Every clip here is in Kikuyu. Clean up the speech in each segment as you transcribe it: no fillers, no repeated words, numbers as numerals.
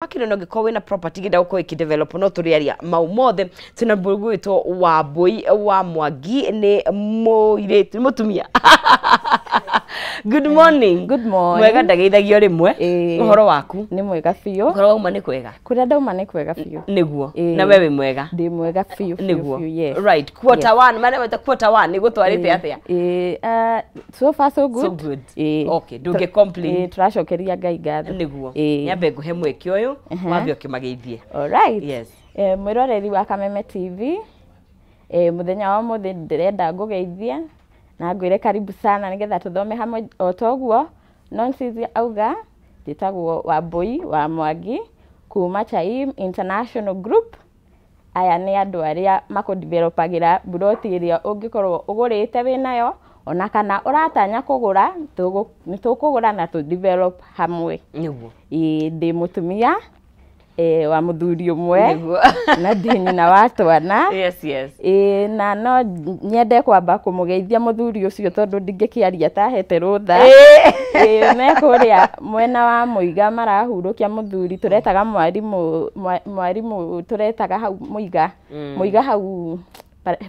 Makĩria no ũngĩkorwo wĩna property ngĩenda gũkorwo ĩkĩdevelop, no tũrĩaria mau mothe. Twĩna gwĩtwo Wambui wa Mwangi, nĩ mũirĩtu, nĩ mũtumia. Good morning. Good morning. Mwega, ndageithagio rĩmwe. Ĩĩ. Ũhoro waku? Nĩ mwega biũ. Ũhoro wauma nĩ kwega? Kũrĩa ndauma nĩ kwega biũ. Nĩguo. Ĩĩ. Na we wĩ mwega? Ndĩ mwega biũ biũ. Nĩguo. Biũ, yes. Right, quarter one, marĩa weta quarter one nĩ gũtwarĩte atĩa? Ĩĩ, so far so good. So good. Ĩĩ. Okay, ndũngĩ complain. Ĩĩ, tũracokeria Ngai ngatho. Nĩguo. Ĩĩ. Nyambe ngũhe mweke ũyũ, wambe ũkĩmageithie. All right. Yes. Mwĩroreri wa Kameme TV, mũthenya wa ũmũthĩ ndĩrenda ngũgeithie na ngwĩre karibu sana nĩgetha tũthome hamwe. O toguo Nonsense auga, njĩtagwo Wambui wa Mwangi kuma Chaim International Group. Aya nĩ andũ arĩa makũdevelopagĩra buroti ĩrĩa ũngĩkorwo ũgũrĩte wĩnayo ona kana ũratanya kũgũra, nĩ tũkũgũra na tũ develop hamwe. Nĩguo. Ĩĩ, ndĩ mũtumia wa mũthuri ũmwe na ndĩ nyina wa twana. Ĩĩ, na no nyende kwamba kũmũgeithia mũthuri ũcio tondũ ndingĩkĩaria atahete rũtha. Ĩĩ, me kũrĩa mwena wa Mũiga marahurũkia mũthuri tũretaga mwarimũ, mwarimũ tũretaga hau Mũiga. Mũiga hau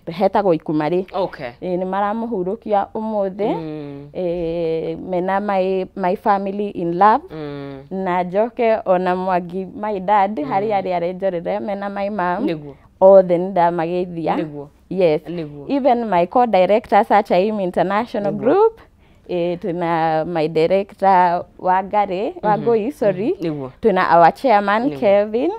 hetagwo Ikumarĩ. Ĩĩ, nĩ maramũhurũkia ũmũthĩ. Ĩĩ, mena my family in love. Na njoke ona Mwangi my dad harĩa arĩa arenjorere mena my mom. Othe nĩ ndamageithia. Yes. Even my co-directors at Chaim International Group, tuna my director Wangari, Wangui, sorry. Tuna our chairman Kevin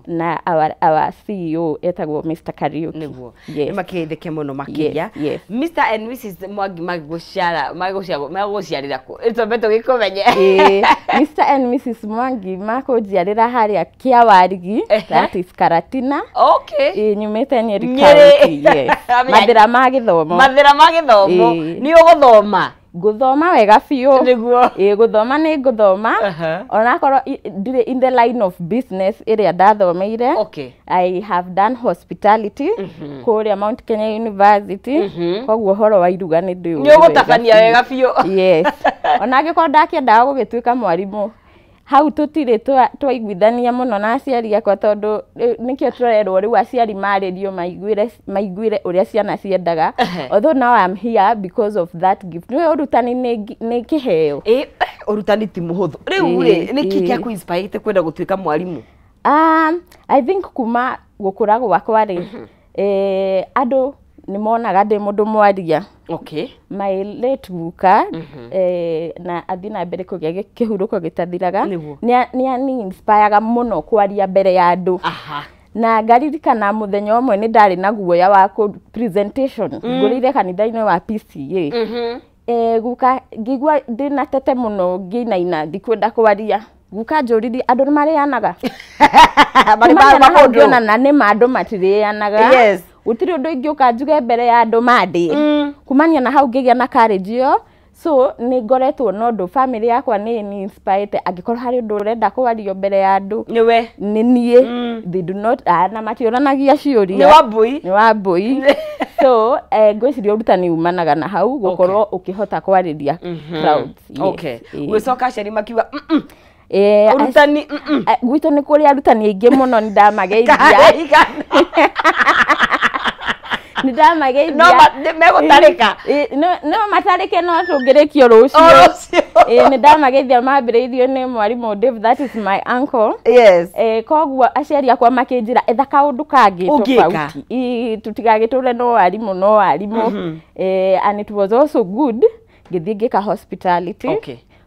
na our CEO etagwo Mr. Kariuki. Nĩ makĩgeithĩke mũno makĩria. Yes. Mr and Mrs Mwangi magĩgũciara magĩgũciarĩra kũ? Twambe tũgĩkũmenye. Ĩĩ, Mr. and Mrs. Mwangi makũnjiarĩra harĩa Kĩawarigi, that is Karatina. Ĩĩ, nyumĩte Nyeri Nyeri. County, yes. Mathĩra ma gĩthomo. Mathĩra ma gĩthomo. Ĩĩ. Nĩ ũgũthoma? Ngũthoma wega biũ. Ĩĩ, gũthoma nĩ ngũthoma. Onakorwo ndirĩ in the line of business ĩrĩa ndathomeire. I have done hospitality kũrĩa Mount Kenya University, koguo ũhoro wa iruga nĩ ndĩũĩ. Nĩ ũgũtabania wega biũ. Yes, ona angĩkorwo ndakĩendaga gũgĩtuĩka mwarimũ, hau tũtirĩ twaiguithania mũno na aciari akwa, tondũ nĩkĩo tũrerwo rĩu aciari marĩrio maiguĩre ũrĩa ciana ciendaga. Although now I'm here because of that gift. Nĩ ũrutani nĩ kĩheo. Ĩ, ũrutani ti mũhũthũ rĩu. Rĩ, nĩkĩ gĩa kũ kwenda gũtuĩka mwarimũ? I think kuma gũkũra gwakwa rĩ, andũ nĩ monaga ndĩ mũndũ mwaria. My late guka, na athiĩ na mbere kũgĩa kĩhurũko gĩtathiraga, nĩ ani inspireaga mũno kwaria mbere ya andũ. Na ngaririkana mũthenya ũmwe nĩ ndarĩ na guoya wa presentation ngũrĩire kanitha-inĩ wa PCA. Guka ngĩigua ndĩna tete mũno, ngĩinaina, ndikwenda kwaria. Guka njũririe, andũ nĩ marĩanaga? Marĩ Kumania na hau maũndũ. ngĩona na nĩ ma andũ matirĩanaga. Gũtirĩ ũndũ ingĩũka njuge mbere ya andũ mandĩe. Kumania na hau ngĩgĩa na courage ĩyo. So nĩ ngoretwo na ũndũ family yakwa nĩ ni inspirete, angĩkorwo harĩ ũndũ ũrenda kwario mbere ya andũ, nĩwe. Nĩ niĩ. They do not, na matiũranagia ciũria. Nĩ Wambui. Nĩ Wambui. So ngwĩciria ũrutani umanaga na hau gũkorwo ũkĩhota kwarĩria crowds. Yes. Gwĩcoka aciari makiuga, " Ũrutani." Gwitũ nĩ kũrĩ arutani aingĩ mũno, nĩ ndamageithia. Kaigana. Nĩ ndamageithia. No megũtarĩka. No matarĩke, no tũngĩrĩkio rũciũ. O rũciũ. Ĩĩ, nĩ ndamageithia, mambĩrĩirio nĩ mwarimũ Dave, that is my uncle. Koguo aciari akwa makĩnjĩra etha kaũndũ kangĩ Ũngĩka. tofauti. Ĩĩ, tũtigagĩtũre no arimũ, no arimũ. And it was also good ngĩthiĩ ngĩka hospitality.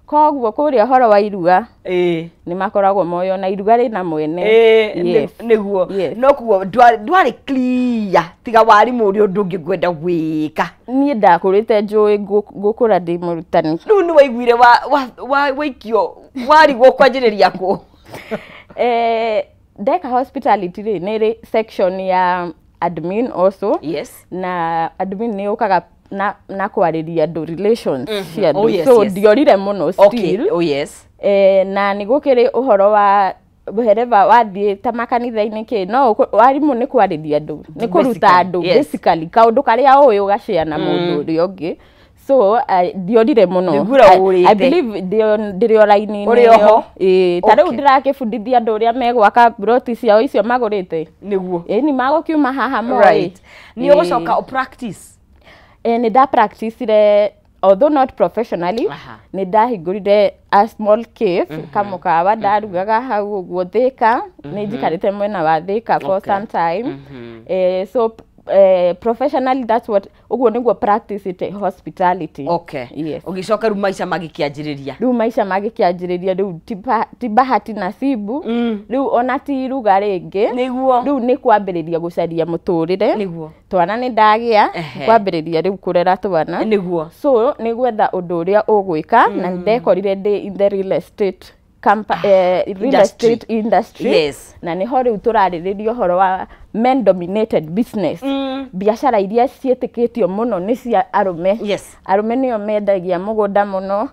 Koguo kũrĩa ũhoro wa iruga nĩ makoragwo moyo na iruga rĩna mwene. Yes. Nĩguo. Yes. No kuo ndwarĩ clear tiga warimũ ũrĩa ũndũ ũngĩ ngwenda gwĩka? Niĩ ndakũrĩte njũĩ ngũkũra ndĩ mũrutani. Rĩu nĩ waiguire waikio warigwo kwanjĩrĩria kũ? Ndeka hospitality rĩ, nĩ rĩ section ya admin also. Na admin nĩ yũkaga na kwarĩria andũ, relations cia andũ. So ndiorire mũno still. Na nĩ gũkĩrĩ ũhoro wa wherever wathiĩ ta makanitha-inĩ kĩ, no warimũ nĩ kwarĩria andũ, nĩ kũruta Basically, andũ. Yes. Basically kaũndũ karĩa ũĩ ũgacare na mũndũ ũrĩa ũngĩ. So ndiorire muno. I believe ndiri o raini-inĩ. Ũrĩ oho? Ĩĩ, ta rĩu ndĩrakĩbundithia andũ ũrĩa megwaka ploti ciao icio magũrĩte. Nĩguo. Ĩĩ, nĩ magũkiuma haha moĩ. Right. Nĩ ũgũcoka practice? Nĩ nda practicire, although not professionally. Nĩ ndahingũrire a small cave, kamũkawa ndarugaga hau ũguo Thika. Nĩ njikarĩte mwena wa Thika for some time. So professionally, that's what, ũguo nĩguo practice it hospitality. Yes. Ũgĩcoka rĩu maica magĩkĩanjĩrĩria. Rĩu maica magĩkĩanjĩrĩria, rĩu ti bahati nasibu, rĩu ona ti iruga rĩngĩ. Nĩguo. Rĩu nĩ kwambĩrĩria gũcaria mũtũrĩre. Nĩguo. Twana nĩ ndagĩa, kwambĩrĩria rĩu kũrera twana. Nĩguo. So nĩ gwetha ũndũ ũrĩa ũgwĩka, na ndekorire ndĩ in the real estate real estate industry. Yes. Na nĩho rĩu tũrarĩrĩria ũhoro wa men dominated business. Biacara iria ciĩtĩkĩtio mũno nĩ cia arũme. Yes. Arũme nĩo mendagia mũgũnda mũno.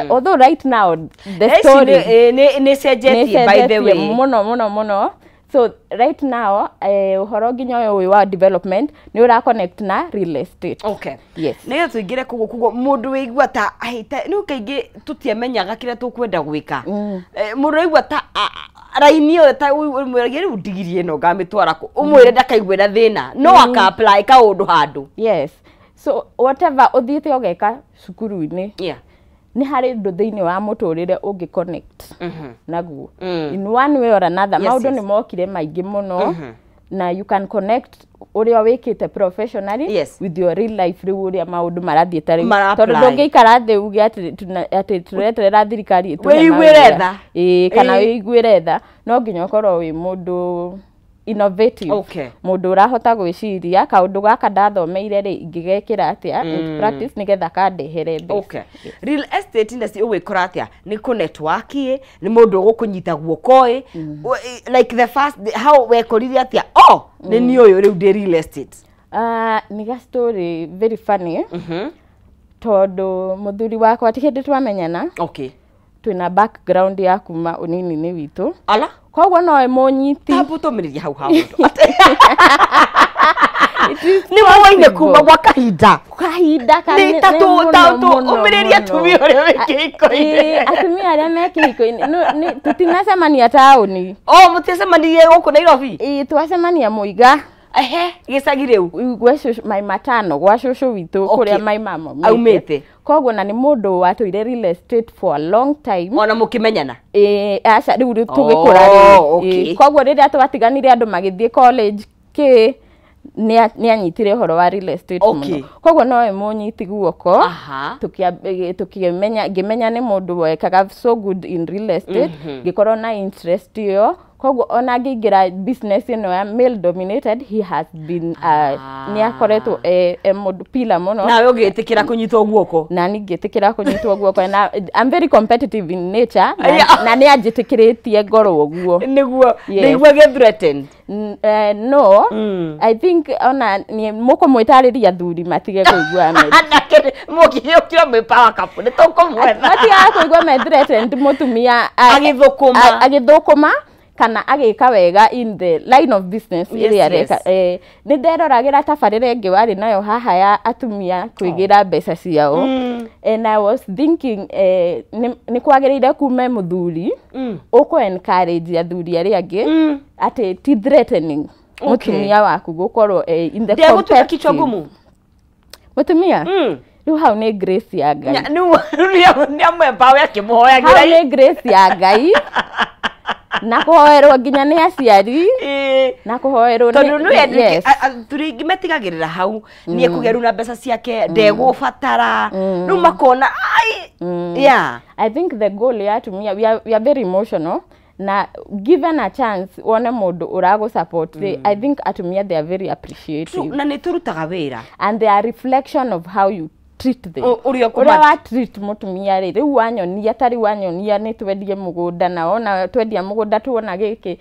Although right now the story nĩ cenjetie, by the way. Mũno mũno mũno. So right now ũhoro nginya ũyũ wa development nĩ ũra connect na real estate. Okay. Yes. Nĩgetha tũingĩre koguo koguo mũndũ wĩigua ta nĩ kaingĩ tũtiamenyaga kĩrĩa tũkwenda gwĩka. Mũndũ wĩigua ta raini ĩyo ta ũmwĩragia rĩu ndigiri ĩno ngamĩtwara kũ, ũmwĩre ndakaigwe na thĩna, no aka apply kaũndũ handũ. Yes. So whatever ũthiĩte ũgeka cukuru-inĩ, Yeah. nĩ harĩ ũndũ thĩinĩ wa mũtũrĩre ũngĩ connect naguo in one way or another. Maũndũ nĩ mokire maingĩ mũno, na you can connect ũrĩa wĩkĩte professionally with your real life, rĩu ũrĩa maũndũ marathiĩ ta rĩu, tondũ ndũngĩikara thĩ uge atĩ tũreterera thirikari ĩtũhe mawĩra. Tha. Ĩĩ, kana wĩiguĩre tha. No nginya ũkorwo wĩ mũndũ innovative. Okay. Mũndũ ũrahota gwĩciria kaũndũ gaka ndathomeire rĩ, ingĩgekĩra atĩa into practice nĩgetha kandehere mbeca. Okay. Real estate industry ũgwĩkora atĩa? Nĩ kũ network ĩ, nĩ mũndũ ũgũkũnyita guoko ĩ, like the first how wekorire atĩa? Oh, nĩ niĩ ũyũ rĩu ndĩ real estate. Nĩ ga story very funny. Tondũ mũthuri wakwa ti hĩndĩ twamenyana. Okay. Twĩna background ya kuma ũnini-inĩ witũ. Ala? Koguo no mũnyiti. Tambu tũmĩrĩrie hau hau. Nĩ woine kuma gwa kahinda. Kahinda kanene mũno. Ũmĩrĩrie atumia ũrĩa me kĩhiko-inĩ. Atumia arĩa me kĩhiko-inĩ. Tũtinacemania taũni. Oh, mũtiacemanirie gũkũ Nairobi? Ĩĩ, twacemania Mũiga. Ehe, gĩcagi rĩu. Gwa cũcũ, mai matano, gwa cũcũ witũ kũrĩa mai mama aumĩte. Koguo na nĩ mũndũ watũire real estate for a long time. Ona mũkĩmenyana? Ĩĩ, aca rĩu tũgĩkũra rĩ. Koguo rĩrĩa twatiganire andũ magĩthiĩ college kĩ, nĩ anyitire ũhoro wa real estate mũno. Koguo nowe mũnyiti guoko. Tukĩmenya, ngĩmenya nĩ mũndũ wekaga so good in real estate, ngĩkorwo na interest ĩyo. Koguo ona ngĩingĩra business ĩno ya male dominated, he has been nĩ akoretwo e mũndũ pillar mũno. Nawe ũgĩtĩkĩra kũnyitwo guoko? Na niĩ ngĩtĩkĩra kũnyitwo guoko, na I'm very competitive in nature, na nĩ anjĩtĩkĩrĩtie ngorwo ũguo. Nĩguo, nĩguo gĩ threatened? No, I think ona mũkũmwĩtarĩria athuri matige kũigua me. Mũkĩũkĩra mwĩ power couple, nĩ tũkũmwetha. Matigaga kũigua me threatened mũtumia agĩthũkũma. Agĩthũkũma kana agĩka wega in the line of business ĩrĩa areka. Nĩ nderoragĩra tabarĩra ĩngĩ warĩ nayo haha ya atumia kwĩgĩra mbeca ciao. And I was thinking nĩ kwagĩrĩire kume mũthuri ũkũ encourage athuri arĩa angĩ atĩ ti threatening mũtumia waku gũkorwo in the competitive. Kichwa gumu Mũtumia? Rĩu hau nĩ grace ya Ngai. Nĩ amwembawe akĩmũhoyagĩra. Hau nĩ grace ya Ngai. Na kũhoerwo nginya nĩ aciari. Na kũhoerwo nĩ tondũ nĩ athuri aingĩ metigagĩrĩra hau nĩ ekũgĩa rĩu na mbeca ciake ndegũbatara rĩu makona ai. Yeah. I think the goal ya atumia, we are very emotional, na given a chance wone mũndũ ũragũ support, I think atumia they are very appreciative. Na nĩ tũrutaga wĩra. And they are reflection of how you treat them. Ũrĩa wa treat mũtumia rĩ, rĩu wanyonia ta rĩu wanyonia nĩ twendie mũgũnda, na ona twendia mũgũnda tuona gĩkĩ,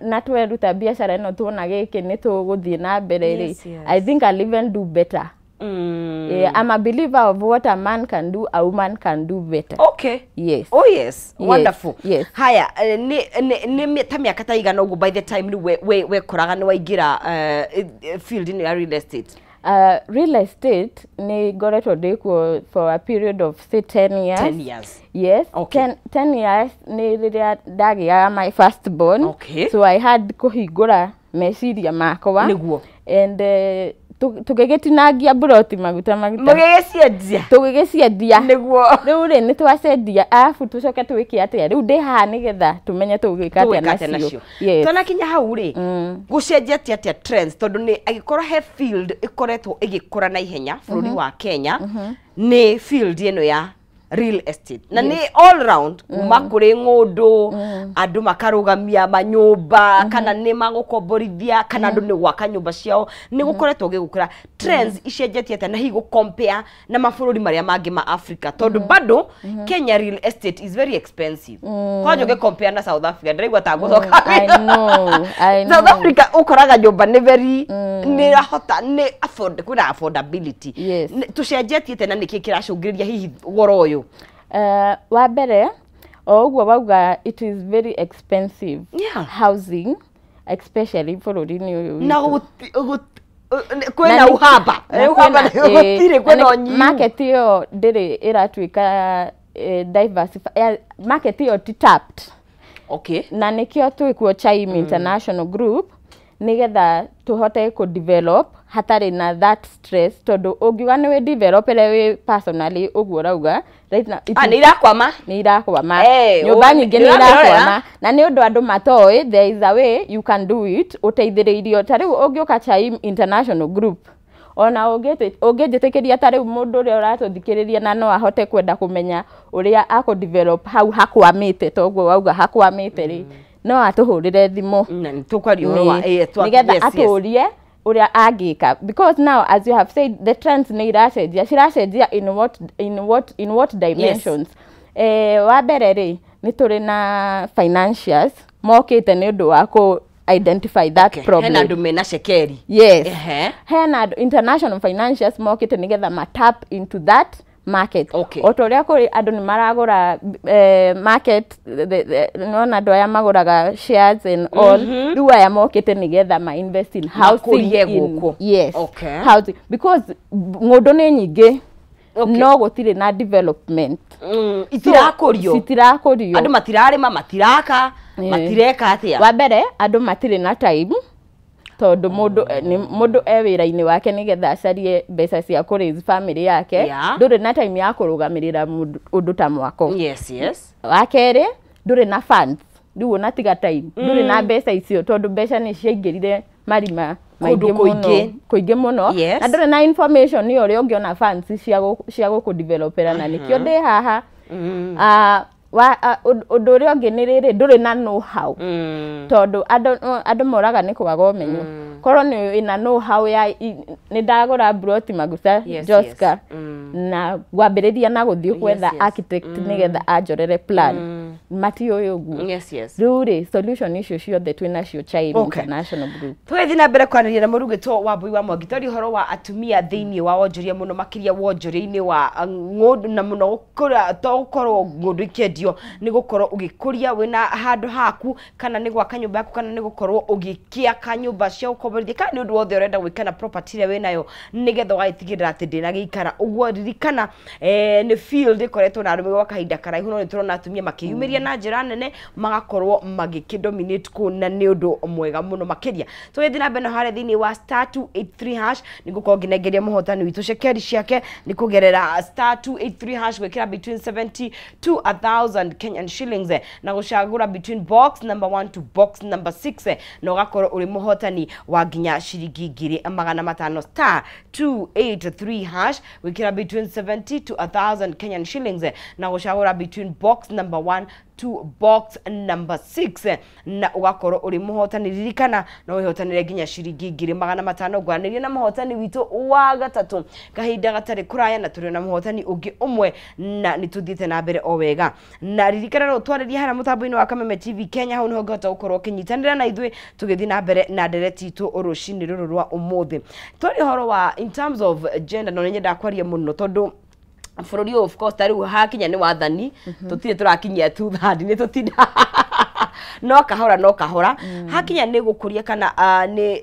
na tweruta biacara ĩno tuona gĩkĩ, nĩ tũgũthiĩ na mbere rĩ. I think I'll even do better. I'm a believer of what a man can do, a woman can do better. Okay. Yes. Oh yes. Wonderful. Yes. Haya, ni ta miaka ta igana ũguo by the time rĩu wekoraga nĩ waingĩra field ĩno ya real estate? Real estate nĩ ngoretwo ndĩkuo for a period of, say, 10 years. 10 years. Yes. Okay. 10 years nĩ rĩrĩa ndagĩaga my first born. So I had kũhingũra meciria makwa. And tũgĩgĩtinangia mburoti maguta maguta. Mũgĩgĩciendia. Tũgĩgĩciendia. Rĩu rĩ, nĩ twacendia, arabu tũcoke twĩke atĩa? Rĩu ndĩ haha nĩgetha tũmenye tũgwĩka atĩa Tũgwĩka atĩa nacio. Nacio? Yes. Twanakinya hau rĩ, gũcenjetie atĩa trends? Tondũ nĩ angĩkorwo he field ĩkoretwo ĩgĩkũra na ihenya bũrũri wa Kenya, nĩ field ĩno ya real estate, na nĩ all round, kuma kũrĩ ng'ũndũ andũ makarũgamia manyũmba, kana nĩ magũkomborithia, kana andũ nĩ gwaka nyũmba ciao, nĩ gũkoretwo gĩgũkũra. Trends icenjetie atĩa, na hihi gũ compare na mabũrũri marĩa mangĩ ma Africa? Tondũ bado Kenya real estate is very expensive kwanja ũgĩ compare na South Africa. Ndĩraigua ta ngũcoka. I know, I South know. Africa ũkoraga nyũmba nĩ very, nĩ rahota, nĩ afford, kwĩna affordability. Tũcenjetie atĩa, na nĩkĩ kĩracũngĩrĩria hihi goro ũyũ? Wa mbere, o ũguo wauga, it is very expensive housing, especially bũrũri-inĩ ũyũ Na witũ. Kwĩna Na uhaba. Na Uhaba gũtirĩ, na kwĩna ũnyihu. Market ĩyo ndĩrĩ ĩratuĩka diversify, market ĩyo ti tapped. Na nĩkĩo twĩkuo Chime International Group, nĩgetha tũhote kũ develop hatarĩ na that stress, tondũ ũngiuga nĩ wĩ developere wĩ personally, ũguo ũrauga right now, it Ah, is nĩ irakwama. Nĩ irakwama. Nyũmba nyingĩ nĩ nĩ ũramĩrorera? irakwama, na nĩ ũndũ andũ matoĩ there is a way you can do it ũteithĩrĩirio. Ta rĩu ũngĩũka Chime International Group, ona ũngĩnjĩtĩkĩria, ta rĩu mũndũ ũrĩa ũratũthikĩrĩria na no ahote kwenda kũmenya ũrĩa akũ develop hau hakwamĩte, toguo wauga hakwamĩte rĩ, no atũhũrĩre thimũ. Na nĩ tũkwaria ũhoro wa Nĩgetha yes. atũrie ũrĩa angĩka, because now, as you have said, the trends nĩ iracenjia, ciracenjia in what dimensions? Wa mbere rĩ, nĩ tũrĩ na financiers mokĩte nĩ ũndũ wa kũ identify that problem. Hena andũ mena cekeri. Yes. Hena andũ, international financiers, mokĩte nĩgetha ma tap into that market. O ta ũrĩa kũrĩ andũ nĩ maragũra market, nĩwona andũ aya magũraga shares and all, rĩu aya mokĩte nĩgetha ma invest in housing. Makũrie gũkũ. Yes. Housing, because ng'ũndũ nĩ nyingĩ, no gũtirĩ na development. Itirakũrio. Citirakũrio. Andũ matirarĩma, matiraka, matireka atĩa? Wa mbere, andũ matirĩ na time, tondũ mũndũ nĩ mũndũ e wĩra-inĩ wake nĩgetha acarie mbeca cia kũ raise family yake. Ndũrĩ na time ya kũrũgamĩrĩra ũndũ ta mwako. Wa kerĩ, ndũrĩ na funds. Rĩu ona tiga time, ndũrĩ na mbeca icio, tondũ mbeca nĩ ciaingĩrire marima Kũndũ maingĩ mũno. Kũingĩ. Kũingĩ mũno. Na ndũrĩ na information ĩyo ũrĩa ũngĩona funds cia gũkũdevelopera, na nĩkĩo ndĩ haha. Ah, ũndũ ũrĩa ũngĩ nĩ rĩrĩ, ndũrĩ na know how, tondũ andũ moraga nĩ kwaga ũmenyo. Korwo nĩ wĩna know how ya nĩ ndagũra mburoti maguta, Joska, na ngwambĩrĩria na gũthiĩ gwetha architect nĩgetha anjorere plan, matiũĩ ũguo. Rĩu rĩ, solution icio ciothe twĩ nacio Chime International Group. Tũgĩthiĩ na mbere kwaranĩria na mũrugĩtwo wa Mbui wa Mwangi, twaria ũhoro wa atumia thĩinĩ wa wonjoria, mũno makĩria wonjoria-inĩ wa ng'ũndũ, na mũno gũkũra, to gũkorwo ng'ũndũ ikĩendio, nĩ gũkorwo ũgĩkũria wĩna handũ haku, kana nĩ gwaka nyũmba yaku, kana nĩ gũkorwo ũgĩkĩaka nyũmba cia gũkomborithia, kana nĩ ũndũ wothe ũrenda gwĩka na property ĩrĩa wĩnayo, nĩgetha ũgagĩtigĩrĩra atĩ ndĩnagĩikara ũguo. Ririkana, nĩ field ĩkoretwo na arũme gwa kahinda karaihu, no nĩ tũrona atumia makĩyumĩria na njĩra nene, magakorwo magĩkĩdominate kũu, na nĩ ũndũ mwega mũno makĩria. Tũgĩthiĩ na mbere na harĩa thĩinĩ wa *283#, nĩ ngũkorwo ngĩnengeria mũhotani witũ cekeri ciake nĩ kũgerera *283# gwĩkĩra between 70 to 1000 Kenyan shillings, na gũcagũra between box number 1 to box number 6, na ũgakorwo ũrĩ mũhotani wa nginya ciringi 500,000. *283# gwĩkĩra between 70 to 1000 Kenyan shillings, na gũcagũra between box number 1 to box number 6, na ũgakorwo ũrĩ mũhotani. Ririkana no wĩhotanĩre nginya ciringi 500,000. Ngwaranĩria na mũhotani witũ wa gatatũ kahinda gatarĩ kũraya, na tũrĩ na mũhotani ũngĩ ũmwe, na nĩ tũthiĩte na mbere o wega. Na ririkana no twarĩrie harĩa mũtambo-inĩ wa Kameme TV Kenya, hau nĩho ũngĩhota gũkorwo ũkĩnyitanĩra na ithuĩ tũgĩthiĩ na mbere na ndereti itũ rũcinĩ rũrũ rwa ũmũthĩ. Twaria ũhoro wa in terms of gender, no nĩ nyendaga kwaria mũno, tondũ bũrũri ũyũ, of course, ta rĩu hakinya nĩ wathani, tũtirĩ tũrakinyia two third, nĩ tũtinda No kahora no kahora hakinya nĩ gũkũria kana nĩ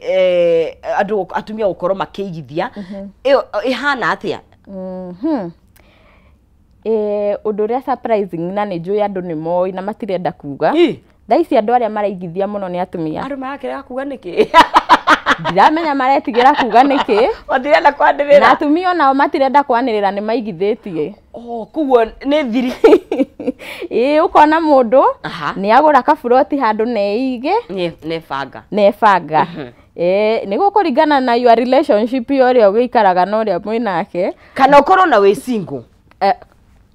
andũ atumia gũkorwo makĩigithia, ĩyo ĩhana atĩa? Ũndũ ũrĩa surprising, na nĩ njũĩ andũ nĩ moĩ na matirenda kuga, thaa ici andũ arĩa maraigithia mũno nĩ atumia. Andũ marakĩrega kuga nĩkĩ? Ndiramenya maretigĩra kuga nĩkĩ. Matirenda kwanĩrĩra. Na atumia onao matirenda kwanĩrĩra nĩ maigithĩtie. Oh, koguo nĩ thiri. Ĩĩ, ũkona mũndũ nĩ agũra kaburoti handũ na eige. Nĩ banga. Nĩ banga. Nĩ gũkũringana na your relationship ya ũrĩa ũgĩikaraga na ũrĩa mwĩnake. Kana ũkorwo na wĩ single.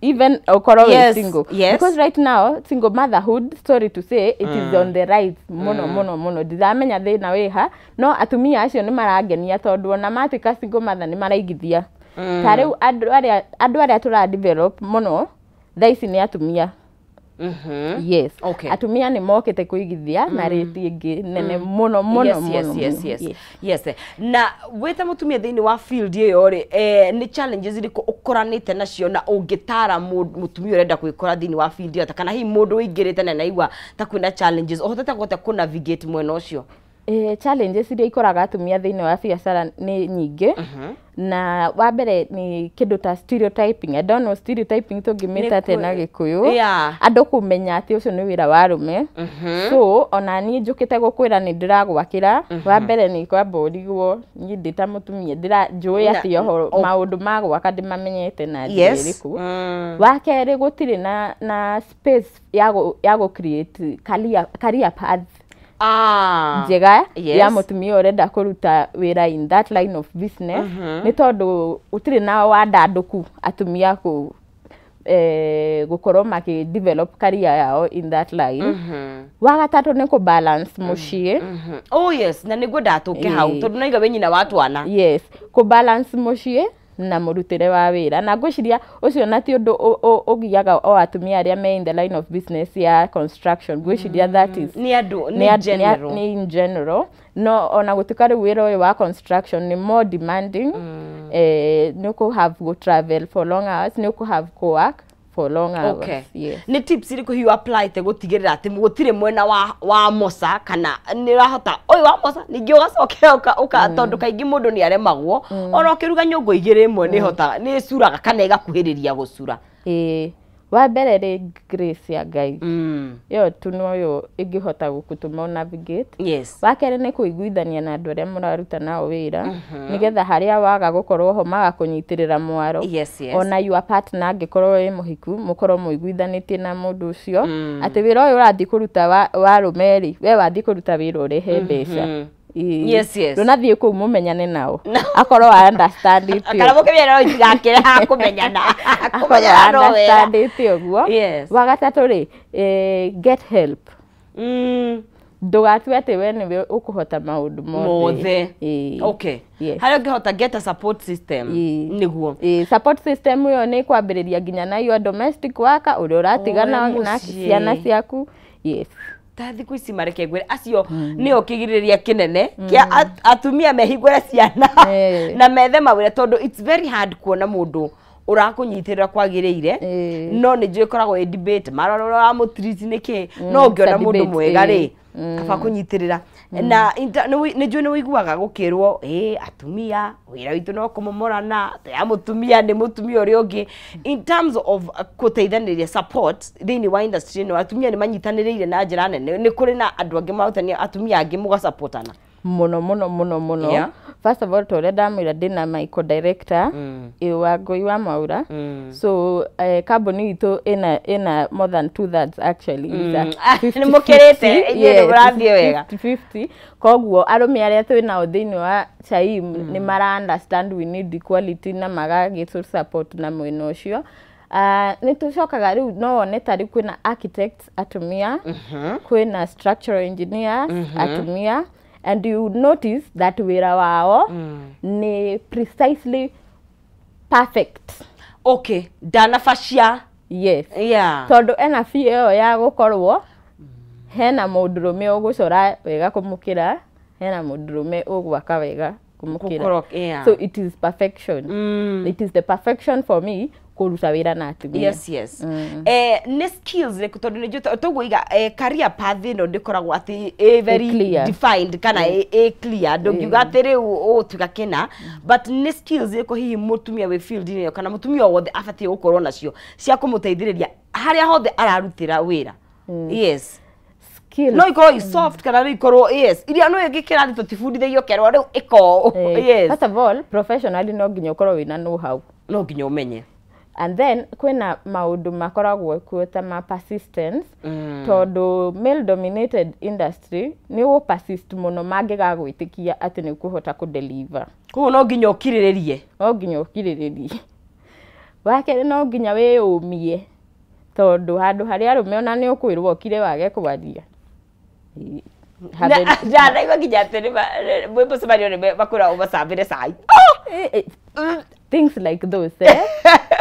Even okorwo yes, single. Yes. Because right now single motherhood, sorry to say, it is on the rise muno muno muno. Ndiramenya thĩna wĩha, no atumia acio nĩ marangenia tondũ ona matuĩka single mother nĩ maraigithia. Ta rĩu andũ arĩa tũra develop mũno thaa ici nĩ atumia. Yes. Okay. Atumia nĩ mokĩte kũigithia na rate ĩngĩ nene mũno mũno. Yes, yes, yes, yes. Yes. Na wĩta mũtumia thĩinĩ wa field ĩyo rĩ, nĩ challenges irĩkũ ũkoranĩte nacio na ũngĩtara mũtumia ũrenda gwĩkora thĩinĩ wa field ĩyo, kana hihi mũndũ ũingĩrĩte na naigua ta kwĩna challenges, ũhotete kũhota kũ navigate mwena ũcio? Challenges iria ikoraga atumia thĩinĩ wa biacara nĩ nyingĩ. Na wa mbere nĩ kĩndũ ta stereotyping. I don't know stereotyping tũngĩmĩta atĩa na Gĩkũyũ. Andũ kũmenya atĩ ũcio nĩ wĩra wa arũme. So ona niĩ njũkĩte gũkwĩra nĩ ndĩragwakĩra, wa mbere nĩ kwamba ũrigwo niĩ ndĩ ta mũtumia njũĩ atĩ ũhoro maũndũ ma gwaka ndĩmamenyete na njĩra ĩrĩkũ. Wa kerĩ gũtirĩ na space ya gũ create career path njega ya mũtumia ũrenda kũruta wĩra in that line of business, nĩ tondũ gũtirĩ na wandandũku atumia gũkorwo makĩ develop career yao in that line. Wa gatatũ nĩ kũ balance mũciĩ. Oh yes, na nĩguo ndatũke hau tondũ naiga wĩ nyina wa twana. Yes, kũ balance mũciĩ na mũrutĩre wa wĩra, na ngwĩciria ũcio na ti ũndũ ũgiaga o atumia arĩa me in the line of business ya construction. Ngwĩciria that is nĩ andũ nĩ general, nĩ in general. No ona gũtuĩka rĩu wĩra ũyũ wa construction nĩ more demanding, nĩ ũkũ have go travel for long hours, nĩ ũkũ have go work for long hours. Okay. Yes. Nĩ tips irĩkũ hihi apply te gũtigĩrĩra atĩ gũtirĩ mwena wa moca, kana nĩ ũrahota ũyũ wa moca ningĩ ũgacokera ũka, tondũ kaingĩ mũndũ nĩ aremagwo ona ũkĩruga nyũngũ igĩrĩ ĩmwe nĩ hotaga nĩ ĩcuraga kana ĩgakuhĩrĩria gũcura. Wa mbere rĩ, grace ya Ngai ĩyo tu noyo ĩngĩhota gũgũtũma navigate. Yes. Wa kerĩ nĩ kũiguithania na andũ arĩa mũraruta nao wĩra, nĩgetha harĩa waga gũkorwo ho magakũnyitĩrĩra mwaro. Yes, yes. Ona your partner angĩkorwo wĩ mũhiku, mũkorwo mũiguithanĩtie na mũndũ ũcio atĩ wĩra ũyũ ũrathiĩ kũruta wa arũme rĩ, we wathiĩ kũruta wĩra ũrehe mbeca. Yes, yes. Ndũnathiĩ kũu mũmenyane nao. Akorwo understand it. Kana mũkĩmenyana no itigakĩre ha kũmenyana. Kũmenyana no wega. Understand it ũguo. Yes. Wa gatatũ rĩ, get help. Ndũgatue atĩ we nĩwe ũkũhota maũndũ mothe. Okay. Yes. Harĩa ũngĩhota get a support system. Nĩguo. Support system ĩyo nĩ kwambĩrĩria nginya na your domestic worker ũrĩa ũratigana na ciana ciaku. Yes. Ta thikũ ici mareke ngwĩre acio nĩo kĩgirĩrĩria kĩnene kĩa atumia mehingũre ciana na methe mawĩra, tondũ it's very hard kuona mũndũ ũrakũnyitĩrĩra kwagĩrĩire. No nĩ njũĩ ĩkoragwo ĩ debate marora ũramũtreat nĩkĩ, no ũngĩona mũndũ mwega rĩ kaba kũnyitĩrĩra. Na nĩ njũĩ nĩ ũiguaga gũkĩrwo atumia wĩra witũ no kũmomorana, ya mũtumia nĩ mũtumia ũrĩa ũngĩ. In terms of gũteithanĩria support thĩinĩ wa industry ĩno, atumia nĩ manyitanĩrĩire na njĩra nene. Nĩ kũrĩ na andũ angĩ marutania atumia angĩ mũgasupportana mũno mũno mũno mũno. Yeah. First of all, tũrĩa ndamwĩra ndĩna my co-director Wangũi wa Mwaura. So kambuni itũ ĩna more than 2/3 actually. Nĩ mũkĩrĩte inyuĩ nĩ mũrathiĩ wega. 50-50. Koguo arũme arĩa twĩ nao thĩinĩ wa Chaim nĩ mara understand we need equality na magagĩtũ support na mwena ũcio. Nĩ tũcokaga rĩu no wone ta rĩu kwĩna architects atumia, kwĩna structural engineers atumia, and you notice that wĩra wao ni precisely perfect. Okay, ndanabacia. Yes. Yeah. Tondũ ena fee ĩyo ya gũkorwo hena mũndũrũme ũgũcora wega kũmũkĩra, hena mũndũrũme ũgwaka wega kũmũkĩra. Yeah. So it is perfection. It is the perfection for me kũruta wĩra na atumia. Yes. Nĩ skills rĩkũ, tondũ nĩ njũĩ tũguo career path ĩno ndĩkoragwo atĩ ĩ very clear. Defined kana ĩ clear, ndũngiuga atĩ rĩu ũgũtuĩka kĩna, but nĩ skills ĩrĩkũ hihi mũtumia wĩ field-inĩ ĩyo kana mũtumia o wothe abatiĩ gũkorwo nacio cia kũmũteithĩrĩria harĩa hothe ararutĩra wĩra? Yes. Skills. No ikorwo i soft kana no ikorwo, yes, iria no ĩngĩ kĩrathi tũtibundithagio kerwo rĩu ĩko. Yes. First of all, professionally no nginya ũkorwo wĩna know how. No nginya ũmenye. And then kwĩna maũndũ makoragwo kuo ta ma persistence, tondũ male dominated industry nĩ ũgũ persist mũno mangĩgagwĩtĩkia atĩ nĩ ũkũhota kũ-deliver. Koguo no nginya ũkirĩrĩrie. No nginya ũkirĩrĩrie. Wa kerĩ, no nginya wĩyũmie, tondũ handũ harĩa arũme ona nĩ ũkwĩrwo ũkire wage kwaria. Ndanaigua nginya atĩ mwĩ mũcemanio nĩ makwĩra ũmacambĩre cai. Things like those, eh?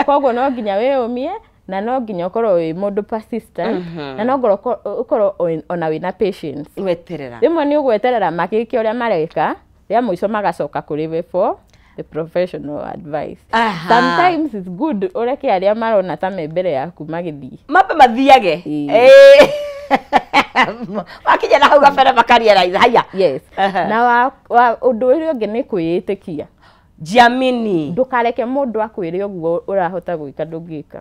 Koguo no nginya wĩyũmie na no nginya ũkorwo wĩ mũndũ persistent na no ngorwo ũkorwo ona wĩna patience. Weterera. Rĩmwe nĩ ũgweterera makĩke ũrĩa mareka, rĩa mũico magacoka kũrĩ we for the professional advice. Sometimes it's good ũreke arĩa marona ta me mbere yaku magĩthiĩ. Mambe mathiage. Ĩĩ. Wakinya na hau gabere makarealize haya. Yes. Na wa ũndũ ũrĩa ũngĩ nĩ kwĩĩtĩkia. Jiamini. Ndũkareke mũndũ akwĩre ũguo ũrahota gwĩka ndũngĩka.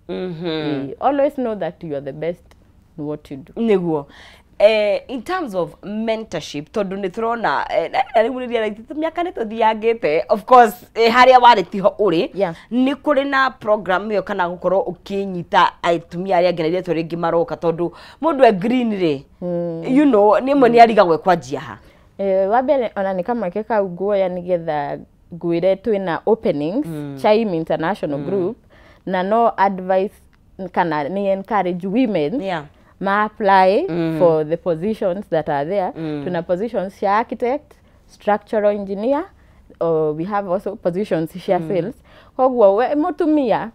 Ĩĩ. Always know that you are the best in what you do. Nĩguo. In terms of mentorship, tondũ nĩ tũrona na rĩu nĩ mĩaka nĩ tũthiangĩte, of course, harĩa warĩ tiho ũrĩ. Nĩ kũrĩ na program ĩyo kana gũkorwo ũkĩnyita atumia arĩa angĩ na airĩtu arĩa angĩ maroka, tondũ mũndũ e green rĩ, nĩ mwe nĩ arigagwo ekwanjia ha? Wa mbere, ona nĩ kamweke kau nguoya nĩgetha ngwĩre twĩna openings Chime International Group, na no advice kana nĩ encourage women ma apply for the positions that are there. Tuna positions cia architect, structural engineer, or we have also positions cia sales. Koguo we mũtumia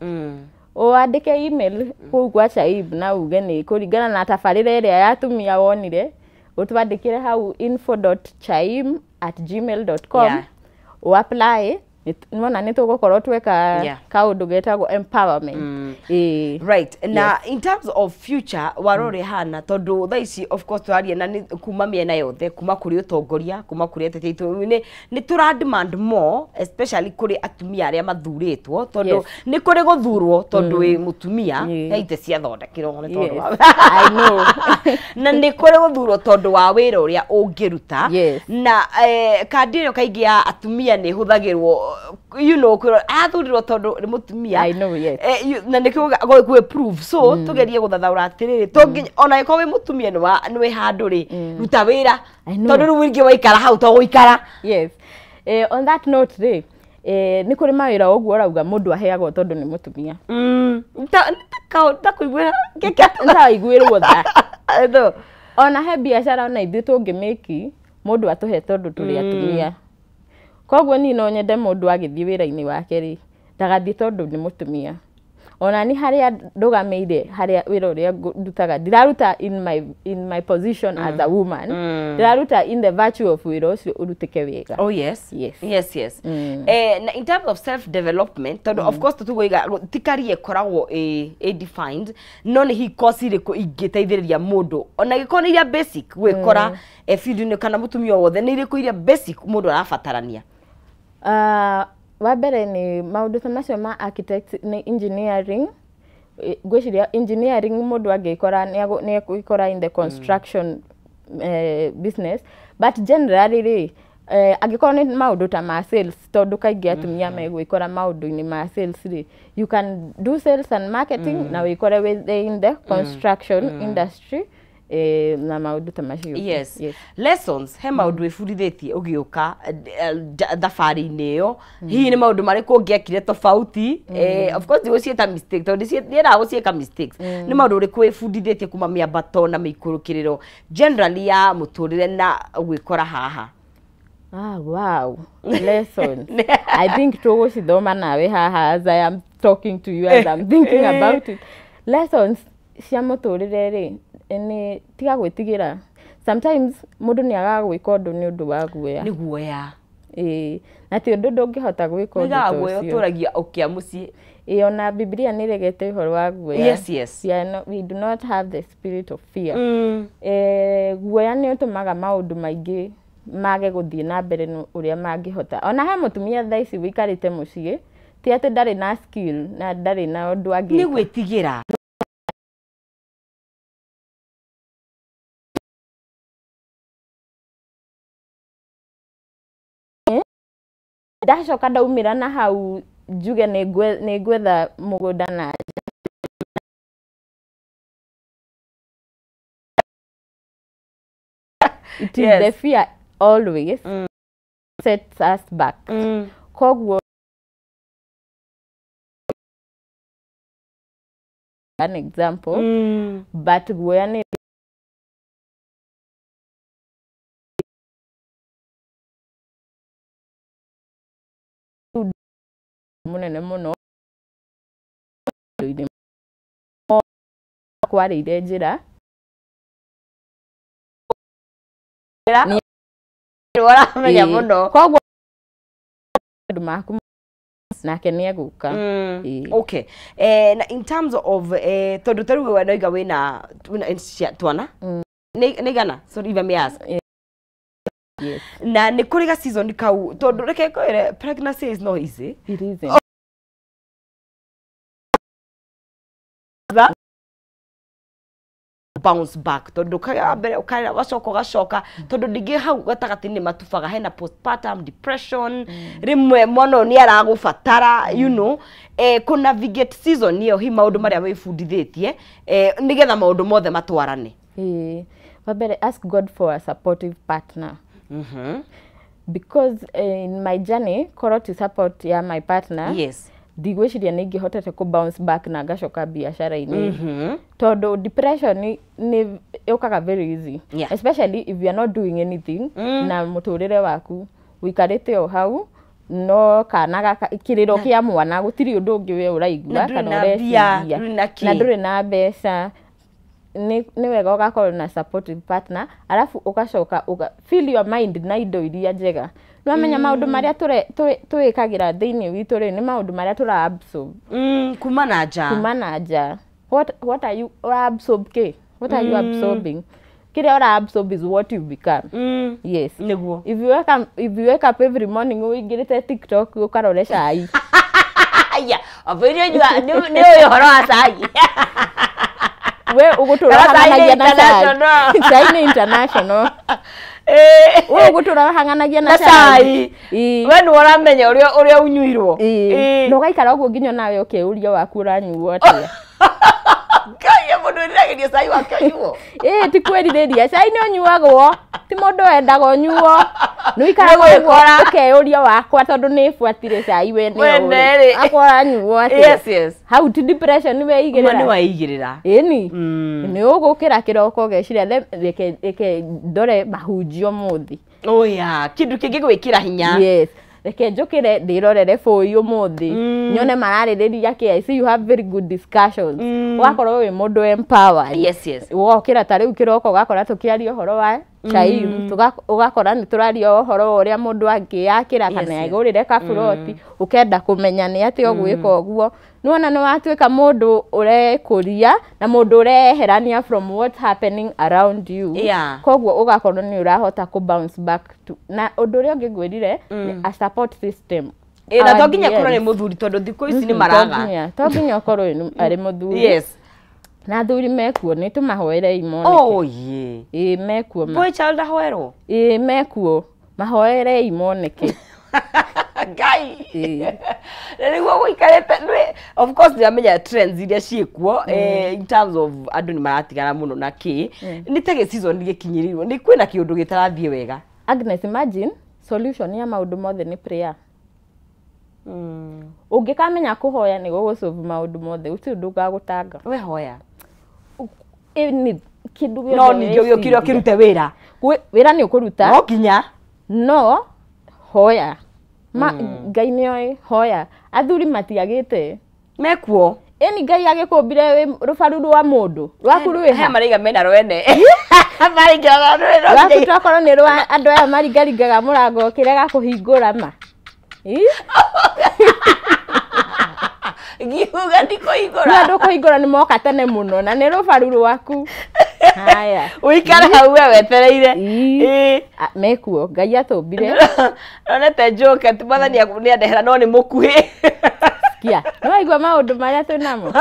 wandĩke email kũu kwa Chaib na uge nĩ kũringana na tabarĩra ĩrĩa ya atumia wonire, ũtwandĩkĩre hau info.chaim@gmail.com. Apply, nĩwona nĩ tũgũkorwo tweka kaũndũ getagwo empowerment. Ĩĩ. Right. Na in terms of future warore hana, tondũ thaa ici of course tũraria na nĩ kuma mĩena yothe, kuma kũrĩ ũtongoria, kuma kũrĩ ateti aitũ, nĩ tũra demand more, especially kũrĩ atumia arĩa mathurĩtwo, tondũ nĩ kũrĩ gũthurwo tondũ wĩ mũtumia, he itĩ ciathondekirwo nĩ tondũ wa I know. Na nĩ kũrĩ gũthurwo tondũ wa wĩra ũrĩa ũngĩruta. Na kandi ĩyo kaingĩ ya atumia nĩ ĩhũthagĩrwo, kwĩrwo athurirwo tondũ nĩ mũtumia. I know, yes. Na nĩkĩo gwĩ prove, so tũgerie gũthathaũra atĩrĩrĩ, to nginya ona ĩkorwo wĩ mũtumia nĩ wĩ handũ rĩ, ruta wĩra. I know. Tondũ rĩu ingĩ waikara hau to gũikara. Yes. On that note rĩ, nĩ kũrĩ mawĩra ũguo ũrauga mũndũ aheagwo tondũ nĩ mũtumia. Ndakũiguĩra. Nĩtawaiguĩrwo tha. No. Ona he biacara ona ithuĩ tũngĩmĩki mũndũ atũhe tondũ tũrĩ atumia. Koguo niĩ no nyende mũndũ agĩthiĩ wĩra-inĩ wake rĩ, ndagathiĩ tondũ nĩ mũtumia. Ona ni harĩa ndũgamĩire, harĩa wĩra ũrĩa ndutaga, ndiraruta in my position as a woman, ndiraruta in the virtue of wĩra ũcio ũrutĩke wega. Oh yes. Yes. Yes. Na in terms of self development, tondũ of course tũtugũiga ti career ĩkoragwo ĩ defined, no nĩ hihi course irĩkũ ingĩteithĩrĩria mũndũ ona gĩkorwo nĩ iria basic gwĩkora field-inĩ, kana mũtumia o wothe, nĩ irĩkũ iria basic mũndũ arabatarania? Wa mbere nĩ maũndũ ta macio ma architect, nĩ engineering. Ngwĩciria engineering mũndũ angĩkora nĩ egwĩkora in the construction business, but generally rĩ, angĩkorwo nĩ maũndũ ta ma sales, tondũ kaingĩ atumia megwĩkora maũndũ-inĩ ma sales rĩ, you can do sales and marketing na wĩkore within the construction industry, na maũndũ ta macio. Yes. Lessons, he maũndũ wĩbundithĩtie ũgĩũka thabarĩ-inĩ ĩyo, hihi nĩ maũndũ marĩkũ ũngĩekire tofauti? Of course ndigũciĩta mistake tondũ ndiendaga gũciĩka mistakes. Nĩ maũndũ ũrĩkũ wĩbundithĩtie kuma mĩambato na mĩikũrũkĩrĩro generally ya mũtũrĩre na gwĩkora haha? Ah, wow. Lessons. I think tũgũcithoma nawe haha as I am talking to you, as I'm thinking about it. Lessons cia mũtũrĩre rĩ, nĩ tiga gwĩtigĩra. Sometimes mũndũ nĩ agaga gwĩka ũndũ nĩ ũndũ wa guoya. Nĩ guoya. Ĩĩ. Na ti ũndũ ndũngĩhota gwĩka ũndũ Nĩgaga ta guoya ũcio. Ũtũragia ũkĩa mũciĩ. Ĩĩ, ona Biblia nĩ ĩregete ũhoro wa guoya. Yes, yes. We are not, we do not have the spirit of fear. Guoya nĩ ũtũmaga maũndũ maingĩ mage gũthiĩ na mbere ũrĩa mangĩhota. Ona he mũtumia thaa ici wĩikarĩte mũciĩ, ti atĩ ndarĩ na skill na ndarĩ na ũndũ Nĩ angĩka. gwĩtigĩra. Ndacoka ndaumĩra na hau njuge nĩ ngwetha mũgũnda na nja. It is the fear always sets us back. Koguo an example, but guoya nĩ mũnene mũno ũndũ-inĩ kwarĩire njĩra. Ũramenya mũno. Koguo maũndũ maku nake nĩ egũka. Okay. Na in terms of tondũ ta rĩu we noiga wĩna twana nĩ igana, sorry if I may ask. Yes. Na nĩ kũrĩ ga season kau, tondũ reke ngwĩre, pregnancy is not easy. It isn't. Bounce back tondũ kaga mbere ũkarĩra wacoka ũgacoka, tondũ ningĩ hau gatagatĩ-inĩ matubaga hena postpartum depression, rĩmwe mwana ũyũ nĩ aragũbatara, you know, kũ navigate season ĩyo, hi maũndũ marĩa wĩbundithĩtie nĩgetha maũndũ mothe matwarane. Ĩĩ. Wa mbere, ask God for a supportive partner. Because in my journey, korwo ti support ya my partner, ndigwĩciria nĩ ingĩhotete kũ bounce back na ngacoka biacara-inĩ, tondũ depression nĩ yũkaga very easy, especially if you are not doing anything na mũtũrĩre waku ũikarĩte o hau, no kana gaka kĩrĩro kĩa mwana, gũtirĩ ũndũ ũngĩ we ũraigua Na ndũrĩ kana na mbia, ũreciria. ndũrĩ na kĩ. Na ndũrĩ na mbeca. Nĩ wega ũgakorwo na supportive partner, arabu ũgacoka fill your mind na indo iria njega. Nĩwamenya maũndũ marĩa twĩkagĩra thĩinĩ witũ rĩ, nĩ maũndũ marĩa tũra absorb Kuma na nja. Kuma na nja. What are you ura absorb kĩ? What are you absorbing? Kĩrĩa ura absorb is what you become. Yes. Nĩguo. If you wake up every morning ũingĩrĩte TikTok ũkarore cai. Aya, wambũi nyua nĩ ũyũ ũhoro wa cai. We ũgũtũra Kana cai nĩ ũhang'anagia na cai. international. Cai nĩ international. We ũgũtũra ũhang'anagia na Na cai. cai. Ĩĩ. We nĩwe ũramenya ũrĩa ũnyuirwo. Ĩĩ. Na ũgaikara ũguo nginya nawe ũkeyũria waku ũranyuo atĩa. Ngai, mũndũ wĩriragĩria cai wake ũnyuo. Ĩĩ, ti kwĩrirĩria, cai nĩ ũnyuagwo, ti mũndũ wendaga ũnyuo. Nĩ ũikaraga Nĩ ũguo gwĩkora. ũkeyũria wakwa tondũ nĩ buatire cai wene Wene rĩ. Akwa ũranyuo atĩa. Yes, yes. Hau ti depression Ma nĩ weigĩrĩra. waigĩrĩra. Ĩni. Nĩ ũgũkĩra kĩroko ũgeciria, reke ndore mahunjio ũmũthĩ. Oh yeah, kĩndũ kĩngĩ gwĩkĩra hinya. Yes. Reke njũkĩre ndĩrorere bũi ũmũthĩ, nyone mararĩrĩria kĩ. I see you have very good discussions. Ũgakorwo wĩ mũndũ empowered. Yes, yes. Ũgokĩra ta rĩu kĩroko ũgakora tũkĩaria ũhoro wa chai, ũgakora nĩ tũraria ũhoro wa ũrĩa mũndũ angĩyakĩra kana agũrĩre kaburoti, ũkenda kũmenya nĩ atĩa ũgwĩka ũguo. Nĩwona nĩ watuĩka mũndũ ũrekũria na mũndũ ũreherania from what's happening around you. Koguo ũgakorwo nĩ ũrahota kũ bounce back to. Na ũndũ ũrĩa ũngĩ ngwĩrire nĩ a support system. Ĩ, na Our to nginya korwo nĩ DMs. mũthuri, tondũ thikũ ici nĩ Mhm, maraga. to nginya ũkorwo arĩ mũthuri. Na athuri mekuo, nĩ tũmahoerei moneke. Oh yeah. Ĩĩ, mekuo ma. Boy child ahoerwo. Ĩĩ, mekuo, mahoerei moneke. Ngai. Ĩĩ. Na nĩguo gũikarĩte of course nĩamenya trends iria ciĩkuo, in terms of andũ nĩ maratigana mũno na kĩ nĩ ta gĩ season gĩkinyĩrĩirwo nĩ kwĩna kĩũndũ gĩtarathiĩ wega. Agnes, imagine solution ya maũndũ mothe nĩ prayer. Ũngĩkamenya kũhoya nĩ gũgũsolve maũndũ mothe, gũtirĩ ũndũ ũgagũtanga. We hoya. Ĩni kĩndũ gĩothe No ningĩ ũgĩũkĩre weciria. ũkĩrute wĩra. Wĩra nĩ ũkũruta. No nginya. No hoya. Ngai nĩoĩ, hoya. Athuri matiagĩte. Mekuo. Ĩni Ngai agĩkũmbire wĩ rũbaru rwa mũndũ rwaku rwĩ He ha? maraiga mena rwene. Maraiga rwene no Rwaku nginya- tokorwo nĩ rwa andũ aya maringaringaga mũrango ũkĩrega kũhingũra ma. Ĩ? Ngiuga ndikũhingũra. Ndũkũhingũra nĩ moka tene mũno na nĩ rũbaru rwaku. Haya. Ũikare hau we wetereire. Ĩĩ. Mekuo Ngai atũmbire. Nonete njoke ti mwathani nĩ andehera no nĩ mũkuhĩ. Sikia. Nĩ waigua maũndũ marĩa twĩ namo.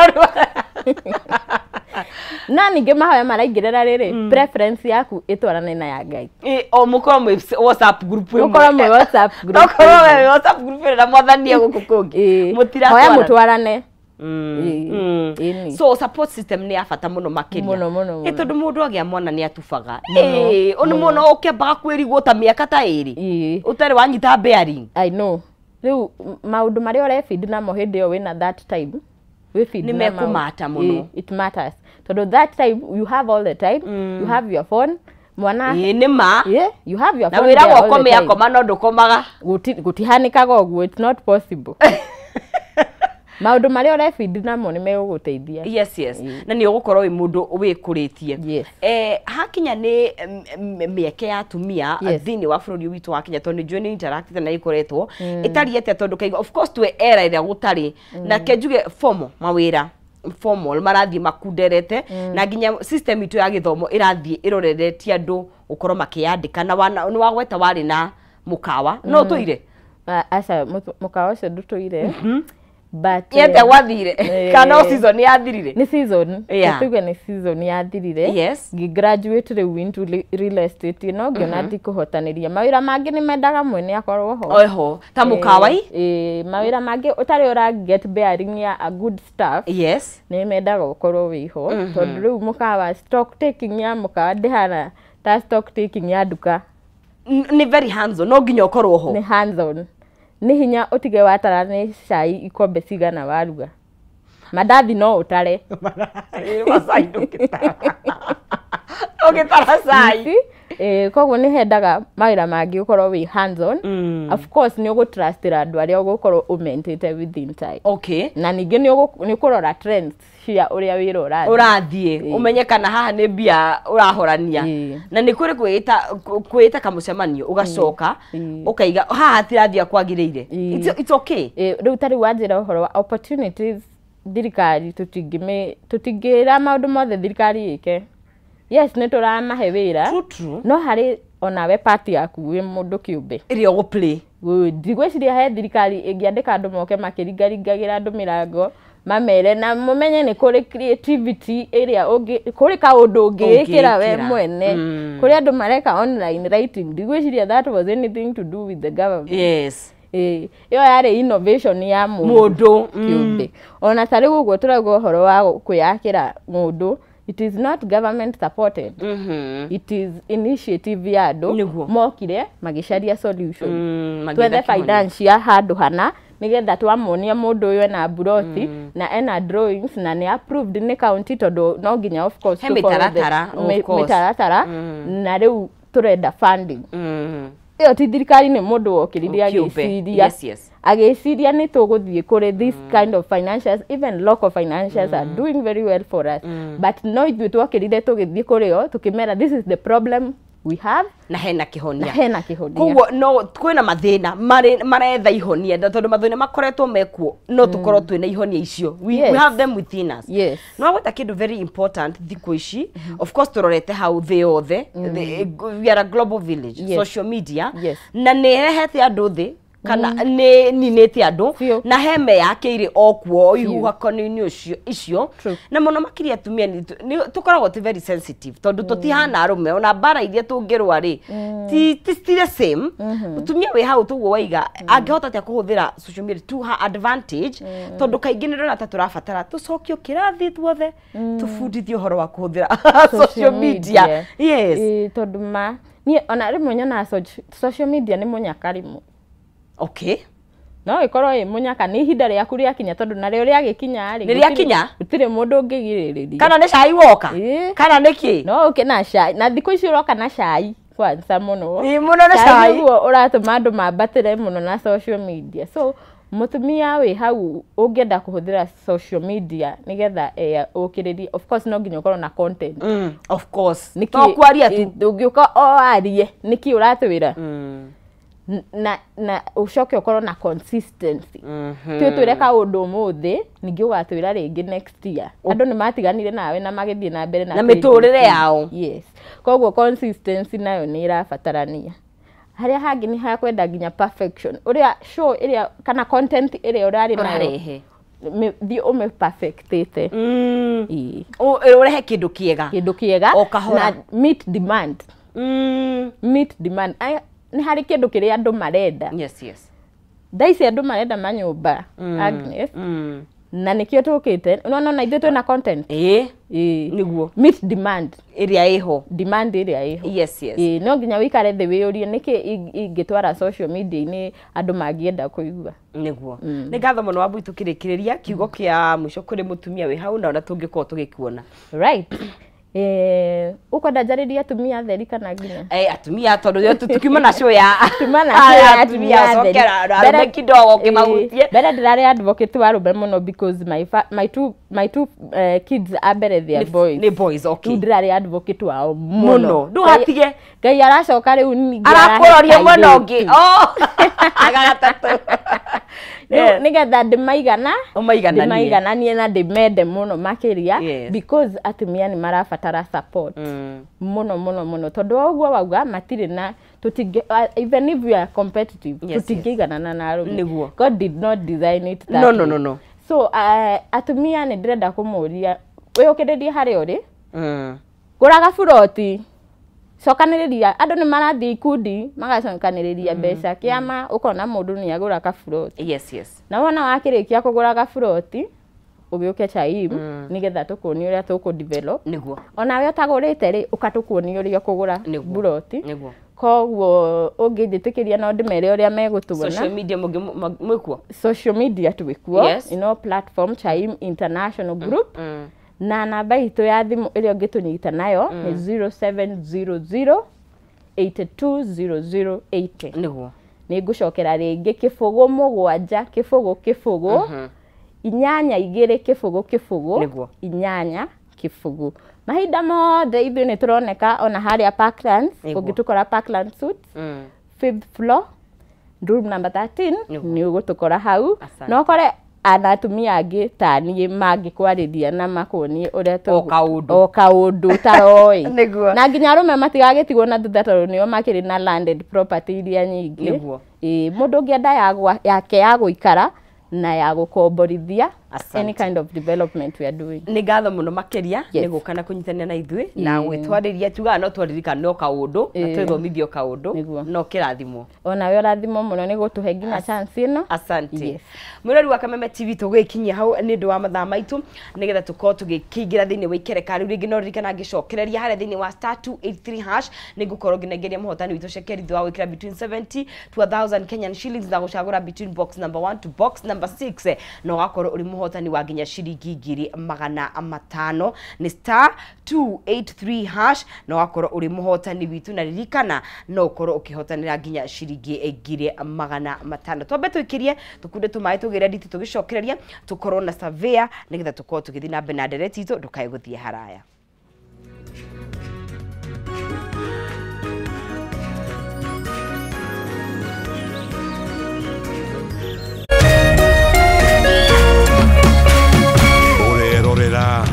No ningĩ mahoya maraingĩrĩra rĩrĩ, preference yaku ĩtwarane na ya Ngai. O mũkorwo mwĩ WhatsApp group ĩmwe. Mũkorwo mwĩ WhatsApp group. Okorwo wĩ WhatsApp group ĩrĩ na mwathani e gũkũ kũngĩ. Mũtiratwarana. Hoya mũtwarane. So support system nĩ ya bata mũno makĩria. Mũno mũno mũno. Tondũ mũndũ agĩa mwana nĩ atubaga. Ũnĩ mũno ũkĩambaga kwĩrigwo ta mĩaka ta ĩrĩ. Ũtarĩ wanyita bearing. I know. Rĩu maũndũ marĩa ũrebindi namo hĩndĩ ĩyo wĩna that time. Nĩ mekũmata mũno. It matters. Tondũ that time you have all the time, you have your phone, mwana. Nĩ ma. Yeah, you have your phone. Na wĩragwo ũkome akoma no ndũkomaga. Gũtihanĩkaga ũguo, it's not possible. Maũndũ marĩa ũrebindi namo nĩ megũgũteithia. Yes, yes. Na nĩ ũgũkorwo wĩ mũndũ wĩkũrĩtie. Yes. Hakinya nĩ mĩeke ya atumia thĩinĩ wa bũrũri witũ wa Kenya, tondũ nĩ njũĩ nĩ interactive na ĩkoretwo ĩtariĩ atĩa, tondũ kaigua of course twĩ era ĩrĩa gũtarĩ na ke njuge formal mawĩra formal marathiĩ makunderete na nginya system itũ ya gĩthomo ĩrathiĩ ĩroreretie andũ gũkorwo makĩyandĩka na nĩ wagweta warĩ na mũkawa no ũtũire? Aca, mũkawa ũcio ndũtũire. But yete gwathire kana season yathirire? Ni season. Tuge ni season yathirire. Yes. Ngi graduate rĩu into real estate no ngiona ndikũhotanĩria mawĩra mangĩ nĩ mendaga mwene akorwo ho. Oho ta mũkawa i? Mawĩra mangĩ ũtarĩ ũra get bearing ya a good staff. Yes. Nĩ mendaga ũkorwo wĩho tondũ rĩu mũkawa stock taking ya mũkawa ndĩhana ta stock taking ya nduka. Nĩ very hands on, no nginya ũkorwo ho. Nĩ hands on. Nĩ hinya ũtige watara nĩ cai ikombe cigana waruga. Mandathi no ũtare. Macai ndũngĩtara. Ũngĩtara cai. Koguo nĩ hendaga mawĩra mangĩ ũkorwo wĩ hands on. Of course nĩ ũgũtrustĩra andũ arĩa ũgũkorwo ũmentĩte within time. Okay. Na ningĩ nĩ ũkũrora trends cia ũrĩa wĩra ũrathiĩ. Ũrathiĩ. Ũmenye kana haha nĩ mbia ũrahorania. Na nĩ kũrĩ kwĩĩta kamũcemanio ũgacoka ũkaiga haha hatirathiĩ kwagĩrĩire. It's okay. Rĩu ta rĩu wanjĩra ũhoro wa opportunities thirikari tũtingĩra maũndũ mothe thirikari ĩke. Yes, nĩ tũramahe wĩra. No harĩ onawe part yaku wĩ mũndũ kĩũmbe. Ĩrĩa ũgũ-play. Ndigwĩciria he thirikari ĩngĩandĩka andũ moke makĩringaringagĩra andũ mĩrango mamere na mũmenye nĩ kũrĩ creativity ĩrĩa kũrĩ kaũndũ ũngĩĩkĩra we mwene. Kũrĩ andũ mareka online writing. Ndigwĩciria that was anything to do with the government. Yes. Ĩyo yarĩ innovation ya mũndũ kĩũmbe. Ona ta rĩu ũguo tũrauga ũhoro wa kwĩyakĩra mũndũ. It is not government supported. It is initiative ya andũ mokire magĩcaria solution. Twethe finance handũ hana nĩgetha twamuonia mũndũ ũyũ ena buroti na ena drawings na nĩ approved nĩ county tondũ no nginya of course he mĩtaratara mĩtaratara na rĩu tũrenda funding. Ĩyo ti thirikari nĩ mũndũ wokĩrire agĩciria. Yes, yes. Agĩciria nĩ tũgũthiĩ kũrĩ this kind of financials, even local financials are doing very well for us. But no ithuĩ twokĩrire tũgĩthiĩ kũrĩ o tũkĩmera this is the problem we have na hena kĩhonia. Na hena kĩhonia. Koguo no kwĩna mathĩna maretha ihonia tondũ mathĩna makoretwo mekuo no tũkorwo twĩna ihonia icio. We have them within us. Yes. No gweta kĩndũ very important thikũ ici. Of course tũrorete hau thĩ yothe. We are a global village. Yes. Social media. Yes. Na nĩ ĩrehete andũ thĩ kana nĩ ninĩte andũ na he meyakĩire o kuo ihuhako-inĩ ũcio icio na mũno makĩria atumia nĩ tũkoragwo tĩ very sensitive tondũ tũtihana arũme ona mbara iria tũngĩrũa rĩ ti the same. Mũtumia wĩ hau tũguo waiga angĩhota atĩa kũhũthĩra social media to her advantage tondũ kaingĩ nĩ ndĩrona ta tũrabatara tũcokio kĩrathi tuothe tũbundithio ũhoro wa kũhũthĩra social media. Yes. Tondũ ma niĩ ona rĩmwe nyonaga social media nĩ mũnyaka rĩmwe. Okay. No ĩkorwo ĩ mũnyaka nĩ ihinda rĩaku rĩakinya tondũ narĩo rĩagĩkinya rĩ nĩ rĩakinya gũtirĩ mũndũ ũngĩgirĩrĩria. Kana nĩ cai woka? Kana nĩ kĩ? No ũke na cai na thikũ ici ũroka na cai kwanza mũno. Ĩ mũno nĩ cai. Nĩguo ũratũma andũ mambatĩre mũno na social media. So mũtumia wĩ hau ũngĩenda kũhũthĩra social media nĩgetha ũkĩrĩrie of course no nginya ũkorwo na content. Of course. To kwaria tu. Ũngĩũka o arie nĩkĩ ũratwĩra? Na ucoke ukorwo na consistency. Twĩre kaũndũ ũmũthĩ ningĩ ũgatwĩra rĩngĩ next year. Andũ nĩ matiganire nawe na magĩthiĩ na mbere na mĩtũrĩre yao. Yes. Koguo consistency nayo nĩ ĩrabatarania. Harĩa hangĩ nĩ hakwenda nginya perfection. Ũrĩa show ĩrĩa kana content ĩrĩa ũrarĩ nayo thiĩ ũmĩ perfectĩte. Ũrehe kĩndũ kĩega. Kĩndũ kĩega na meet demand. Meet demand. Nĩ harĩ kĩndũ kĩrĩa andũ marenda. Yes, yes. Thaa ici andũ marenda manyũmba, Agnes. Na nĩkĩo tũkĩte. Unaona na ithuĩ twĩna content. Ĩĩ. Nĩguo. Meet demand. Ĩrĩa ĩho. Demand ĩrĩa ĩho. Yes, yes. Ĩĩ, no nginya wĩikare thĩ wĩyũrie nĩkĩ ingĩtwara social media-inĩ andũ mangĩenda kũigua. Nĩguo. Nĩ ngatho mũno Wambui tũkĩrĩkĩrĩria kiugo kĩa mũico kũrĩ mũtumia wĩ hau na ũrĩa tũngĩkorwo tũgĩkuona. Right. Ukwenda njarĩrie atumia atheri kana nginya? Atumia tondũ tukiuma na show ya tuma na show ya atumia atheri. Arũme kidogo ũkĩmahutie. Mbere ndĩrarĩ advocate wa arũme mũno because my two kids a mbere they are boys. Nĩ boys, okay. Rĩu ndĩrarĩ advocate wao mũno. Ndũgatige. Ngai aracoka rĩu ningĩ arakũroria mwena ũngĩ. Oh! Agagatatu. Nĩgetha ndĩmaigana ndĩmaigananie na ndĩmende mũno makĩria because atumia nĩ marabatara support mũno mũno mũno tondũ wa ũguo wauga matirĩ na tũtingĩ even if we are competitive tũtingĩiganana na arũme. God did not design it that way. No, no. So atumia nĩ ndĩrenda kũmũria wĩyũkĩrĩrie harĩa ũrĩ, gũraga buroti, cokanĩrĩria andũ nĩ marathiĩ ikundi magacokanĩrĩria mbeca kĩama ũkona mũndũ nĩ agũra kaburoti. Yes, yes. Na wona wakĩrĩkia kũgũra kaburoti ũgĩũke Chaim nĩgetha tũkuonie ũrĩa tũkũ develop. Nĩguo. Onawe ũtagũrĩte rĩ ũkatũkuonia ũrĩa ũkũgũra buroti. Nĩguo. Koguo ũngĩnjĩtĩkĩria no ndĩmere ũrĩa megũtuona. Social media mwĩkuo? Social media twĩkuo. Yes. You know, platform Chaim International Group. Na namba itũ ya thimũ ĩrĩa ũngĩtũnyita nayo nĩ 0700 820080. Nĩguo. Nĩ ngũcokera rĩngĩ 0 7 0 0 8 2 0 0 8 0. Mahinda mothe ithuĩ nĩ tũroneka ona harĩa Parklands, ũngĩtũkora Parklands Suites, 5th floor, room number 13, nĩ ũgũtũkora hau. No ũkore ana atumia angĩ ta niĩ mangĩkwarĩria na makuonie ũrĩa o kaũndũ ũtaroĩ. Na nginya arũme matigagĩtigwo na thutha tondũ nĩo makĩrĩ na landed property iria nyingĩ. Mũndũ ũngĩenda yake ya gũikara na ya gũkomborithia, any kind of development we are doing. Nĩ ngatho mũno makĩria nĩ gũka na kũnyitanĩra na ithuĩ na gwĩtwarĩria tugaga no twaririkane o kaũndũ na twĩthomithio kaũndũ no kĩrathimwo. Onawe ũrathimwo mũno nĩ gũtũhe nginya chance ĩno. Asante. Mwĩrori wa Kameme TV tũgĩkinyia hau nĩ ũndũ wa mathaa maitũ nĩgetha tũkorwo tũgĩkĩingĩra thĩinĩ wa ikereka rĩu rĩngĩ no ririkana ngĩcokereria harĩa thĩinĩ wa *283# nĩ ngũkorwo ngĩnengeria mũhotani witũ cekeri thutha wa gwĩkĩra between 70 to 1000 Kenyan shillings na gũcagũra between box number 1 to box number 6 na ũgakorwo ũrĩ mũhotani wa nginya ciringi 500,000 nĩ *283# na ũgakorwo ũrĩ mũhotani witũ na ririkana no ũkorwo ũkĩhotanĩra nginya ciringi 500,000. Twambe tũikĩrie tũkunde tũmaĩ tũgĩre nditi tũgĩcokereria tũkorwo na surveyor nĩgetha tũkorwo tũgĩthiĩ na mbere na ndereti itũ ndũkae gũthiĩ haraya.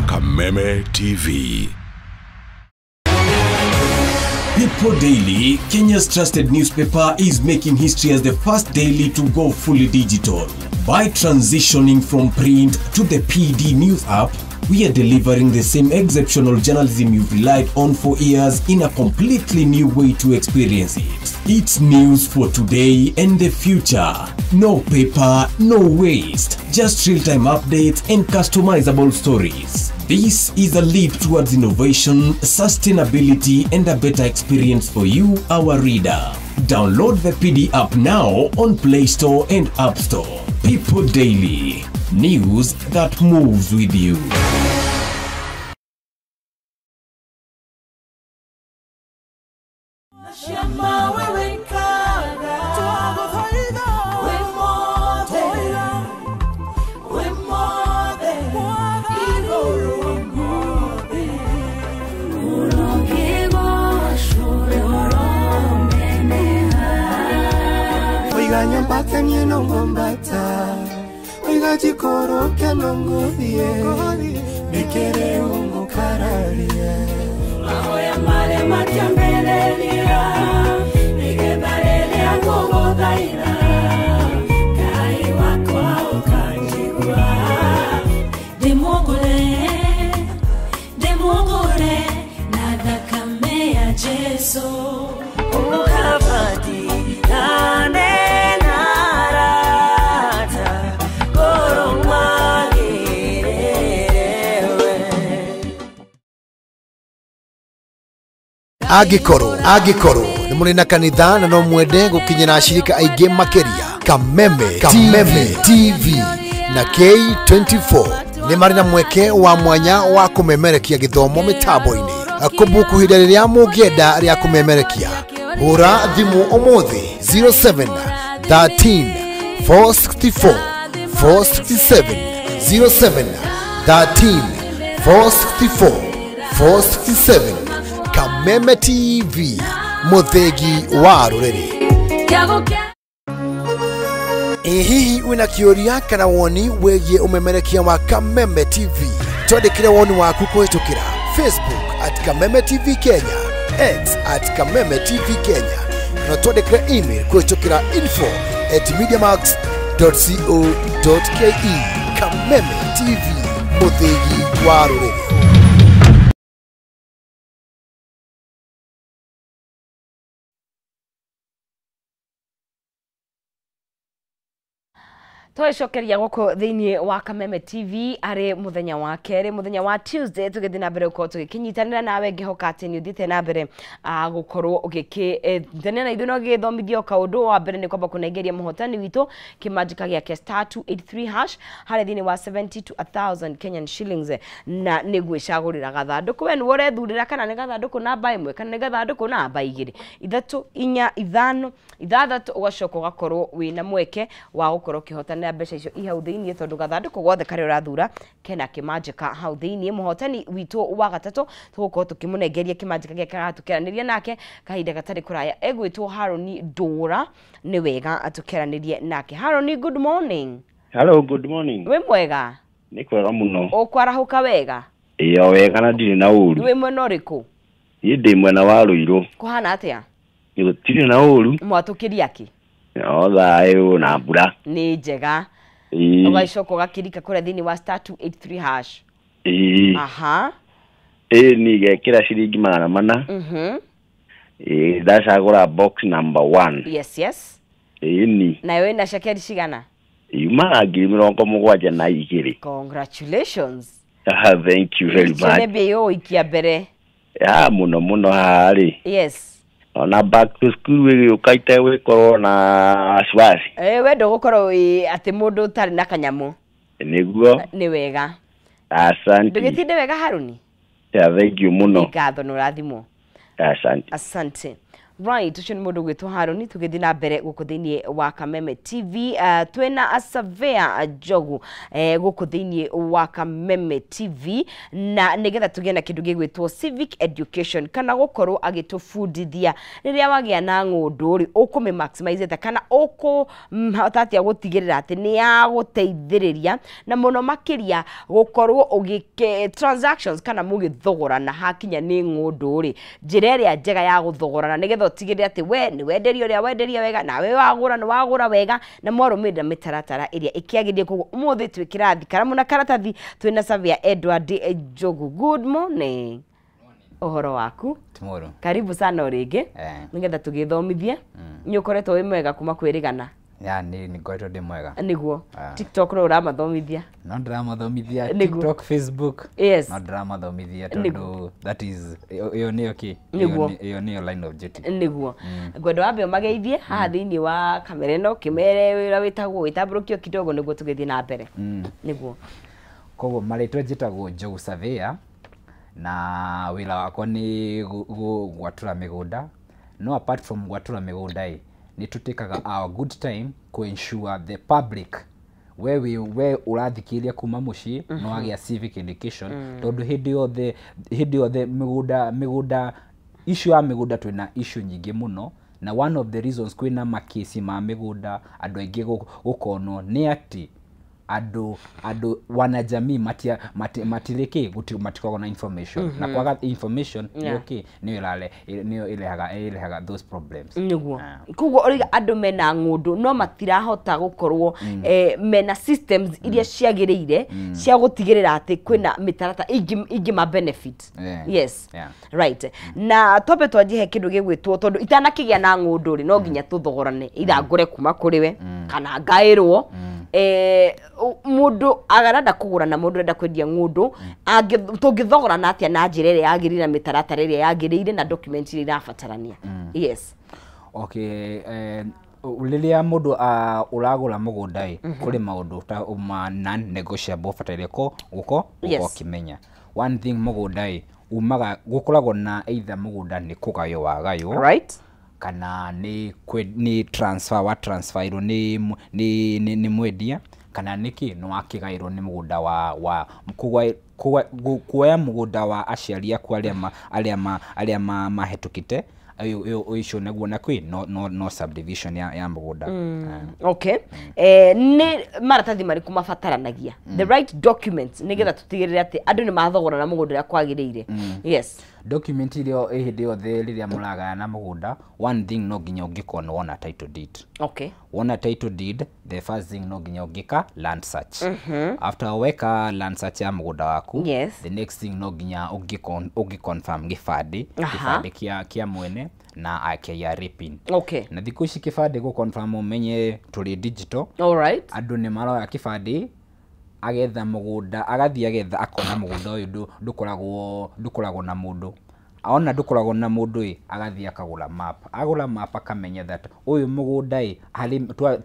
Kameme TV. People Daily, Kenya's trusted newspaper, is making history as the first daily to go fully digital. By transitioning from print to the PD News app, we are delivering the same exceptional journalism you've relied on for years in a completely new way to experience it. It's news for today and the future. No paper, no waste. Just real-time updates and customizable stories. This is a leap towards innovation, sustainability, and a better experience for you, our reader. Download the PD app now on Play Store and App Store. People Daily. News that moves with you. Anyambata nieno ngwambata Oigajikoroka nongothie Nikere ungukararie Mahoya mare matiambeleria Nigethareria nguguthaira Ngai wakwa ukanjigua Ndimugure, ndimugure na thakame ya Jesu Ukabati Angĩkorwo nĩ mũrĩ na kanitha na no mwende gũkinyĩra ashirika aingĩ makĩria, Kameme TV na K24 nĩ marĩ na mweke wa mwanya wa kũmemerekia gĩthomo mĩtambo-inĩ. Kũbuku ihinda rĩrĩa mũngĩenda rĩa kũmemerekia, hũra thimũ ũmũthĩ 07 13 464 467 07 13 464 467. Kameme TV, muthegi wa ruriri. Hihi wina kĩũria kana woni wĩgiĩ ũmemerekia wa Kameme TV? Twandĩkĩre woni waku kũhĩtũkĩra Facebook at Kameme TV Kenya, X at Kameme TV Kenya, na twandĩkĩre email kũhĩtũkĩra info@mediamax.co.ke. Kameme TV, muthegi wa ruriri. Twacokeria guku thiini wa Kameme TV ari muthenya wa keri, muthenya wa Tuesday, tugithi na mbere gukorwo tugikinyitanira nawe ngihoka ati ni uthiite na mbere gukorwo ugikinyitanira na ithuĩ no githomithio kaundu. Wa mbere ni kwamba kunengeria muhotani witu kimanjika giake star 283 hash hari thiini wa 70 to 1000 Kenyan shillings, na ni gwicagurira gathanduku. We ni urethurira kana ni gathanduku namba 1 kana ni gathanduku namba 2 3 4 5 6, ugacoka ugakorwo wina mweke wa gukorwo ukihotana mbeca icio i hau thiini, tondu gathanduku gothe karia urathura kena kimanjika hau thiini. Muhotani witu wa gatatu tugukorwo tukimunengeria kimanjika giake aratukeraniria nake kahinda gatari kuraya, egwitwo Haroni Ndura. Ni wega atukeranirie nake. Haroni, good morning. Hello, good morning. Wi mwega? Ni kwega muno. Ukwarahuka wega? Iyo wega na ndiri na uru. Wi mwena uriku? Ni ndi mwena wa Ruiru. Kuhana atia? Ni gutiri na uru. Mwatukiria ki? No thayo na mbura. Ni njega. Ugacoka ugakirika kuria thiini wa star 283 hash. Aha. Ni gekira ciringi 400. Ndacagura box number 1. Yes, yes. Ni. Nayo ina cekeri cigana? Yumaga 72. Congratulations. Thank you very much. Nebe yo ikia mbere. Ya muno muno hari. Yes. Ona back to school wĩgĩũka itewikorwo na wasiwasi. We ndũgũkorwo atĩ mũndũ ũtarĩ na kanyamũ. Nĩguo. Nĩ wega. Asante. Ndũgĩtinde wega Haruni. Yeah, thank you muno. Ngatho nĩ ũrathimwo. Asante. Asante. Right, ucio nĩ mũndũ ũgwĩtwo Haruni. Tũgĩthiĩ na mbere gũkũ thĩinĩ wa Kameme TV. Twĩna Surveyor Njogu gũkũ thĩinĩ wa Kameme TV, na nĩgetha tũgĩe na kĩndũ gĩgwĩtwo civic education, kana gũkorwo agĩtũbundithia rĩrĩa wagĩa na ng'ũndũ rĩ, ũkũmĩ maximize atĩa, kana ũkũhota atĩa gũtigĩrĩra atĩ nĩ yagũteithĩrĩria, na mũno makĩria gũkorwo ũgĩke transactions kana mũgĩthogorana hakinya nĩ ng'ũndũ rĩ, njĩra ĩrĩa njega ya gũthogorana nĩgetha utigirire ati we ni wenderio ria wenderia wega nawe wagura ni wagura wega na mwarumirira mitaratara iria ikiagirie. Koguo umuthi twi kirathi karamu na karatathi twina Surveyor Edward Njogu. Good morning. Uhoro waku? Tomorrow. Karibu sana ringi nigetha tugithomithie. Ni ukoretwo wi mwega kuma kwirigana? Ya ni ngoretwo ndi mwega. Niguo. TikTok no uramathomithia? No ndĩramathomithia TikTok, Facebook. Yes. No ndĩramathomithia tondu that is iyo niyo ki iyo niyo line of duty. Niguo. Ngwenda wambe ũmageithie haha thĩinĩ wa kamera ĩno, ũkĩmere wĩra wĩtagwo wĩtambũrũkio kidogo nĩguo tũgĩthiĩ na mbere. Niguo. Koguo marĩtwa njĩtagwo Njogu Surveyor, na wĩra wakwa nĩ gwatura mĩgũnda. No apart from gwatura mĩgũnda ĩ, nĩ tũtĩkaga our good time ku ensure the public we ũrathikĩrĩria kuma mũciĩ no wagĩa civic education, tondũ hĩndĩ yothe mĩgũnda issue ya mĩgũnda twĩna issue nyingĩ mũno, Na one of the reasons kwĩna makesi ma mĩgũnda andũ aingĩ gũkonwo nĩ atĩ andũ wanajamii matirĩ kĩ matikoragwo na information. Na kwaga information nĩyo kĩ nĩyo ĩrehaga those problems. Nĩguo. Koguo ũrauga andũ mena ng'ũndũ no matirahota gũkorwo mena systems iria ciagĩrĩire cia gũtigĩrĩra atĩ kwĩna mĩtaratara ingĩma benefit. Yes. Right. Na twambe twanjie he kĩndũ gĩgwĩtwo, tondũ itanakĩgĩa na ng'ũndũ rĩ, no nginya tũthogorane, either ngũre kuma kũrĩ we kana ngaĩrwo. Mũndũ arenda kũgũra na mũndũ arenda kwendia ng'ũndũ, tũngĩthogorana atĩa na njĩra ĩrĩa yagĩrĩire na mĩtaratara ĩrĩa yagĩrĩire na document iria irabatarania? Yes. Okay, rĩrĩa mũndũ ũragũra mũgũnda ĩ, kũrĩ maũndũ ta ma non negotiable ũbataire gũko ũkĩmenya. One thing, mũgũnda ĩ umaga gũkoragwo na either mũgũnda nĩ kũgaywo wagaywo, right, kana nĩ transfer wa transferirwo nĩ mwendia, kana nĩkĩ nĩ wakĩgaĩrwo nĩ mũgũnda wa kuoya mũgũnda wa aciari aku arĩa mahĩtũkĩte icio nĩguo na kwĩ no subdivision ya mũgũnda. Okay. Nĩ maratathi marĩkũ mabataranagia, the right documents, nĩgetha tũtigĩrĩre atĩ andũ nĩ mathogorana mũgũnda ũrĩa kwagĩrĩire? Yes. Document iria hĩndĩ yothe rĩrĩa mũragayana mũgũnda, one thing no nginya ũngĩkorwo nĩ wona title deed. Okay. Wona title deed, the first thing no nginya ũngĩka land search. After weka land search ya mũgũnda waku, yes, the next thing no nginya ũngĩ confirm gĩbandĩ kĩa mwene na KRA pin. Okay. Na thikũ ici kĩbandĩ gũ confirm ũmenye tũrĩ digital. All right. Andũ nĩ maroya kĩbandĩ agetha mũgũnda, agathiĩ agetha akona mũgũnda ũyũ ndũkoragwo na mũndũ. Ona ndũkoragwo na mũndũ ĩ, agathiĩ akagũra map. Agũra map akamenya that ũyũ mũgũnda ĩ, harĩ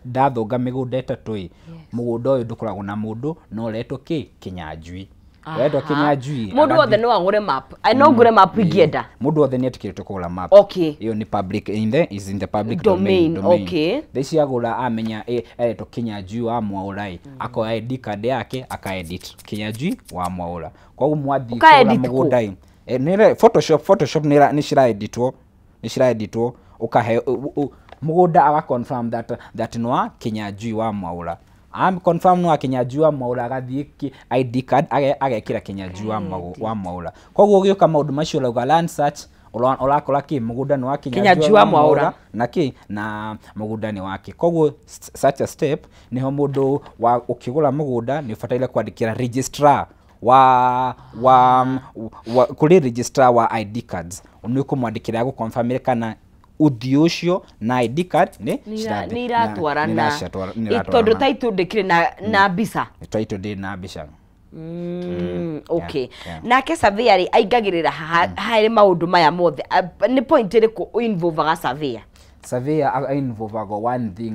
ndathonga mĩgũnda ĩtatũ ĩ, mũgũnda ũyũ ndũkoragwo na mũndũ no ũretwo kĩ Kĩnyanjui. Ũretwo Kĩnyanjui. Mũndũ wothe no agũre map. No ngũre map ingĩenda. Mũndũ wothe nĩ etĩkĩrĩtwo kũgũra map. Okay. Ĩyo nĩ public is in the public domain. Okay. Thaa ici agũra amenya aretwo Kĩnyanjui wa Mwaũra ĩ, akoya ID card yake akaedit Kĩnyanjui wa Mwaũra. Koguo mwathiĩ kũgũra mũgũnda ĩ, Photoshop nĩ ciraeditwo ũkahe mũgũnda aga confirm that nĩ wa Kĩnyanjui wa Mwaũra. Am confirm no Kĩnyanjui wa Mwaũra, agathiĩ ID card agekĩra Kĩnyanjui wa Mwaũra. Koguo ũgĩũka maũndũ macio ũrauga land search, ũrakora kĩ mũgũnda nĩ wa Kĩnyanjui wa Mwaũra na kĩ na mũgũnda nĩ wake. Koguo such a step nĩho mũndũ wa ũkĩgũra mũgũnda nĩ ũbataire kwandĩkĩra registrar wa kũrĩ registrar wa ID cards, nĩ ũkũmwandĩkĩra agũconfirmĩre kana ũthiũ ũcio na ID card nĩ iratwarana, tondũ title ndĩkĩrĩ na mbica. Title ndĩrĩ na mbica. Okay. Nake surveyor rĩ aingagĩrĩra harĩ maũndũ maya mothe, nĩ point ĩrĩkũ involvaga surveyor? Surveyor involvaga one thing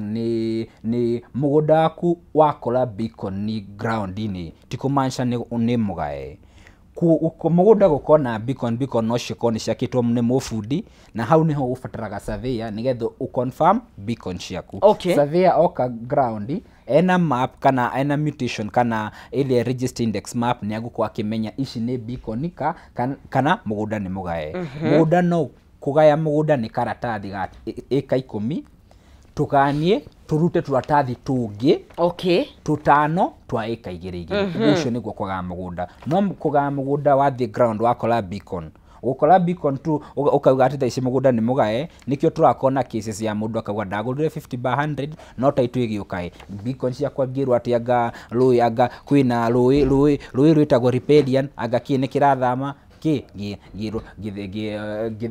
nĩ mũgũnda waku wakora beacon nĩ ground-inĩ, ti kũmaanisha nĩ mũgae. Mũgũnda gũkorwo na beacon no cikorwo nĩ ciakĩtwo nĩ mũbundi, na hau nĩho ũbataraga surveyor nĩgetha ũ confirm beacon ciaku. Okay. Surveyor oka ground ena map kana ena mutation kana ile register index map, nĩ agũkorwo akĩmenya ici nĩ beacon kana mũgũnda nĩ mũgae. Mũgũnda no kũgaya mũgũnda nĩ karatathi ga ĩka 10, tũganie tũrute tũratathi tũngĩ, okay, tũtano twa ĩka 2 2. Ũcio nĩguo kũgaya mũgũnda. No kũgaya mũgũnda wathiĩ ground wakora beacon, ũgũkora beacon tu ũkauga atĩ thaa ici mũgũnda nĩ mũgae. Nĩkĩo tũrakona cases ya mũndũ akauga ndagũrire 50 by 100 no title ĩgĩũka ĩ beacon ciakwa ngĩrwo atĩ anga rũĩ, anga kwĩna rũĩ rwĩtagwo riparian, anga kĩ nĩ kĩrathama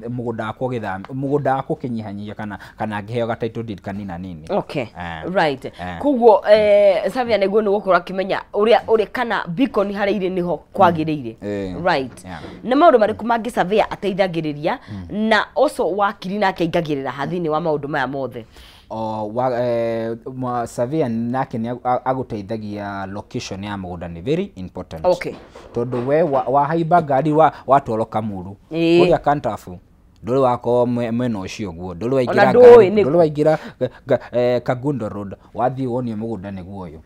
mũgũnda wakwa ũgĩthama, mũgũnda wakwa ũkĩnyihanyihia kana ngĩheo ga title deed kanina nini. Okay. Right. Koguo surveyor nĩguo nĩ gũkorwo akĩmenya ũrĩa kana beacon harĩa irĩ nĩho kwagĩrĩire. Right. Nĩ maũndũ marĩkũ mangĩ surveyor ateithagĩrĩria, na also wakiri nake aingagĩrĩra ha thĩinĩ wa maũndũ maya mothe? Surveyor nake nĩ agũteithagia location ya mũgũnda nĩ very important. Okay. Tondũ we wahaimba ngari watwarwo Kamuru kũrĩa Kantafu, ndũrĩ wakorwo mwena ũcio ũguo, ndũrĩ waingĩra ngari, ndũrĩ waingĩra Kangundo Road, wathiĩ wonio mũgũnda nĩguo ũyũ,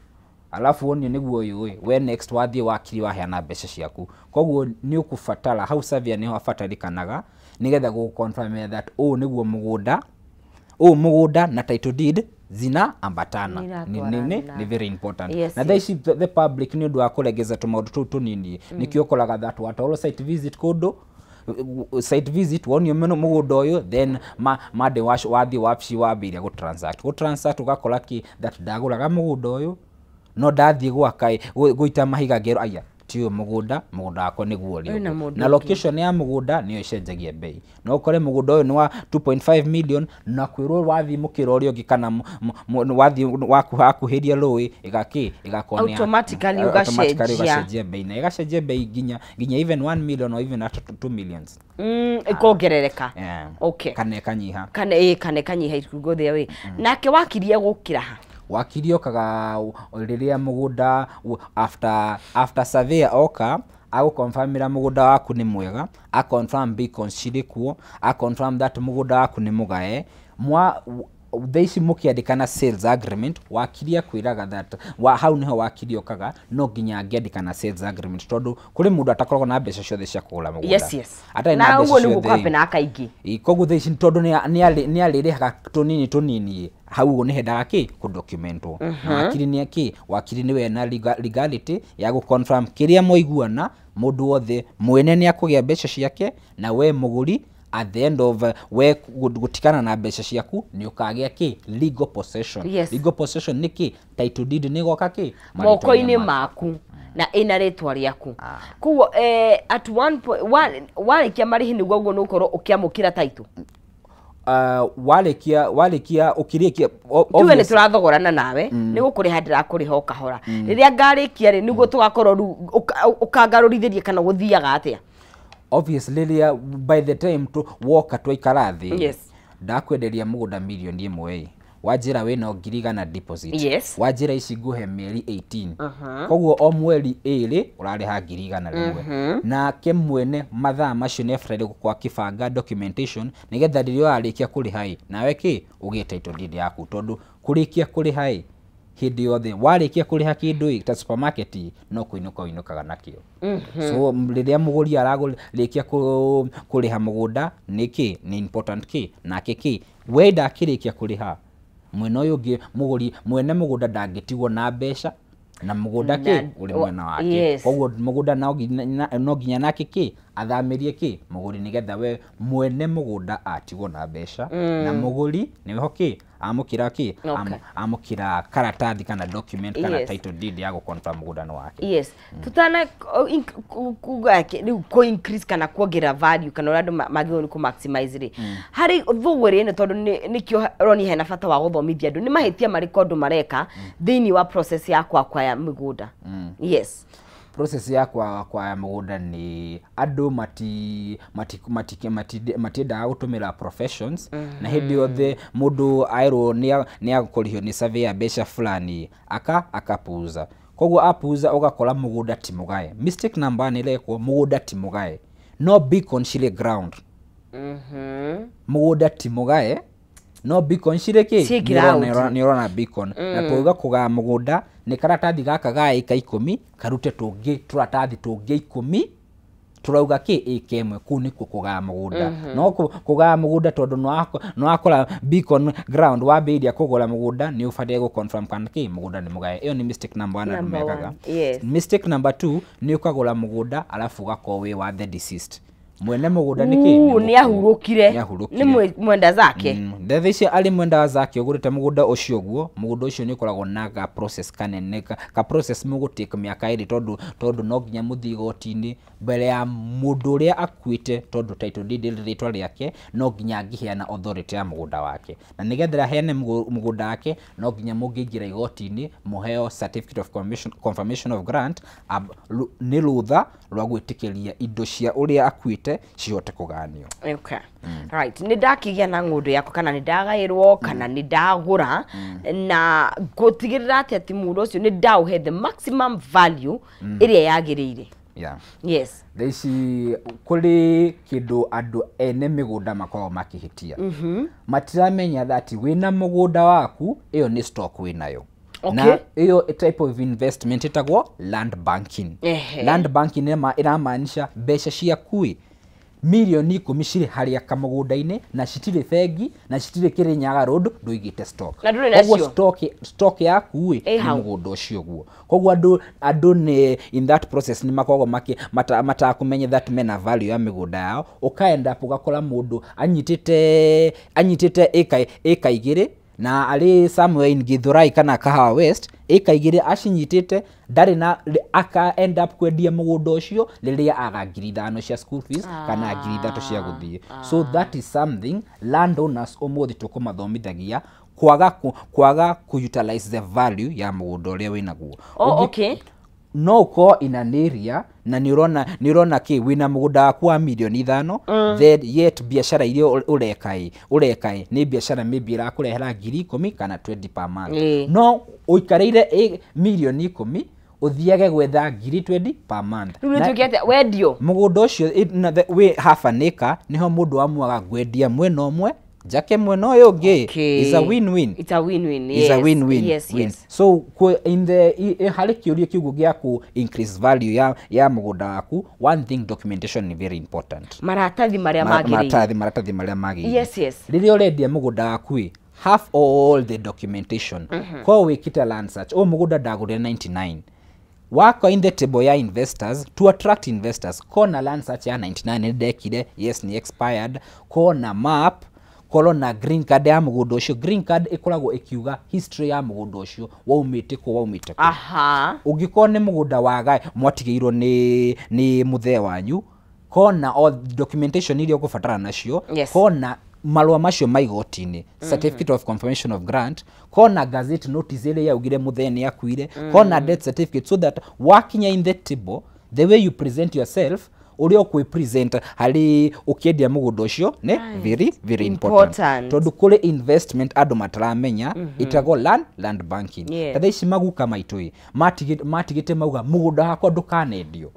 alafu wonio nĩguo ũyũ ĩ, we next wathiĩ wakiri waheana mbeca ciaku. Koguo nĩ ũkũbatara hau surveyor nĩho abatarĩkanaga nĩgetha gũconfirm that ũũ nĩguo mũgũnda Ũũ mũgũnda na title deed zina ambatana. Ni very important. Yes, na thaa ici the public nĩ ũndũ wa kũregeza tũmaũndũ tũu tũnini, nĩkĩo ũkoraga that watwarwo site visit kũndũ, site visit wonio mũgũnda ũyũ, then mande wathiĩ wabici wambĩrĩria gũ transact ũgakora ki that ndagũraga mũgũnda ũyũ no ndathiĩ gwaka gũita mahiga ngerwo aya ti ũyũ mũgũnda wakwa nĩguo ũrĩa Wĩna ũguo. Mũndũ Na ũngĩ. Location ya mũgũnda nĩyo ĩcenjagia bei. No ũkore mũgũnda ũyũ nĩ wa 2.5 million na kwĩrwo wathiĩ mũkĩra ũrĩa ũngĩ kana wathiĩ wakuhĩria rũĩ ĩgakĩ ĩgakorwo nĩ Automatically automatically ũgacenjia. Ũgacenjia bei na ĩgacenjia bei nginya even 1 million or even up to 2 millions. Ĩkongerereka. Yeah. Okay. Kana ĩkanyiha. Kana ĩ kana ĩkanyiha, it could go the way. Nake wakirie gũkĩra ha? Wakiri okaga rĩrĩa mũgũnda after surveyor oka agũconfirmĩra mũgũnda waku nĩ mwega, a confirm beacons cirĩ kuo, a confirm that mũgũnda waku nĩ mũgae mwa thaa ici mũkĩandĩkana sales agreement, wakiri akwĩraga that hau nĩho wakiri okaga no nginya angĩandĩkana sales agreement tondũ kũrĩ mũndũ atakoragwo na mbeca ciothe cia kũgũra mũgũnda. Atarĩ Na na mbeca ũguo nĩguo ciothe. kũhapenaga kaingĩ. Ĩ, koguo thaa ici tondũ nĩ arĩrĩhaga tũnini tũnini, hau ũguo nĩ hendaga kĩ kũdocumentwo na wakiri nĩ kĩ wakiri nĩwe na legality ya gũ confirm kĩrĩa mwaiguana, mũndũ wothe mwene nĩ akũgĩa mbeca ciake na we mũgũri at the end of we gũtikana na mbeca ciaku nĩ ũkagĩa kĩ legal possession. Legal possession nĩ kĩ? Title deed nĩ ĩgoka kĩ moko-inĩ maku na ĩna rĩtwa rĩaku. Koguo at one point warĩkia marĩhi nĩguo ũguo nĩ ũgũkorwo ũkĩamũkĩra title. Warĩkia ũkĩrĩkia Tuge nĩ tũrathogorana nawe, nĩ gũkũrĩha ndĩrakũrĩha o kahora, rĩrĩa ngarĩkia rĩ, nĩguo tũgakorwo rĩu ũkangarũrithĩria kana gũthiaga atĩa? Obviously rĩrĩa by the time tu woka twaikara thĩ, ndakwenderia mũgũnda mirioni 1 ĩ, wanjĩra wĩna 100,000 deposit. Wanjĩra ici ngũhe mĩeri 18, koguo o mweri ĩrĩ ũrarĩha 100,000. Nake mwene mathaa macio nĩ abataire gũkorwo akĩbanga documentation nĩgetha rĩrĩa ũrarĩkia kũrĩha ĩ nawe kĩ ũgĩe title deed yaku, tondũ kũrĩkia kũrĩha ĩ hĩndĩ yothe warĩkia kũrĩha kĩndũ ĩ ta supermarket ĩ, no kũinũka ũinũkaga nakĩo. So rĩrĩa mũgũri ararĩkia kũrĩha mũgũnda nĩ kĩ nĩ important kĩ nake kĩ we ndakĩrĩkia kũrĩha mwena ũyũ ũngĩ mũgũri mwene mũgũnda ndangĩtigwo na mbeca na mũgũnda kĩ ũrĩ mwena wake. Koguo mũgũnda no nginya nake kĩ athamĩrie kĩ mũgũri nĩgetha we mwene mũgũnda atigwo na mbeca na mũgũri nĩho kĩ amũkĩra kĩ amũkĩra karatathi kana document kana title deed ya gũ confirm mũgũnda nĩ wake. Yes, tutana kuga rĩu kũ increase kana kuongerera value kana ũrĩa andũ magĩrĩirwo nĩ kũ maximize rĩ harĩ thũgũrĩ ĩno, tondũ nĩkĩo roni hena bata wa gũthomithia andũ nĩ mahĩtia marĩkũ andũ mareka thĩinĩ wa process ya kwakwaya mĩgũnda. Yes. Process ya kwa mũgũnda nĩ andũ mati mati mati mati matiendaga gũtũmĩra professions, na hĩndĩ yothe mũndũ aerwo nĩ akũrĩhio nĩ surveyor mbeca fulani akapuuza. Koguo apuuza ũgakora mũgũnda ti mũgae. Mistake number one ĩrekwo, mũgũnda ti mũgae no beacon cirĩ ground. Mũgũnda ti mũgae no beacon cirĩ kĩ? Ciĩ ground. Nĩ ũrona beacon na twauga kũgaya mũgũnda nĩ karatathi gaka ga ĩka 10 karute tũngĩ tũratathi tũngĩ 10 tũrauga kĩ ĩka 1, kũu nĩkuo kũgaya mũgũnda. No kũgaya mũgũnda tondũ nĩ wakora beacon ground wambĩrĩria kũgũra mũgũnda nĩ ũbataire gũ confirm kana kĩ mũgũnda nĩ mũgae. Ĩyo nĩ mistake number one andũ Number mekaga. one, yes. Mistake number two nĩ ũkagũra mũgũnda arabu ũgakorwo wĩ wa the deceased mwene mũgũnda nĩ kĩ Uu, nĩ ahurũkire. Nĩ ahurũkire. Nĩ mwenda zake. Thaa ici arĩ mwenda wa zake ũgũrĩte mũgũnda ũcio ũguo, mũgũnda ũcio nĩ ũkoragwo na ga process kanene ka process mũgũtake mĩaka 2 tondũ no nginya mũthiĩ igoti-inĩ mbere ya mũndũ ũrĩa akuĩte, tondũ title deed ĩrĩ rĩtwa rĩake, no nginya angĩheana authority ya mũgũnda wake, na nĩgetha aheane mũgũnda wake no nginya mũngĩingĩra igoti-inĩ mũheo certificate of confirmation of grant, nĩ rũtha rwa gwĩtĩkĩria indo cia ũrĩa akuĩte cihote kũganio. Okay. Right, nĩ ndakĩgĩa na ng'ũndũ yakwa kana nĩ ndagaĩrwo kana nĩ ndagũra, na ngũtigĩrĩra atĩ mũndũ ũcio nĩ ndaũhe the maximum value ĩrĩa yagĩrĩire? Yes. Thaa ici kũrĩ kĩndũ andũ ene mĩgũnda makoragwo makĩhĩtia, matiramenya that wĩna mũgũnda waku ĩyo nĩ stock wĩnayo. Na ĩyo type of investment ĩtagwo land banking. Land banking ĩramaanisha mbeca ciaku ĩ Milioni 10 cirĩ harĩa kamũgũnda-inĩ na citirĩ bengi na citirĩ Kirinyaga Road, ndũigĩte stock. Na ndũrĩ nacio. Koguo stock yaku ĩ Ĩ nĩ hau. mũgũnda ũcio guo. Koguo andũ nĩ in that process nĩ makoragwo matakũmenya that mena value ya mĩgũnda yao. Ũkaenda up ũgakora mũndũ anyitĩte ĩka 2 na arĩ somewhere in Githurai kana Kahawa West, ĩka 2 acinyitĩte, ndarĩ na aka end up kwendia mũgũnda ũcio rĩrĩa aga 5,000 cia school fees kana 3,000 cia gũthiĩ. So that is something landowners ũmũthĩ tũkũmathomithagia kwaga ku utilize the value ya mũgũnda ũrĩa wĩnaguo. Oh, okay. No ũkorwo in an area na nĩ ũrona kĩ wĩna mũgũnda waku wa milioni 5, then yet biacara iria ũreka nĩ biacara maybe ĩrakũrehera 10,000 kana 20 per month. No ũikarĩire milioni 10 ũthiage gwetha 20,000 per month. Rĩu nĩtuĩke atĩa wendio mũgũnda ũcio wĩ half an acre, nĩho mũndũ amuaga ngwendia mwena ũmwe njake mwena ũyũ ũngĩ. Is a win-win. It's a win-win. Is a win-win. Yes, yes. So in the harĩ kĩũria kĩu gĩa ku increase value ya mũgũnda waku, one thing, documentation is very important. Maratathi marĩa magĩrĩire. Maratathi marĩa magĩrĩire. Yes, yes. Rĩrĩa ũrendia mũgũnda waku ĩ, have all the documentation. Korwo wĩkĩte land search, ũyũ mũgũnda ndagũrire 99. Wako in the table ya investors to attract investors. Kona land search ya 99 nĩ ndekire, yes ni expired. Kona map, korwo na green card ya mũgũnda ũcio. Green card ĩkoragwo ĩkiuga history ya mũgũnda ũcio, waumĩte kũ. Aha. Ũngĩkorwo nĩ mũgũnda wa mwatigĩirwo nĩ mũthee wanyu, kona all documentation iria ũkũbatara nacio. Yes. Kona marũa macio ma igoti-inĩ, certificate of confirmation of grant, kona gazette notice ĩrĩa yaugire mũthee nĩ akuire, kona death certificate, so that wakinya in the table, the way you present yourself, ũrĩa ũkwĩ present harĩ ũkĩendia mũgũnda ũcio nĩ very very important. Tondũ kũrĩ investment andũ mataramenya ĩtagwo land banking. Ta thaa ici maguka maitũ ĩ matigĩte mauga mũgũnda wakwa ndũkanendio.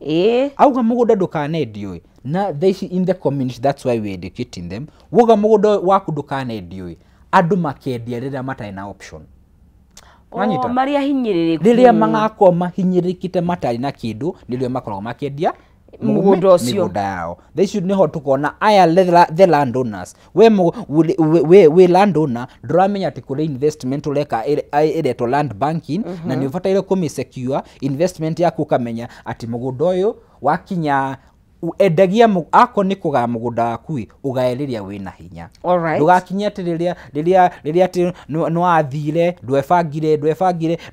Auga mũgũnda ndũkanendio ĩ, na thaa ici in the community, that's why we educating them, wauga mũgũnda waku ndũkanendio ĩ, andũ makendia rĩrĩa matarĩ na option. Marĩa hinyĩrĩrĩku. Rĩrĩa magakorwo mahinyĩrĩrĩkĩte matarĩ na kĩndũ, nĩrĩo makoragwo makĩendia mũgũnda ũcio, mĩgũnda yao. Thaa ici nĩho tũkona aya the landowners. We landowner ndũramenya atĩ kũrĩ investment ũreka ĩretwo land banking, na nĩ ũbataire kũmĩ secure investment yaku, ũkamenya atĩ mũgũnda ũyũ wakinya endagia ako nĩ kũgaya mũgũnda waku ĩ, ũgae rĩrĩa wĩna hinya. Ndũgakinye atĩ rĩrĩa atĩ nĩwathire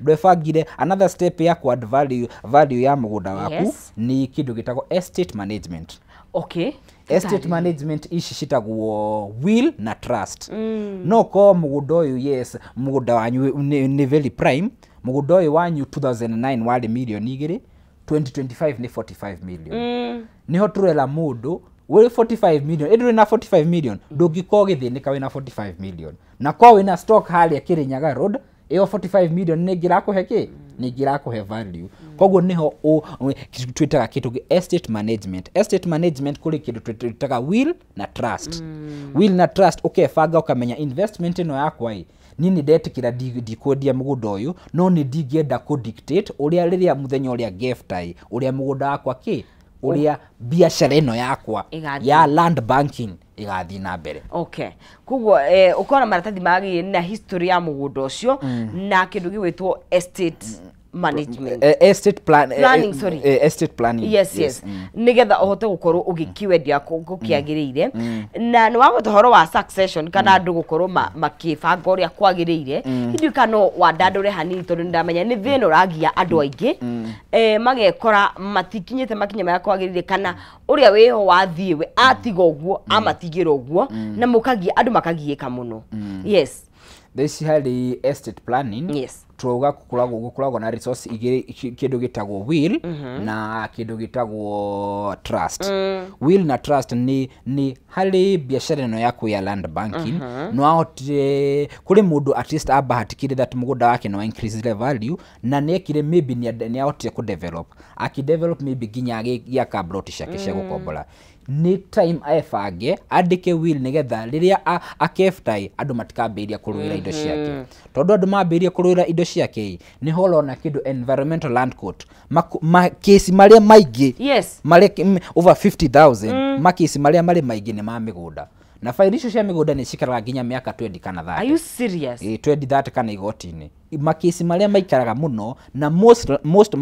ndwebangire. Another step ya ku add value ya mũgũnda waku nĩ kĩndũ gĩtagwo estate management. Okay. Estate management ici citagwo will na trust. No ko mũgũnda ũyũ, yes, mũgũnda wanyu nĩ very prime. Mũgũnda ũyũ wanyu 2009 warĩ milioni 2, 2025 nĩ 45 million. Niho tũrera mũndũ wĩ 45 million, ĩndĩ wĩna 45 million ndũngĩkorwo ũgĩthĩnĩka wĩna 45 million, na korwo wĩna stock harĩa Kirinyaga Road, ĩyo 45 million nĩ ĩngĩrakũhe kĩ, nĩ ĩngĩrakũhe value. Koguo nĩho twĩtaga kĩndũ estate management. Estate management kũrĩ kĩndũ twĩtaga will na trust. Will na trust ũkebanga ũkamenya investment ĩno yakwa ĩ, niĩ nĩ ndetĩkĩra ndikwendia mũgũnda ũyũ, no nĩ ndingĩenda kũ dictate ũrĩa rĩrĩa mũthenya ũrĩa ngefta ĩ, ũrĩa mũgũnda wakwa kĩ, ũrĩa biacara ĩno yakwa ya land banking ĩgathiĩ na mbere. Okay. Koguo ũkona maratathi magĩrĩire na history ya mũgũnda ũcio na kĩndũ gĩgwĩtwo estate management. Estate planning, sorry. Estate planning. Yes, yes. Nigetha uhote gukorwo ugikiwendia gukiagiriire. Na ni wagweta horo wa succession kana andu gukorwo makibanga uria kwagiriire. Hindi kana wandandure hanini tondu ndamenya ni thina uragia andu aingi. Magekora matikinyite makinya maria kwagiriire kana uria wiho wathie we atiga uguo amatigira uguo na mukagia andu makagiika muno. Yes. This harĩ estate planning. Yes. Turauga gukoragwo na resource igiri, kindu gitagwo will na kindu gitagwo trust. Will na trust ni harĩ biacara ĩno yaku ya land banking. No ahotire kuri mundu at least abahatikire that mugunda wake no increase the value na nekire maybe ni ahotire ku develop aki develop maybe nginya agĩaka plot ciake cia gũkombora. Nĩ time ebange andĩke will nĩgetha rĩrĩa akeftai andũ matikambĩrĩria kũrũĩra indo ciake. Tondũ andũ mambĩrĩria kũrũĩra indo ciake nĩho ũrona kĩndũ environmental land court makesi marĩa maingĩ, yes, marĩa over 50,000 makesi marĩa marĩ maingĩ nĩ ma mĩgũnda. Na faili icio cia mĩgũnda nĩ cikaraga nginya mĩaka 20 kana 30. Are you serious? 20 30 kana igoti-inĩ. Makesi marĩa maikaraga mũno na most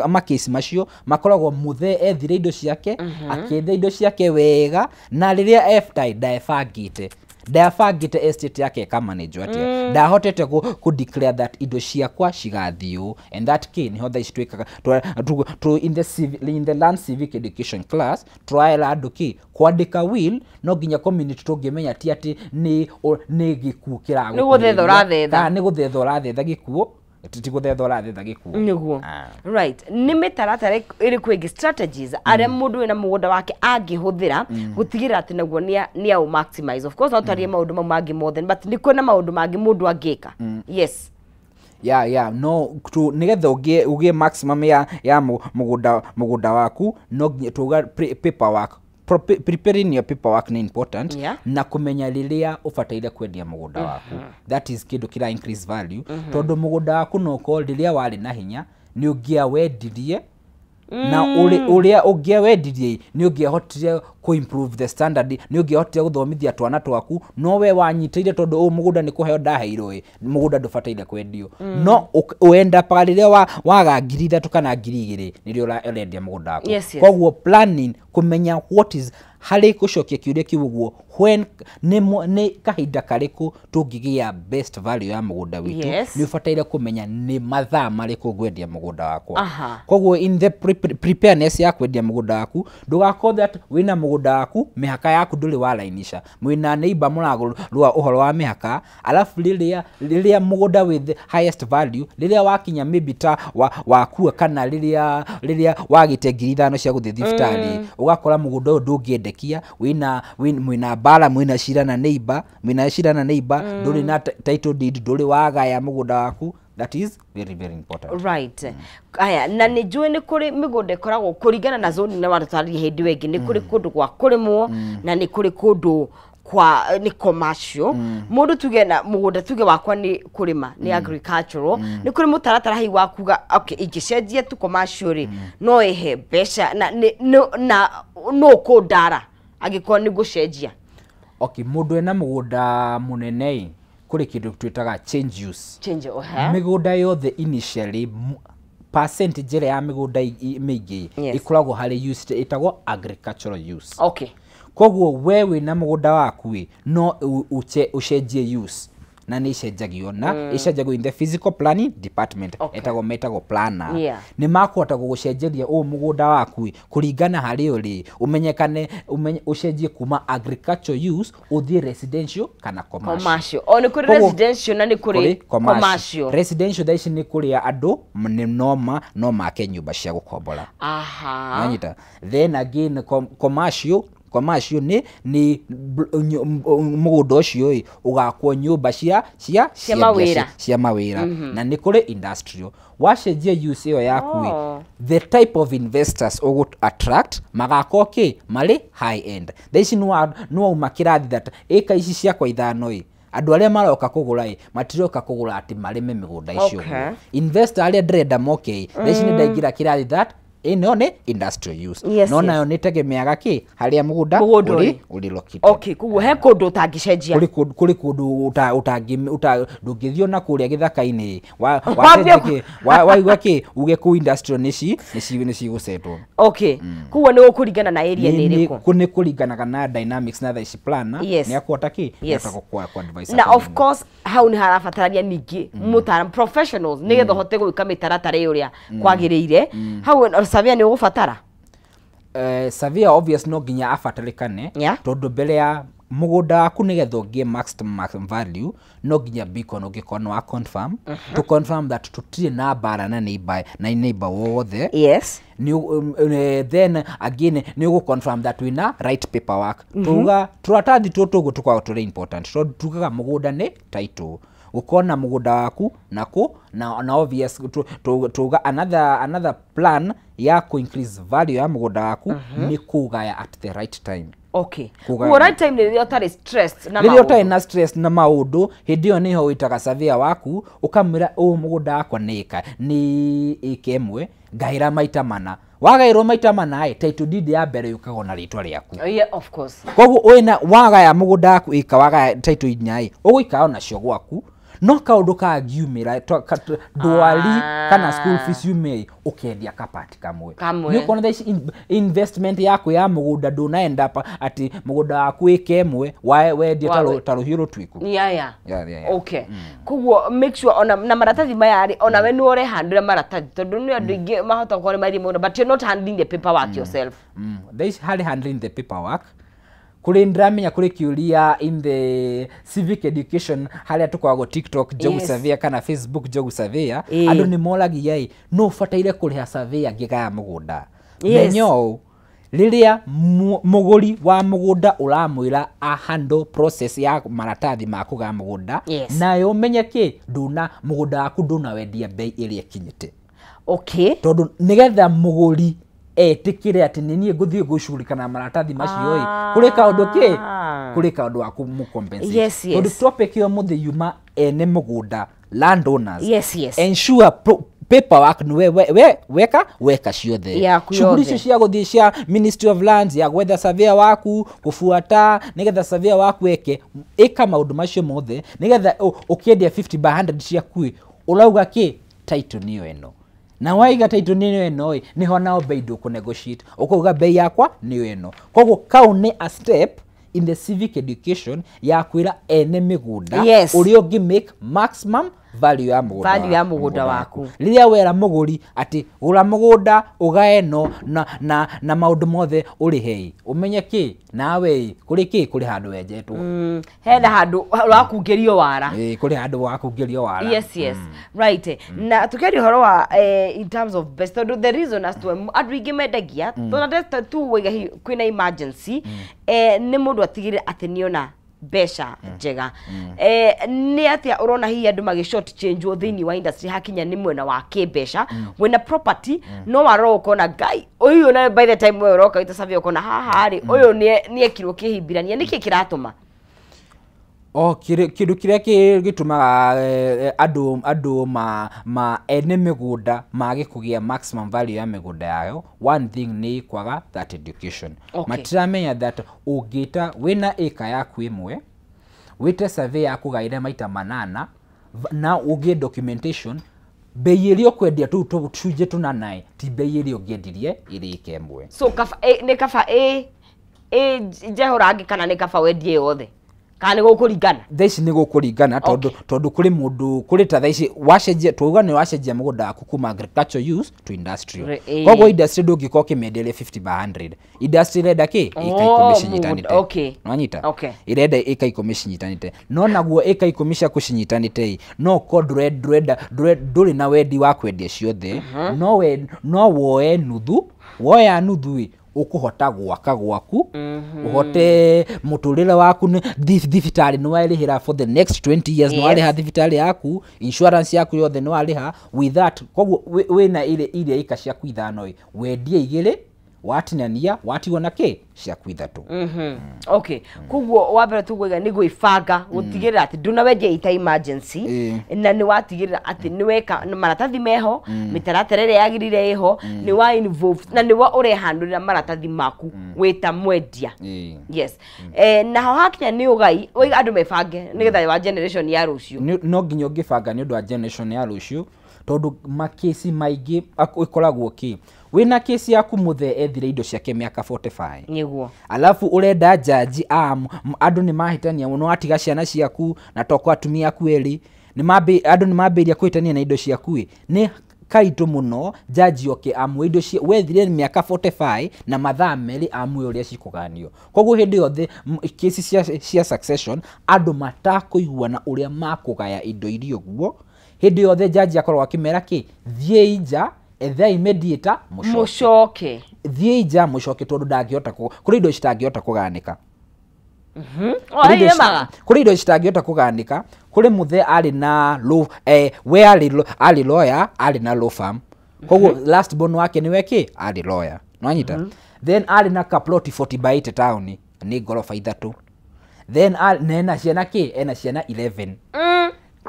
makesi macio makoragwo mũthee ethire indo ciake, akĩetha indo ciake wega, na rĩrĩa eftai ndaebangĩte estate yake ĩkamanĩnjwo atĩa, ndahotete ku declare that indo ciakwa cigathiĩ, and that key niho thaa ici twĩkaga in the land civic education class tũraera andũ kĩ kwandĩka will no nginya community tũngĩmenya ti atĩ nĩ gĩkuũ kĩragũkuhĩrĩria, nĩ gũthetha ũrathetha, nĩ gũthetha ũrathetha gĩkuũ, ti gũthetha ũrathetha gĩkuũ nĩguo. Right, nĩ mĩtaratara ĩrĩkũ ĩngĩ strategies arĩa mũndũ wĩna mũgũnda wake angĩhũthĩra gũtigĩrĩra atĩ naguo nĩ au maximize? Of course no twarie maũndũ mau mangĩ mothe, but nĩ kwĩna maũndũ mangĩ mũndũ angĩka. Yes. Yeah, no nĩgetha ũgĩe maximum ya mũgũnda waku no nginya tuga paperwork. Preparing your paperwork ni important, yeah, na kumenya rĩrĩa ũbataire kwendia mũgũnda waku. That is kĩndũ kĩra increase value, tondũ mũgũnda waku no ũkorwo rĩrĩa warĩ na hinya nĩ ũngĩawendirie, na ũrĩa ũngĩawendirie nĩ ũngĩahotire kũ improve the standard, nĩ ũngĩahotire gũthomithia twana twaku, no we wanyitĩire tondũ ũyũ mũgũnda nĩ kũheo ndaheirwo ĩ, mũgũnda ndũbataire kwendio. No ũenda paga rĩrĩa waga 3,000 kana 2,000 nĩrĩo ũrendia mũgũnda waku. Yes, yes. Koguo planning, kũmenya what is harĩ gũcokia kĩũria kĩu ũguo, when nĩ kahinda karĩkũ tũngĩgĩa best value ya mũgũnda witũ, yes, nĩ ũbataire kũmenya nĩ mathaa marĩkũ ngwendia mũgũnda wakwa. Koguo in the preparedness ya kwendia mũgũnda waku, ndũgakorwo that wĩna mũgũnda waku mĩhaka yaku ndũrĩ warainisha, mwĩna neighbor mũragũrũa ũhoro wa mĩhaka, alafu rĩrĩa mũgũnda with the highest value rĩrĩa wakinya maybe ta wakua kana rĩrĩa wagĩte 5,000 cia gũthiĩ thibitarĩ, ũgakora mũgũnda ũyũ ndũngĩendekia, mwĩna mbara, mwĩna cira na neighbor, ndũrĩ na title deed, ndũrĩ wagaya mũgũnda waku. That is very, very important. Right. Aya, na nĩ njũĩ nĩ kũrĩ mĩgũnda ĩkoragwo kũringana na zone na watũtarĩria hĩndĩ ĩyo ĩngĩ, nĩ kũrĩ kũndũ gwa kũrĩmwo na nĩ kũrĩ kũndũ kwa nĩ commercial. Mũndũ tuge na mũgũnda tuge wakwa nĩ kũrĩma, nĩ agricultural, nĩ kũrĩ mũtaratara hihi wa kuga okay, ingĩcenjia tu commercial rĩ no ĩhe mbeca na na no kũndara angĩkorwo nĩ ngũcenjia. Okay, mũndũ ena mũgũnda mũnene kũrĩ kĩndũ twĩtaga change use. Change, mĩgũnda yothe initially percentage ĩrĩa ya mĩgũnda mĩingĩ ĩkoragwo harĩ use ĩtagwo agricultural use. Okay. Koguo we wĩna mũgũnda waku no ũcenjie use, na nĩ icenjagio na icenjagio in the physical planning department, etagwo metagwo planner. Nĩ makũhota gũgũcenjeria ũũ mũgũnda waku kũringana harĩ ũrĩ ũmenyekane, ũcenjie kuma agricultural use ũthiĩ residential kana commercial. O nĩ kũrĩ residential na nĩ kũrĩ commercial. Residential thaa ici nĩ kũrĩa andũ no make nyũmba cia gũkombora. Aha. Nanyita. Then again commercial nĩ mũgũnda ũcio ũgakwo nyũmba cia mawĩra, na nĩ kũrĩ industrial. Wacenjia use ĩyo yaku, the type of investors ũgũ attract magakorwo kĩ marĩ high end. Thaa ici nĩwauma kĩrathi that ĩka ici ciakwa 5 ĩ, andũ arĩa maroka kũgũra ĩ matiroka kũgũra atĩ marĩme mĩgũnda icio. Investor arĩa ndĩrenda moke ĩ, thaa ici nĩ ndaingĩra kĩrathi that ĩno nĩ industrial use. Yes, no nayo nĩ tegemeaga kĩ harĩa mũgũnda ũrĩ located. Okay, koguo he kũndũ ũtangĩcenjia. Kũrĩ kũndũ ndũngĩthiĩ ona kũrĩa gĩthaka-inĩ waigua kĩ uge kũu industrial nĩ cigũcetwo. Okay, koguo nĩ gũkũringana na area nĩ ĩrĩkũ. Nĩ kũringanaga na dynamics na thaa ici planner nĩ akũhota kĩ nĩ akũhota kũ advise. Na of course hau nĩ harabatarania ningĩ mũtaaramu professionals nĩgetha ũhote gwĩka mĩtaratara ĩyo ũrĩa kwagĩrĩire. Hau surveyor nĩ ũgũbatara? Surveyor obvious no nginya abatarĩkane, tondũ mbere ya mũgũnda waku nĩgetha ũgĩe maximum value no nginya beacon ũngĩkorwo nĩ wa confirm, to confirm that tũtirĩ na mbara na neighbor na neighbor wothe. Yes. Then again nĩ ũgũ confirm that wĩna right paperwork. Tuga tũratathi tũtũ ũguo tũkoragwo tũrĩ important tondũ tugaga mũgũnda nĩ title. Gũkorwo na mũgũnda waku na kũ na obvious tuga another plan ya ku increase value ya mũgũnda waku nĩ kũgaya at the right time. Okay. Kuo right time rĩrĩa ũtarĩ stressed na rĩrĩa maũndũ. Ũtarĩ na stress na maũndũ, hĩndĩ ĩyo nĩho wĩtaga surveyor waku ũkamwĩra ũũ mũgũnda wakwa nĩ ĩka nĩ ĩka ĩmwe ngaĩra maita mana, wagaĩrwo maita mana ĩ title deed ya mbere yũkaga na rĩtwa rĩaku. Yeah, of course. Koguo wĩna wagaya mũgũnda waku ĩka wagaya title inya ĩ ũgũikara nacio gwaku, no kaũndũ kangiumĩra ndwari kana school fees yume ũkendia kapati kamwe. Nĩ ũkuona thaa ici investment yaku ya mũgũnda ndũnaenda atĩ mũgũnda waku ĩka ĩmwe wendia ta rũhiũ rũtuĩku. Yeah. Okay. Koguo make sure ona na maratathi maya rĩ ona we nĩ ũrehandĩra maratathi tondũ nĩ andũ aingĩ mahota gũkorwo nĩ maithiĩ mũno, but you're not handling the paperwork yourself. Thaa ici harĩ handling the paperwork kuri ndĩramenya kuri kiuria in the civic education haria tukoragwo TikTok Njogu Surveyor kana Facebook Njogu Surveyor, andu ni moragia ĩ no ũbataire kũrĩha surveyor ngĩgaya mũgũnda. Menya ũũ, rĩrĩa mũgũri wa mũgũnda ũramwĩra a handle process ya maratathi ma kũgaya mũgũnda, nayo ũmenye kĩ nduna mũgũnda waku ndũnawendia bei ĩrĩa ĩkinyĩte. Okay. Tondũ nĩgetha mũgũri etikire ati ni nie nguthie gucurika na maratathi macio ĩ kuri kaundu ki kuri kaundu wa kumu compensate. Tondu topic yo muthi yuma ene mugunda landowners. Yes. Ensure paperwork ni we weka weka ciothe shughuli icio cia guthie cia Ministry of Lands ya gwetha surveyor waku kufuata nigetha surveyor waku eke ika maundu macio mothe nigetha ukiendia 50 by 100 ciaku urauga ki title niyo eno na waiga title niyo eno niho nao bei nduku negotiate ukauga bei yakwa niyo eno. Koguo kau ni a step in the civic education ya kwira ene migunda uria ungi make maximum value ya mugunda, value ya mugunda waku. Riria wera muguri ati gura mugunda ugae no na maundu mothe urihei umenye ki nawe kuri ki kuri handu wenjetwo hena handu wakungirio wara kuri handu wakungirio wara. Yes. Right. Na tukiaria horo wa in terms of best the reason as to andu ingi mendagia tondu tu wiga kwina emergency ni mundu atigire ati niona mbeca njega. Ni atia urona hihi andu magi short change wo thiini wa industry hakinya ni mwena wa kimbeca wena property no warora ukona ngai uyu na by the time we uroka ita survey ukona haha ri uyu ni ekirwo kihimbirania niki kiratuma o kindu kiria gitumaga andu ma ene migunda mage kugia maximum value ya migunda yao. One thing ni kwaga that education. Matiramenya that ungita wina eka yaku imwe wite survey yaku gaire maita manana na ugie documentation bei iria ukwendia tu tucunje tunanae ti bei iria ungiendirie iri eka imwe. So kaba ni kaba njehurangi kana ni kaba wendie yothe kana ni gukuringana? Thaa ici ni gukuringana tondu kuri mundu kuri ta thaa ici wacenjia tuuga ni wacenjia mugunda waku kuma agriculture use to industrial. Koguo industry ndungikorwo ukimenderia 50 by 100. Industry irenda ki ika 10 cinyitanite. Nwanyita irenda ika 10 cinyitanite no naguo ika 10 ciaku cinyitanite no ko ndurenda nduri na wendi wa kwendia ciothe no woe nuthu woya nuthu ukuhota gwaka gwaku uhote muturire waku thibitari ni warihira for the next 20 years ni wariha thibitari yaku insurance yaku yothe ni wariha with that. Koguo wina ile ile ika ciaku ithano wendie igiri watinania watigwo na ki ciaku ithatu. Okay. Koguo wa mbere tugwiga ni gwibanga gutigirira ati ndunawendia ita emergency na ni watigirira ati ni weka maratathi meho mitaratara ĩrĩa yagĩrĩire ĩho ni wa involve na ni wa ũrehandũrĩra maratathi maku wĩta mwendia. Yes. Na ho hakinya ni ũgai waiga andũ mebange nigetha wa generation ya rũciũ. No nginya ũngĩbanga nĩ ũndũ wa generation ya rũciũ tondu makesi maingĩ ĩkoragwo ki wina kesi yaku muthe ethire indo ciake miaka 45 niguo alafu urenda jaji andu ni mahitania muno atiga ciana ciaku na toko atumia aku eri ni mambi andu ni mambiria kuhitania na indo ciaku ni kaitu muno jaji oke amwe indo cia wethire miaka 45 na mathaa meri amwe uria cikuganio. Koguo hindi yothe kesi cia succession andu matakuiguana uria makugaya indo iria uguo hindi yothe jaji akorwo akimera ki thiei nja ethai mediator mucoke thiei nja mucoke tondu ndangihota kuri indo citangihota kuganika. Kũrĩ indo citangĩhota kũgayanĩka. Kũrĩ mũthee arĩ na law, we arĩ lawyer, arĩ na law firm. Koguo last born wake nĩwe kĩ arĩ lawyer. Nĩwanyita? Then arĩ na kaploti 40 by 80 taũni, nĩ ngoroba 3. Then na ena ciana kĩ? Ena ciana 11.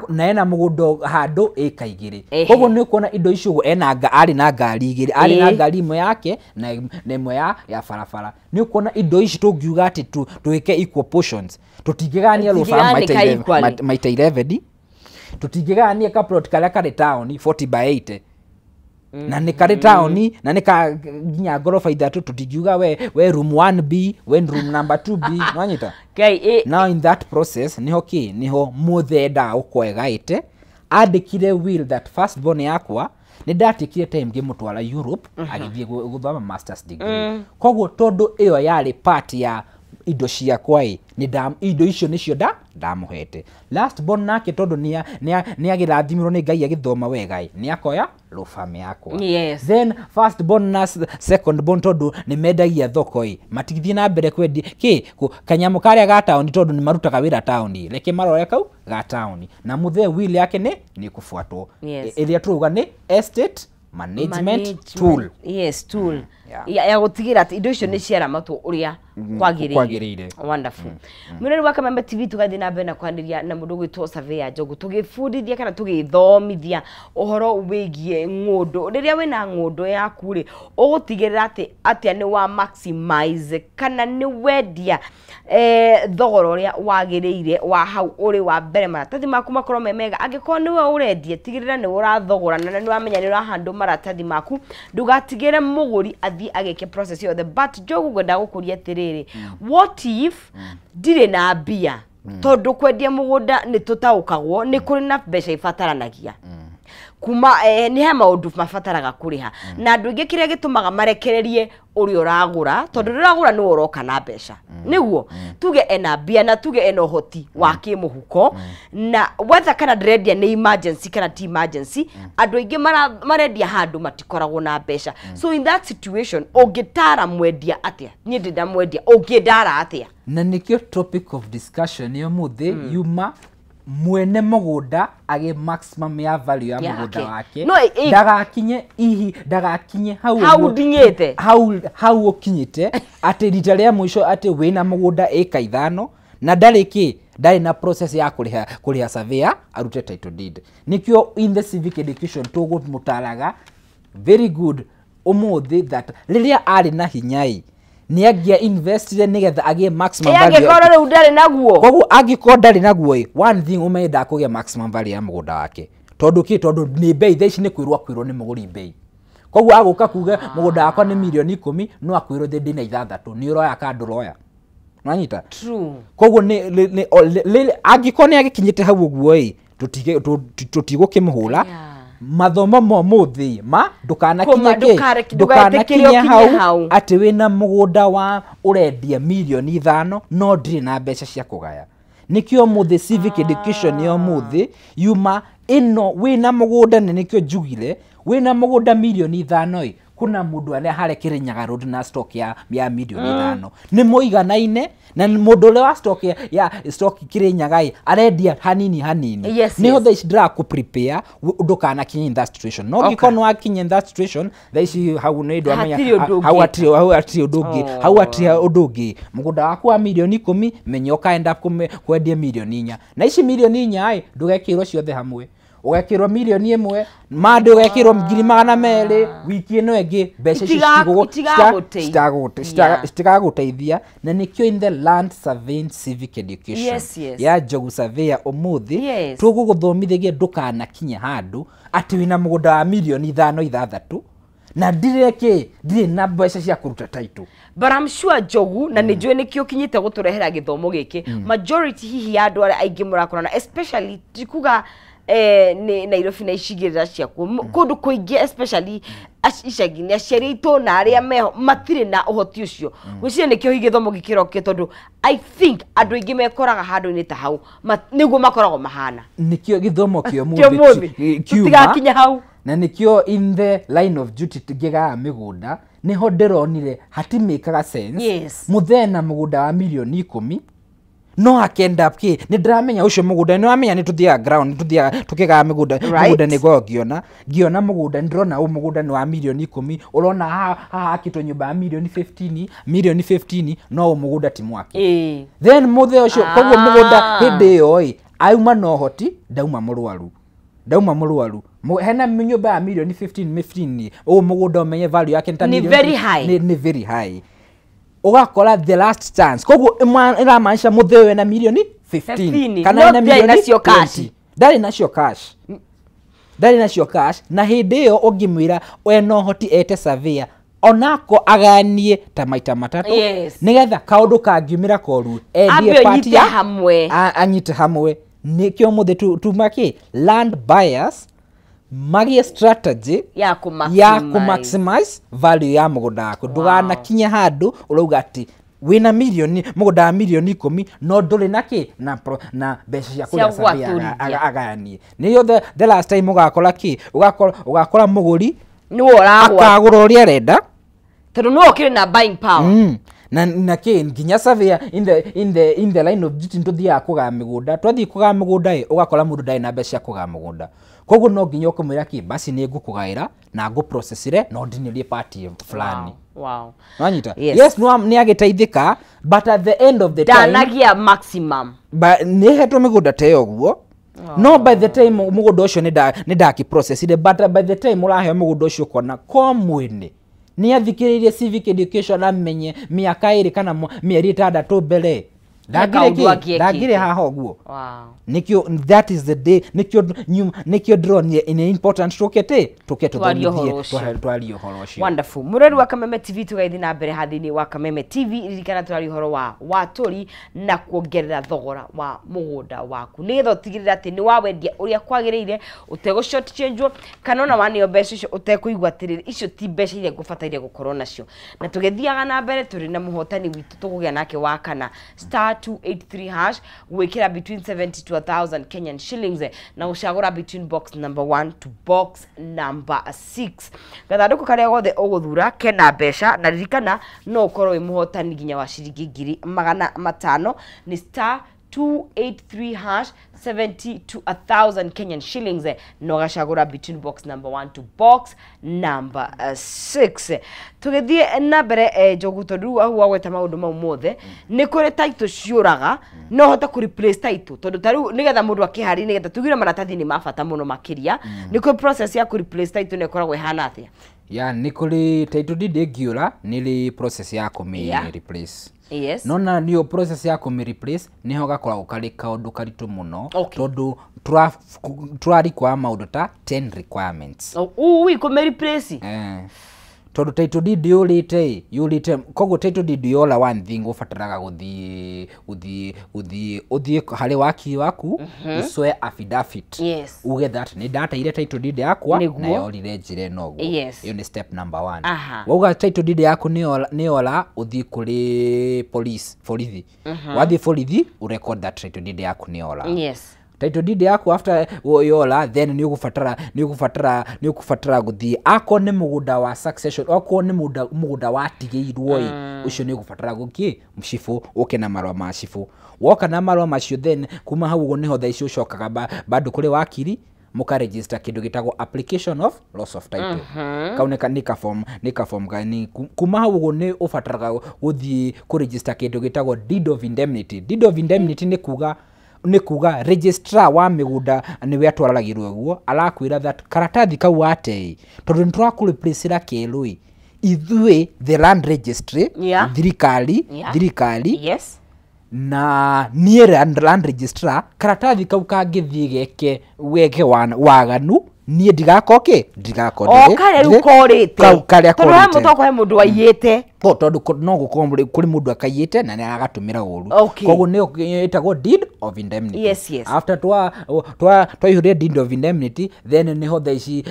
Na ena mũgũnda handũ ĩka 2. Koguo nĩ ũkuona indo icio ũguo, ena arĩ na ngari 2, arĩ na ngari ĩmwe yake na ĩmwe ya barabara. Nĩ ũkuona indo ici tũngiuga atĩ twĩke equal portions. Tũtingĩgayania law firm maita 11. Tũtingĩgayania kaplot karĩa karĩ taũni 40 by 80. Na nĩ karĩ taũni na nĩ ka nginya ngoroba 3, tũtingiuga we room 1B, we room number 2B. Nĩwanyita? Now in that process niho kĩ? Niho mũthee endaga gũkorwo egaĩte. Andĩkire will that first born yakwa nĩ ndatikire time ngĩmũtwara Europe agĩthiĩ gũthoma masters degree. Koguo tondũ ĩyo yarĩ part ya indo ciakwa ĩ, indo icio nĩcio ndamũhete. Last born nake tondũ nĩ agĩrathimirwo nĩ Ngai agĩthoma wega ĩ, nĩ akoya law firm yakwa. Then first born na second born tondũ nĩ mendagia thoko ĩ, matigithiĩ na mbere kwendia kĩ kanyamũ karĩa ga taũni tondũ nĩ marutaga wĩra taũni, reke marore kau ga taũni. Na mũthee will yake nĩ kũbuatwo. Ĩrĩa tũrauga nĩ estate management tool. Yes, tool. Ya gũtigĩra atĩ indo icio nĩ ciaramatwo ũrĩa kwagĩrĩire. Wonderful. Mwĩrori wa Kameme TV, tũgathiĩ na mbere na kwanĩria na mũndũ ũgwĩtwo Surveyor Njogu, tũgĩbundithia kana tũgĩthomithia ũhoro wĩgiĩ ng'ũndũ. Rĩrĩa wĩna ng'ũndũ yaku rĩ, ũgũtigĩrĩra atĩ atĩa nĩ wa maximize kana nĩ wendia thogora ũrĩa wagĩrĩire wa hau ũrĩ wa mbere, maratathi maku makorwo me mega. Angĩkorwo nĩwe ũrendia, tigĩrĩra nĩ ũrathogorana na nĩ wamenya nĩ ũrahandle maratathi maku, ndũgatigĩre mũgũri athiĩ agĩke process yothe. But Njogu, ngwenda gũkũria atĩrĩrĩ, what if ndirĩ na mbia? Tondũ kwendia mũgũnda nĩ tũtaũkagwo nĩ kũrĩ na mbeca ibataranagia kuma nĩ he maũndũ mabataraga kũrĩha, na andũ aingĩ kĩrĩa gĩtũmaga marekererie ũrĩa ũragũra, tondũ ũrĩa ũragũra nĩwe ũroka na mbeca, nĩguo tuge ena mbia na tuge ena ũhoti wa kĩmũhuko, na whether kana ndĩrendia nĩ emergency kana ti emergency, andũ aingĩ marendia handũ matikoragwo na mbeca. So in that situation ũngĩtara mwendia atĩa? Niĩ ndĩ ndamwendia, ũngĩndara atĩa? Na nĩkĩo topic of discussion ya ũmũthĩ yuma mwene mũgũnda agĩ maximum ya value ya mũgũnda wake, ndagakinye ihi, ndagakinye hau ndinyĩte, hau ũkinyĩte atĩ rita rĩa mũico atĩ wĩna mũgũnda ĩka 5 na ndarĩ kĩ, ndarĩ na process ya kũrĩha surveyor arute title deed. Nĩkĩo in the civic education tũgũmũtaraga very good ũmũthĩ that rĩrĩa arĩ na hinya ĩ, nĩ angĩa investire nĩgetha agĩe maximum value. Angĩkorwo rĩu ndarĩ naguo, koguo angĩkorwo ndarĩ naguo ĩ, one thing ũmenye ndakũgĩa maximum value ya mũgũnda wake. Tondũ kĩ? Tondũ nĩ bei thaa ici nĩ kwĩrwo nĩ mũgũri bei. Koguo agũka kuge mũgũnda wakwa nĩ mirioni 10, no akwĩrwo thĩ ndĩna 6, nĩ ũroya kana ndũroya. Nĩwanyita? Koguo angĩkorwo nĩ agĩkinyĩte hau ũguo ĩ, tũtigũkĩmũhũra. Mathomo ma ũmũthĩ ma ndũkanakinye hau atĩ wĩna mũgũnda wa ũrendia mirioni 5 no ndirĩ na mbeca cia kũgaya. Nĩkĩo ũmũthĩ civic education ya ũmũthĩ yuma ĩno wĩna mũgũnda, na nĩkĩo njugire wĩna mũgũnda mirioni 5 ĩ, kuna mũndũ arĩa harĩa Kĩrĩnyaga Road na stock ya mirioni 5 nĩ mũiganaine na mũndũ ũrĩa wa stock ya stock Kĩrĩnyaga ĩ, arendia hanini hanini. Nĩho thaa ici ndĩrakũ prepare ndũkanakinye in that situation. No ũngĩkorwo nĩ wakinya in that situation thaa ici hau nĩ ndwamenya hau hatirĩ ũndũ ũngĩ, hau hatirĩ ũndũ ũngĩ. Mũgũnda waku wa mirioni 10 menya ũkaenda kwendia mirioni 4, na ici mirioni 4 ĩ ndũgekĩrwo ciothe hamwe, ũgekĩrwo mirioni 1 mande ũgekĩrwo 200,000 wiki ĩno ĩngĩ, mbeca ici citigagũteithia. Na nĩkĩo in the land surveying civic education ya Njogu Surveyor ũmũthĩ tũgũgũthomithagia ndũkanakinye handũ atĩ wĩna mũgũnda wa mirioni 5 6 na ndirĩ kĩ, ndirĩ na mbeca cia kũruta title. But I'm sure Njogu, na nĩ njũĩ nĩkĩo ũkinyĩte gũtũrehera gĩthomo gĩkĩ, majority hihi ya andũ arĩa aingĩ mũrakorana, especially tikuga nĩ Nairobi na icigĩrĩra ciakuo, kũndũ kũingĩ especially icagi-inĩ, aciari aitũ na arĩa meho matirĩ na ũhoti ũcio. Gwĩciria nĩkĩo hihi gĩthomo gĩkĩrokio, tondũ I think andũ aingĩ mekoraga handũ-inĩ ta hau nĩguo makoragwo mahana. Nĩkĩo gĩthomo kĩa ũmũthĩ tũtigakinya hau. Na nĩkĩo in the line of duty ngĩgaya mĩgũnda nĩho ndĩronire hatimĩkaga sense. Mũthee na mũgũnda wa mirioni 10 No akenda ki nĩ ndĩramenya ũcio mũgũnda, nĩ wamenya nĩ tũthiaga ground, nĩ tũthiaga tũkĩgaga mĩgũnda. Mũgũnda nĩ ngoragwo ngĩona mũgũnda, nĩ ndĩrona ũyũ mũgũnda nĩ wa mirioni 10, ũrona haha hakĩtwo nyũmba ya mirioni 15, mirioni 15, no ũyũ mũgũnda ti mwake. Then mũthee ũcio, koguo mũgũnda hĩndĩ ĩyo ĩ auma na ũhoti, ndauma mũrwaru, ndauma mũrwaru. Hena nyũmba ya mirioni 15 15, ũyũ mũgũnda ũmenye value yake nĩ ta Nĩ very high. Nĩ very high. Ũgakora the last chance, koguo ĩramaanisha mũthee ũyũ ena mirioni 15 15 kana no ena ndarĩ mirioni nacio cash. 20. Ndarĩ nacio cash, ndarĩ nacio cash. Na hĩndĩ ĩyo ũngĩmwĩra ena ũhoti ete surveyor onako aganie ta maita matatũ, nĩgetha kaũndũ kangiumĩra koru endie Ambe part ũnyite ya hamwe. Anyite hamwe. Nĩkĩo mũthĩ tuma kĩ land buyers magĩe strategy ya ya kũ-maximize. Kũ-maximize value ya mũgũnda waku. Ndũganakinye handũ ũrauga atĩ wĩna mirioni, mũgũnda wa mirioni 10, no ndũrĩ na kĩ na na mbeca cia Cia kũrĩa surveyor gwatũrithia. Agayanie. Nĩyo the last time ũgakora kĩ, ũgakora mũgũri nĩwe ũragwa akagũra ũrĩa arenda tondũ nĩwe ũkĩrĩ na buying power. Na kĩ nginya surveyor in the line of duty, nĩtũthiaga kũgaya mĩgũnda. Twathiĩ kũgaya mũgũnda ĩ, ũgakora mũndũ ndarĩ na mbeca cia kũgaya mũgũnda, koguo no nginya ũkũmwĩra kĩ, basi nĩ ngũkũgaĩra na ngũprocessire no ndinĩrie part fulani. Wanyita? Yes. Yes, no nĩ agĩteithĩka, but at the end of the time ndanagia maximum. Nĩ hetwo mĩgũnda ta ĩyo ũguo, no by the time mũgũnda ũcio nĩ ndakĩprocessire, but by the time ũraheo mũgũnda ũcio ũkona ko mwene nĩ athikĩrĩirie civic education, amenye mĩaka 2 kana mĩeri 6 mbere ndangĩrĩ kaũndũ kĩ angĩekĩte. Ndangĩrĩ haha ũguo. Nĩkĩo that is the day, nĩkĩo ndĩronire nĩ important tũke tĩ tũke Twarie ũhoro tũthomithie ũcio. Twarie ũhoro ũcio. Wonderful. Mũrori wa Kameme TV, tũgathiĩ na mbere haha thĩinĩ wa Kameme TV. Ririkana tũraria ũhoro wa watũri na kuongerera thogora wa mũgũnda waku, nĩgetha ũtigĩrĩre atĩ nĩ wawendia ũrĩa kwagĩrĩire, ũtegũ short change kana ona waneo mbeca icio ũtekũigua atĩrĩrĩ, icio ti mbeca iria ngũbataire gũkorwo nacio. Na tũgĩthiaga na mbere, tũrĩ na mũhotani witũ tũkũgĩa nake wa kana, star 283 hash, gwĩkĩra between 70 to 1000 Kenyan shillings na gũcagũra between box number 1 to box number 6, gathandũkũ karĩa gothe ũgũthura kena mbeca. Na ririkana no ũkorwo wĩ mũhotani nginya wa ciringi 500,000. Nĩ star 283 hash, 70 to 1000 Kenyan shillings, na ũgacagũra between box number 1 to box number 6. Tũgĩthiĩ na mbere, Njogu, tondũ rĩu hau wagweta maũndũ mau mothe, nĩ kũrĩ title ciũraga, no hote kũ replace title, tondũ ta rĩu nĩgetha mũndũ akĩharĩrie, nĩgetha tugire maratathi nĩ ma bata mũno makĩria, nĩ kũrĩ process ya kũ replace title, na ĩkoragwo ĩhana atĩa? Ya, nĩ kũrĩ title deed ĩngiũra, nĩ rĩ process ya kũmĩ replace. Nona nĩyo process ya kũmĩ replace nĩho gakoragwo karĩ kaũndũ karitũ mũno, tondũ tũra require maũndũ ta 10 requirements. Ui, kũmĩ replace? Eh. Tondũ title deed yũrĩte ĩ, yũrĩte, koguo title deed yora, one thing ũbataraga gũthiĩ ũthiĩ harĩ wakiri waku, ũcoe affidavit, uge that nĩ ndateire title deed yakwa na yorire njĩra ĩno ũguo. Ĩyo nĩ step number one. Wauga title deed yaku nĩ yora, ũthiĩ kũrĩ police, borithi. Wathiĩ borithi, ũrecord that title deed yaku nĩ yora. Title deed yaku after yora, then nĩ ũgũbatara gũthiĩ, akorwo nĩ mũgũnda wa succession, akorwo nĩ mũgũnda watigĩirwo ĩ, ũcio nĩ ũgũbatara gũkĩ cibũ, ũke na marũa ma cibũ. Woka na marũa macio, then kuma hau ũguo nĩho thaa ici ũcokaga bado kũrĩ wakiri, mũkaregister kĩndũ gĩtagwo application of loss of title. Kau nĩ ka form gani. Kuma hau ũguo nĩ ũbataraga gũthiĩ kũregister kĩndũ gĩtagwo deed of indemnity. Deed of indemnity nĩ kuga registrar wa mĩgũnda nĩwe atwaragĩrwo ũguo, arakwĩra that karatathi kau watei, tondũ nĩ tũrakũreplacera kerũ ĩ, ithuĩ the land registry, thirikari, thirikari na niĩ land registrar, karatathi kau kangĩthiĩ geke weke waganu, niĩ ndigakoke ndigako O karĩa rĩu korĩte. Kau karĩa Tondũ he korĩte. mũndũ okorwo he mũndũ waiyĩte. Tondũ no gũkorwo kũrĩ mũndũ akaiyĩte na nĩ aragatũmĩra ũru. Koguo nĩyo ĩtagwo deed of indemnity. After twa twaihũria deed of indemnity, then nĩho thaa ici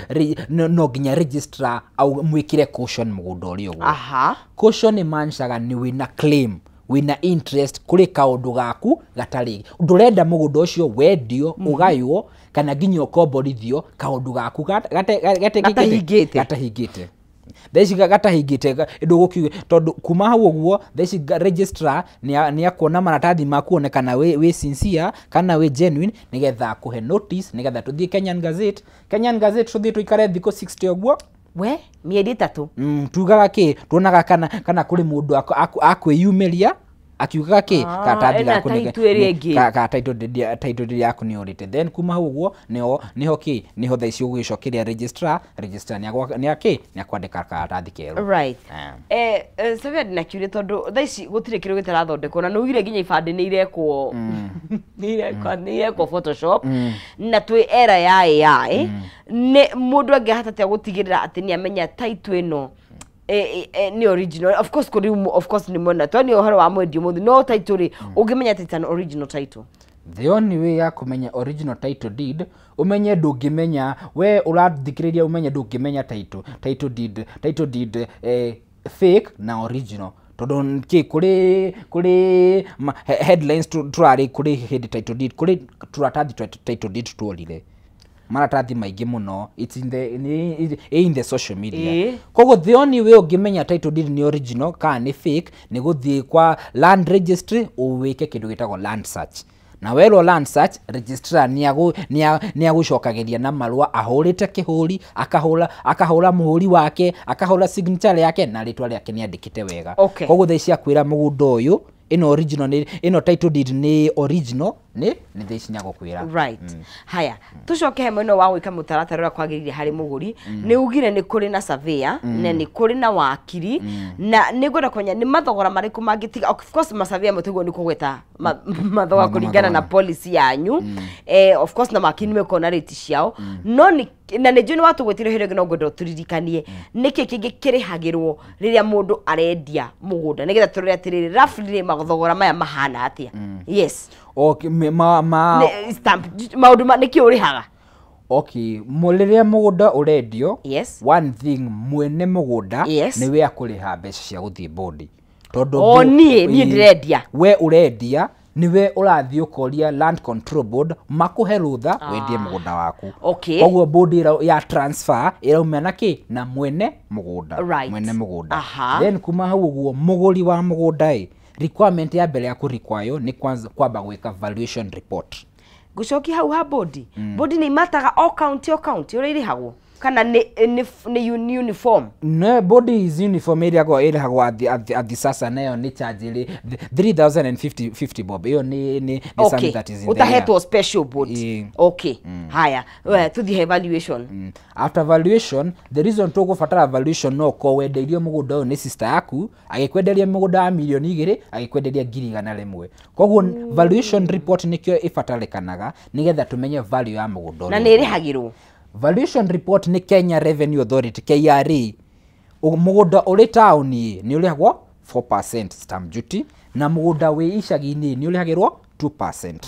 no nginya registrar au mwĩkĩre caution mũgũnda ũrĩa ũguo. Caution nĩ mancaga nĩ wĩna claim, wĩna interest kũrĩ kaũndũ gaku gatarĩ, ndũrenda mũgũnda ũcio wendio, ũgaywo kana nginya ũkomborithio kaũndũ gaku Gatahingĩte. Gatahingĩte. Thaa ici gatahingĩte ndũgũkiuga tondũ kuma hau ũguo thaa ici registrar nĩ akuona maratathi maku one kana wĩ sincere kana wĩ genuine, nĩgetha akũhe notice, nĩgetha tũthiĩ Kenyan Gazette. Kenyan Gazette tũthiĩ tũikare thikũ 60 ũguo, we mĩeri 3. Tugaga kĩ, tuonaga kana kũrĩ mũndũ akwĩyumĩria akiugaga kĩ, karatathi gaku ka title deed yaku nĩ ũrĩte. Then kuma hau ũguo niho kĩ, niho thaa ici ũgũgĩcokeria registrar nĩ akĩ nĩ akwandĩka karatathi kerũ. Right. Savia ndina kiuria tondũ thaa ici gũtirĩ kĩndũ gĩtarathondekwo, na nĩ ugire nginya ibandĩ nĩ irekwo nĩ irekwo Photoshop, na twĩ era ya AI. Nĩ mũndũ angĩhota atĩa gũtigĩrĩra atĩ nĩ amenya title ĩno nĩ original? Of course kũrĩ, of course nĩ mwena to nĩ ũhoro wa mwendio mũthĩ, no title rĩ, ũngĩmenya atĩ it's an original title? The only way ya kũmenya original title deed, ũmenye ndũngĩmenya, we ũrathikĩrĩria ũmenye ndũngĩmenya title deed fake na original, tondũ kĩ kũrĩ headlines tũrarĩ kũrĩ hĩndĩ title deed, kũrĩ tũratathi twa title deed tuorire maratathi maingĩ mũno, it's in the social media. Koguo the only way ũngĩmenya title deed nĩ original kana nĩ fake nĩ gũthiĩ kwa land registry ũwĩke kĩndũ gĩtagwo land search. Na werwo land search, registrar nĩ agũcokagĩria na marũa ahũrĩte kĩhũri, akahũra mũhũri wake, akahũra signature yake na rĩtwa rĩake nĩ andĩkĩte wega. Koguo thaa ici akwĩra mũgũnda ũyũ ĩno original nĩ ĩno title deed nĩ original nĩ thaa ici nĩagũkwĩra. Right. Haya, tũcoke he mwena wa gwĩka mũtaratara ũrĩa kwagĩrĩire harĩ mũgũri. Nĩ ugire nĩ kũrĩ na surveyor na nĩ kũrĩ na wakiri, na nĩ ngwenda kũmenya nĩ mathogora marĩkũ mangĩtiga. Of course masurveyor mũtiguo nĩ kũgweta mathogora kũringana na policy yanyu, of course na makiri nĩ mekona rate ciao, no nĩ na nĩ njũĩ nĩ watũgwetire hĩndĩ ĩngĩ, no ngwenda ũtũririkanie nĩkĩ kĩngĩ kĩrĩhagĩrwo rĩrĩa mũndũ arendia mũgũnda, nĩgetha tũrore atĩrĩrĩ roughly mathogora maya mahana atĩa. Yes. Okay, stamp maũndũ nĩkĩ ũrĩhaga? Okay, rĩrĩa mũgũnda ũrendio, yes, one thing mwene mũgũnda nĩwe akũrĩha mbeca cia gũthiĩ bodi. Tondũ niĩ ndĩrendia, we ũrendia niwe ũrathiĩ ũkoria Land Control Board makũhe rũtha wendie mũgũnda waku. Koguo board ya transfer ĩrauma na kĩ, na mwene mũgũnda. Mwene mũgũnda. Then kuma hau ũguo mũgũri wa mũgũnda ĩ, requirement ya mbere ya kũ require nĩ kwamba gwĩka valuation report. Ngũcokia hau ha bodi. Bodi nĩ imataga o county ũrĩa ĩrĩhagwo kana nĩ uniform? No, body is uniform ĩrĩa ĩrĩhagwo at the sasa, nayo nĩ charge ĩrĩ 3050 bob. Ĩyo nĩ something that is in the utahetwo special board. Okay. Haya, tũthiĩ he valuation. After valuation, the reason tũgũbatara valuation no ko wendeirio mũgũnda ũyũ nĩ sister yaku, agĩkwenderia mũgũnda wa 2,000,000 agĩkwenderia 100,000. Koguo valuation report nĩkĩo ĩbatarĩkanaga nĩgetha tũmenye value ya mũgũnda ũyũ. Na nĩ ĩrĩhagĩrwo? Valuation report nĩ Kenya Revenue Authority KRA. Mũgũnda ũrĩ taũni nĩ ũrĩhagwo 4% stamp duty, na mũgũnda wĩ icagi-inĩ nĩ ũrĩhagĩrwo 2%.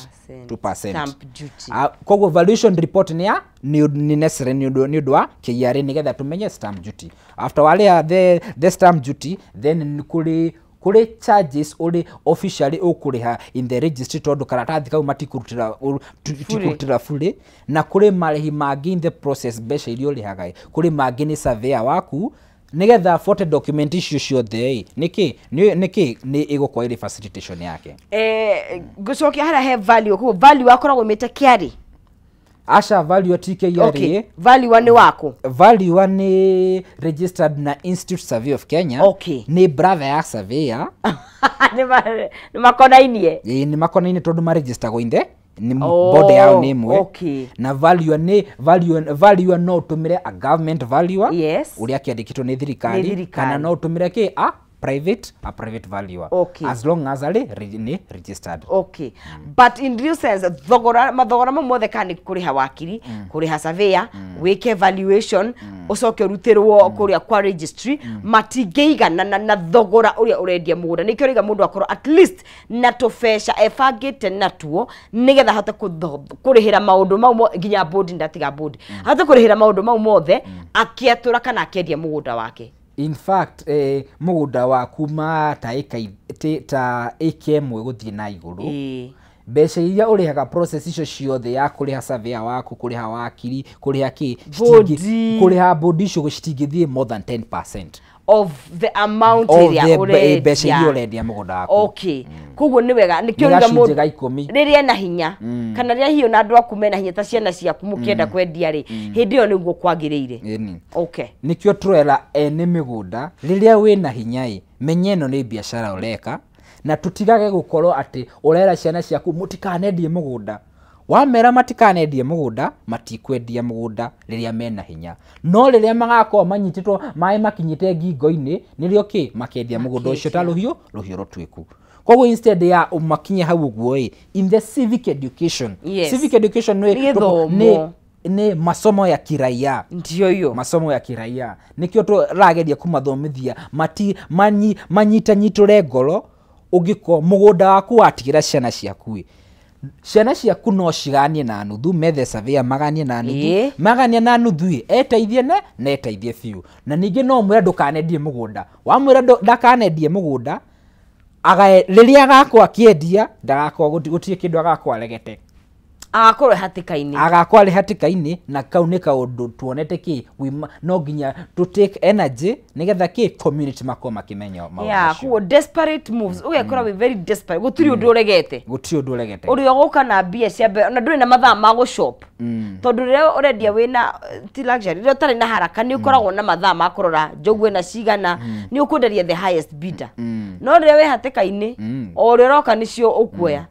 2% stamp duty. Koguo valuation report nĩ nĩ necessary nĩ ũndũ wa KRA nĩgetha tũmenye stamp duty. After warĩha the stamp duty, then nĩ kũrĩ charges ũrĩ officially ũkũrĩha in the registry, tondũ karatathi kau matikũrutĩra fully, na kũrĩ marĩhi mangĩ in the process, mbeca iria ũrĩhaga kũrĩ mangĩ nĩ surveyor waku nĩgetha abuate document icio ciothe. Nĩkĩ nĩ ĩgũkorwo ĩrĩ facilitation yake. Ngũcokia harĩa he value, koguo value akoragwo ĩmĩte kĩarĩ? Aca, value ti KRA. Okay. Value nĩ waku? Value nĩ registered na Institute Survey of Kenya. Okay. Nĩ brother ya surveyor. Nĩ makonainie? Ĩĩ, nĩ makonainie tondũ maregisteragwo in the board yao nĩ ĩmwe. Okay. Na value nĩ value no ũtũmĩre a government valuer, yes, ũrĩa kĩandĩkĩtwo nĩ thirikari, kana no ũtũmĩre kĩ a private valuer. Okay. As long as arĩ nĩ registered. Okay. But in real sense, thogora mathogora mau mothe kana nĩ kũrĩha wakiri, kũrĩha surveyor, wĩke valuation, ũcoke ũrutĩrwo kũrĩa kwa registry, matingĩiganana na thogora ũrĩa ũrendia mũgũnda. Nĩkĩo rĩga mũndũ akorwo at least na tũbeca ebangĩte natuo nĩgetha ahote kũrĩhĩra maũndũ mau nginya board, ndatiga board, ahote kũrĩhĩra maũndũ mau mothe akĩatũra kana akĩendia mũgũnda wake. In fact, mũgũnda waku ma ta ĩka 1 gũthiĩ na igũrũ, Mbeca iria ũrĩhaga process icio ciothe ya kũrĩha surveyor waku, kũrĩha wakiri, kũrĩha kĩ, Bodi. kũrĩha bodi icio citingĩthiĩ more than 10% of the amount of ĩrĩa the mbeca iria ũrendia. ũrendia mũgũnda waku. Okay, koguo nĩ wega nĩkĩo Nĩ rĩrĩa gacunjĩ mũndũ ga 10. Rĩrĩa ena hinya kana rĩrĩa hiyo na andũ aku mena hinya ta ciana ciaku mũkĩenda kwendia rĩ, hĩndĩ ĩyo nĩguo kwagĩrĩire. Ĩni. Okay. Nĩkĩo tũrera ene mĩgũnda rĩrĩa wĩna hinya ĩ, menya ĩno nĩ biacara ũreka, na tũtigage gũkorwo atĩ ũrera ciana ciaku mũtikanendie mũgũnda. Wamera matikanendie mũgũnda, matikwendia mũgũnda rĩrĩa mena hinya. No rĩrĩa magakorwo manyitĩtwo maĩ makinyĩte ngingo-inĩ, nĩrĩo kĩ makendia mũgũnda ũcio ta rũhiũ rũtuĩku. Koguo instead ya ũmakinye hau ũguo ĩ, in the civic education. Yes. Civic education Nĩ gĩthomo. Nĩ masomo ya kiraia. Ndio hiyo. Masomo ya kiraia nikio tũrageria kũmathomithia manyitanyitũre ngoro. Ũngĩkorwo mũgũnda waku watigĩra ciana ciaku ĩ, ciana ciaku no ciganie na nuthu, methe surveyor maganie na nuthu, maganie na nuthu ĩ, eteithie na eteithie biũ. Na ningĩ no ũmwĩre ndũkanendie mũgũnda, wamwĩra ndakanendie mũgũnda, agae rĩrĩa agakorwo akĩendia ndagakorwo gũtirĩ kĩndũ agakorwo aregete, agakorwo hatĩka-inĩ, agakorwo arĩ hatĩka-inĩ. Na kau nĩ kaũndũ tuonete kĩ no nginya to take energy nĩgetha kĩ community makorwo makĩmenya maũndũ Yeah, macio. koguo desperate moves ũgekora wĩ very desperate, gũtirĩ ũndũ ũregete, gũtirĩ ũndũ ũregete, ũrĩa ũgũka na mbia cia mbere, na ndũrĩ na mathaa ma gũshop, tondũ rĩrĩa ũrendia wĩna ti luxury, rĩrĩa ũtarĩ na haraka nĩ ũkoragwo na mathaa ma kũrora njogu ĩna cigana, nĩ ũkwenderia the highest bidder. No rĩrĩa wĩ hatĩka-inĩ, o ũrĩa ũroka nĩcio ũkuoya.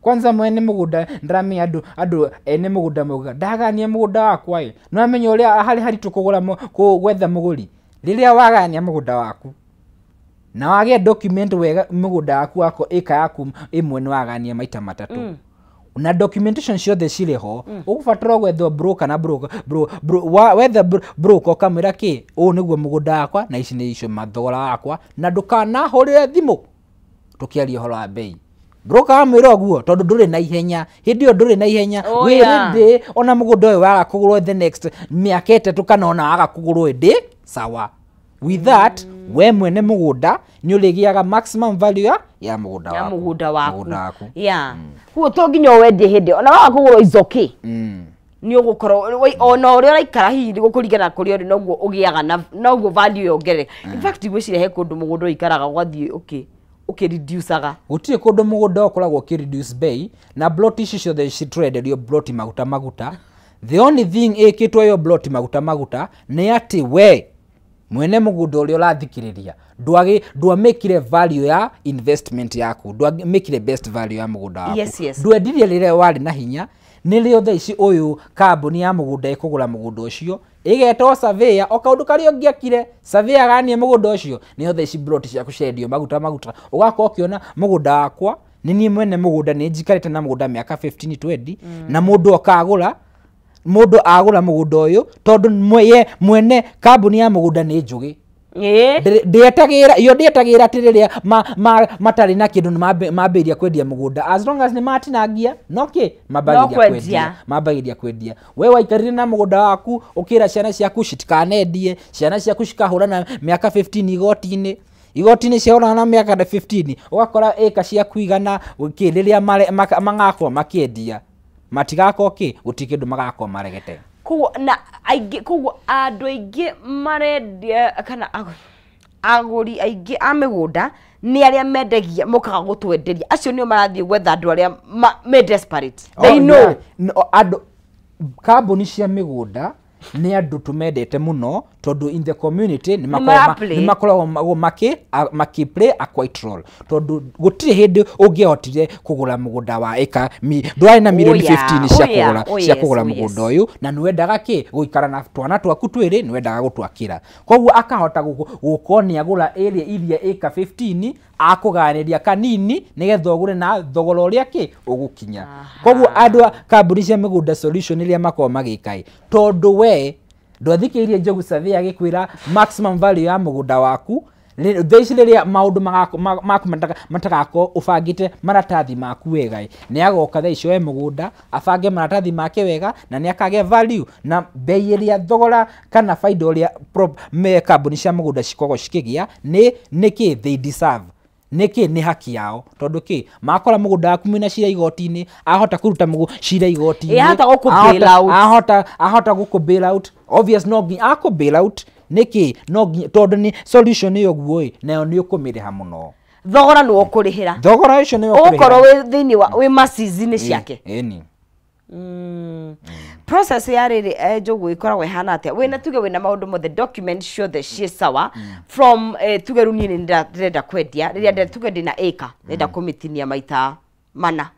Kwanza mwene mũgũnda ndĩramenya andũ ene mũgũnda mauga ndagania mũgũnda wakwa ĩ, no amenya ũrĩa harĩ haritũ kũgũra gwetha mũgũri. Rĩrĩa wagania mũgũnda waku na wagĩa document wega mũgũnda waku wako ĩka yaku ĩmwe nĩ wagania maita matatũ, na documentation ciothe cirĩ ho, ũgũbatara gwetha broker na broker wetha broker ũkamwĩra kĩ, ũũ nĩguo mũgũnda wakwa na ici nĩ icio mathogora wakwa, na ndũkanahũrĩre thimũ tũkĩaria ũhoro wa bei. Broker amwĩra ũguo tondũ ndũrĩ na ihenya, hĩndĩ ĩyo ndũrĩ na ihenya, Oh, wĩ yeah. ready ona mũgũnda ũyũ waga kũgũrwo the next mĩaka 3 kana ona waga kũgũrwo ĩndĩ sawa. With that we mwene mũgũnda nĩ ũrĩgĩaga maximum value ya mũgũnda ya waku. mũgũnda waku. Mũgũnda waku. Yeah. Koguo to nginya ũwendie hĩndĩ ĩyo, ona waga kũgũrwo is okay. Nĩ ũgũkorwo ona ũrĩa ũraikara hihi gũkũringana na kũrĩa ũrĩ noguo ũgĩaga na noguo value yongerereka. In fact ngwĩciria he kũndũ mũgũnda ũikaraga ũgathiĩ ũkĩreducaga. Gũtirĩ kũndũ mũgũnda ũkoragwo ũkĩreduce bei, na plot ici ciothe citũrenderio plot maguta maguta. The only thing ĩkĩtwo ĩyo plot maguta maguta nĩ atĩ we mwene mũgũnda ũrĩa ũrathikĩrĩria ndwamĩkire value ya investment yaku, ndwamĩkire best value ya mũgũnda waku. Yes, yes. Ndwendirie rĩrĩa warĩ na hinya, nĩrĩo thaa ici ũyũ kambuni ya mũgũnda ĩkũgũra mũgũnda ũcio ĩgetwo surveyor, o kaũndũ karĩa ũngĩakire surveyor aganie mũgũnda ũcio, nĩho thaa ici plot ciaku cirendio maguta maguta. Ũgakorwo ũkĩona mũgũnda wakwa nĩ niĩ mwene mũgũnda, nĩ njikarĩte na mũgũnda mĩaka 15 20, na mũndũ akagũra, mũndũ agũra mũgũnda ũyũ tondũ mwene kambuni ya mũgũnda nĩ njũgĩ. Ndĩetagĩra iyo ndĩetagĩra atĩ rĩrĩa matarĩ na kĩndũ nĩ mambĩrĩria kwendia mũgũnda, as long as nĩ matinangia no kĩ mambagĩrĩria kwendia. We waikarire na mũgũnda waku ũkĩra ciana ciaku citikanendie, ciana ciaku cikahũrana mĩaka 15 igoti-inĩ, igoti-inĩ ciahũrana na mĩaka 15, ũgakora ĩka ciaku igana kĩ rĩrĩa magakorwo makĩendia matigakorwo kĩ gũtirĩ kĩndũ magakorwo maregete. Koguo na aingĩ, koguo andũ aingĩ marendia kana agũri aingĩ a mĩgũnda nĩ arĩa mendagia mokaga gũtwenderia, acio nĩo marathiĩ gwetha andũ arĩa me desperate. They know. Andũ kambuni cia mĩgũnda nĩ andũ tũmendete mũno tondũ in the community nĩ makoragwo maki play a quite role, tondũ gũtirĩ hĩndĩ ũngĩahotire kũgũra mũgũnda wa ĩka ndwarĩ na milioni 15 cia kũgũra mũgũnda ũyũ, na nĩwendaga kĩ gũikara na twana twaku twĩrĩ, nĩwendaga gũtwakĩra, koguo akahota gũkorwo nĩ agũra area iria ĩka 15 akũganĩria kanini nĩgetha ũgũre na thogora ũrĩa kĩ ũgũkinya. Koguo andũ a kambuni cia mĩgũnda solution iria makoragwo magĩka tondũ we ndwathikĩrĩirie Njogu Surveyor agĩkwĩra maximum value ya mũgũnda waku, thaa ici rĩrĩa maũndũ maku matagakorwo ũbangĩte maratathi maku wega, nĩ agoka thaa ici oe mũgũnda abange maratathi make wega na nĩ akagĩa value na bei ĩrĩa thogora kana faida ũrĩa kambuni cia mũgũnda cikoragwo cikĩgĩa nĩ kĩ they deserve. Nĩkĩ nĩ haki yao tondũ kĩ makora mũgũnda waku mwĩna cira igoti-inĩ, ahota kũruta cira igoti-inĩ, Ahota gũkũ bail out. Ahota gũkũ bail out. Obvious no nginya akũ bail out. Nĩkĩ no nginya tondũ nĩ solution ĩyo guo ĩ nayo nĩ ũkũmĩrĩha mũno. Thogora nĩ ũkũrĩhĩra. Thogora ũcio nĩ ũkũrĩhĩra. Ũgũkorwo wĩ thĩinĩ wa wĩ macizi-inĩ ciake. Ĩni. Process ya rĩrĩ Njogu ĩkoragwo ĩhana atĩa? Wĩna tuge wĩna maũndũ mothe, document ciothe ciĩ sawa from tuge rĩu niĩ nĩ ndĩrenda kwendia, rĩrĩa tuge ndĩna acre ndĩrenda kũmĩtinia maita mana.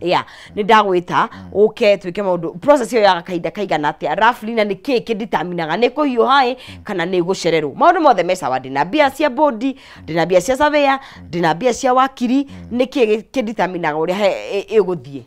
Yeah, nĩ ndagwĩta ũke twĩke maũndũ. Process ĩyo yaga kahinda kaigana atĩa roughly, na nĩ kĩĩ kĩnditaminaga nĩ kũhiũha kana nĩ gũcererwo? Maũndũ mothe me sawa, ndĩna mbia cia bodi, ndĩna mbia cia surveyor, ndĩna mbia cia wakiri, nĩ kĩĩ kĩnditaminaga ũrĩa ĩgũthiĩ?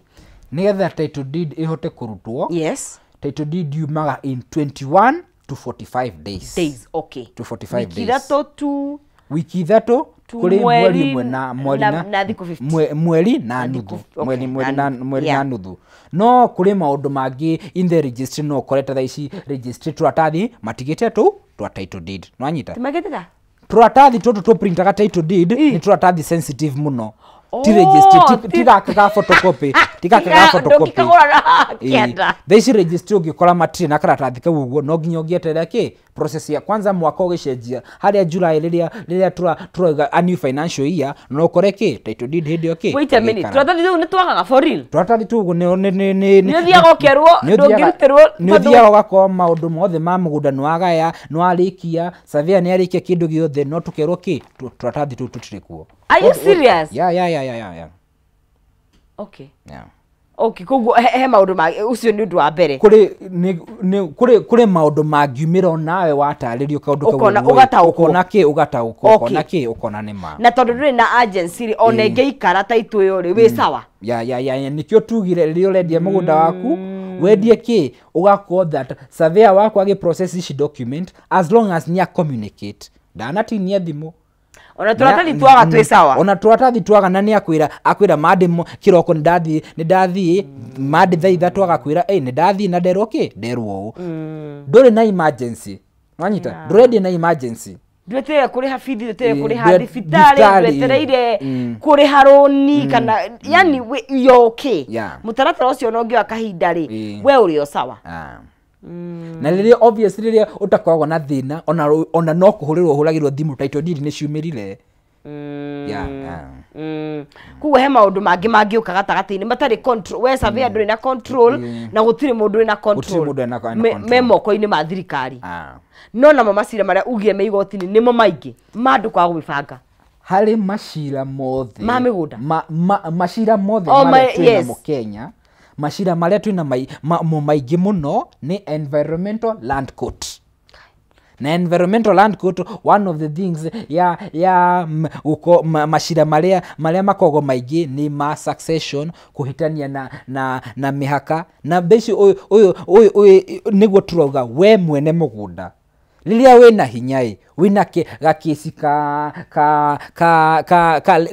Nĩgetha title deed ĩhote kũrutwo. Yes. Title deed yumaga in 21 to 45 days. Days, okay. To 45 days. Wiki ithatũ tu. Wiki ithatũ kũrĩ mweri ũmwe na na thikũ 50. Mweri na nuthu. Mweri na nuthu. No kũrĩ maũndũ mangĩ in the registry no ũkore ta thaa ici registry tũratathi matigĩte tũ twa title deed. Nĩwanyita? Timagĩte? Tũratathi tũtũ tũprintaga title deed nĩ tũratathi sensitive mũno. Ti registry, ti gaka ga photocopy, ti gaka ga photocopy. Thaa ici registry ũngĩkora matirĩ na karatathi kau ũguo, no nginya ũngĩeterera kĩ process ya kwanza mwaka ũgĩcenjia harĩa July rĩrĩa tũrauga a new financial year, no ũkore kĩ title deed hĩndĩ ĩyo kĩ. Wait a minute, tũratathi tũu nĩ twagaga for real? Tũratathi tũu nĩ nĩ ũthiaga ũkerwo ndũngĩrutĩrwo, nĩ ũthiaga ũgakora maũndũ mothe ma mũgũnda nĩ wagaya, nĩ warĩkia, surveyor nĩ arĩkia kĩndũ gĩothe, no tũkerwo kĩ tũratathi tũu tũtirĩ kuo. Are you serious? Yeah. Okay. Yeah. Okay, koguo he maũndũ ma ũcio nĩ ũndũ wa mbere. Kũrĩ maũndũ mangiumĩra onawe watarĩrio kaũndũ kau ũgataũkwo. Ũkona kĩ ũgataũkwo, ũkona kĩ ũkona nĩ ma. Na tondũ ndũrĩ na agency rĩ, ona ĩngĩikara title ĩyo rĩ, wĩ sawa. Ya nĩkĩo tugire rĩrĩa ũrendia mũgũnda waku, wendie kĩ ũgakorwo that surveyor waku agĩ process ici document as long as nĩ communicate. Ndanatinia thimũ. Ona tũratathi twaga twĩ sawa. Ona tũratathi twaga na nĩ akwĩra mande kĩroko nĩ ndathiĩ mande thaa ithatũ agakwĩra nĩ ndathiĩ na nderwo kĩ nderwo ũũ. Ndũrĩ na emergency. Wanyita? Ndũrendia na emergency. Ndwetereire kũrĩha bithi, ndwetereire kũrĩha thibitarĩ, ndwetereire kũrĩha rũni kana yani you're okay. Mũtaratara ũcio ona ũngĩoya kahinda rĩ, we ũrĩ o sawa. Na rĩrĩa obviously rĩrĩa ũtakoragwo na thĩna ona no kũhũrĩrwo ũhũragĩrwo thimũ title deed nĩ ciumĩrire. Koguo he maũndũ mangĩ mangĩũka gatagatĩ-inĩ matarĩ control, we surveyor ndũrĩ na control na gũtirĩ mũndũ wĩna control, me moko-inĩ ma thirikari. No namo macira marĩa ugire me igoti-inĩ nĩmo maingĩ ma andũ kwaga gwĩbanga. Harĩ macira mothe ma mĩgũnda, macira mothe marĩa twĩnamo Kenya, macira marĩa twĩna mo maingĩ mũno nĩ environmental land court. Na environmental land court, one of the things ya macira marĩa makoragwo maingĩ nĩ ma succession, kũhĩtania na mĩhaka. Na mbeci ũyũ nĩguo tũrauga we mwene mũgũnda rĩrĩa wĩna hinya ĩ, wĩna gakĩci ka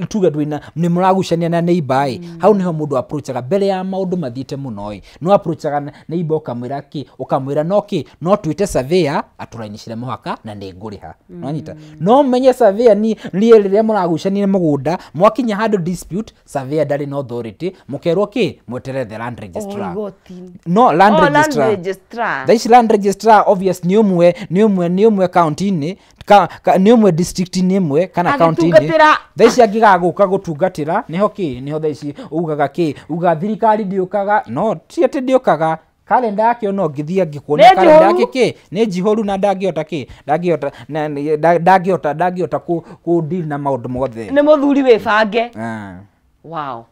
tuge ndwĩna nĩ mũragucania na neighbor ĩ, hau nĩho mũndũ approachaga mbere ya maũndũ mathiĩte mũno ĩ, no approachaga neighbor ũkamwĩra kĩ, ũkamwĩra no kĩ, no twĩte surveyor atũrainicĩre mũhaka na nĩ ngũrĩha. Nĩwanyita? No menye surveyor ni rĩrĩa mũragucania mũgũnda mwakinya handũ dispute, surveyor ndarĩ na authority, mũkerwo kĩ, mweterere the land registrar. No land registrar. Thaa ici land registrar obvious nĩ ũmwe county-inĩ, nĩ ũmwe district-inĩ ĩmwe kana county-inĩ. Thaa ici angĩgagũka gũtungatĩra nĩho kĩ, nĩho thaa ici ugaga kĩ, ugaga thirikari ndĩũkaga, no ti atĩ ndĩũkaga, kalenda yake no ngĩthiĩ angĩkuonia kalenda yake kĩ nĩ njihũru na ndangĩhota kĩ, ndangĩhota kũ deal na maũndũ mothe. Nĩ mũthuri wĩbange. Wow.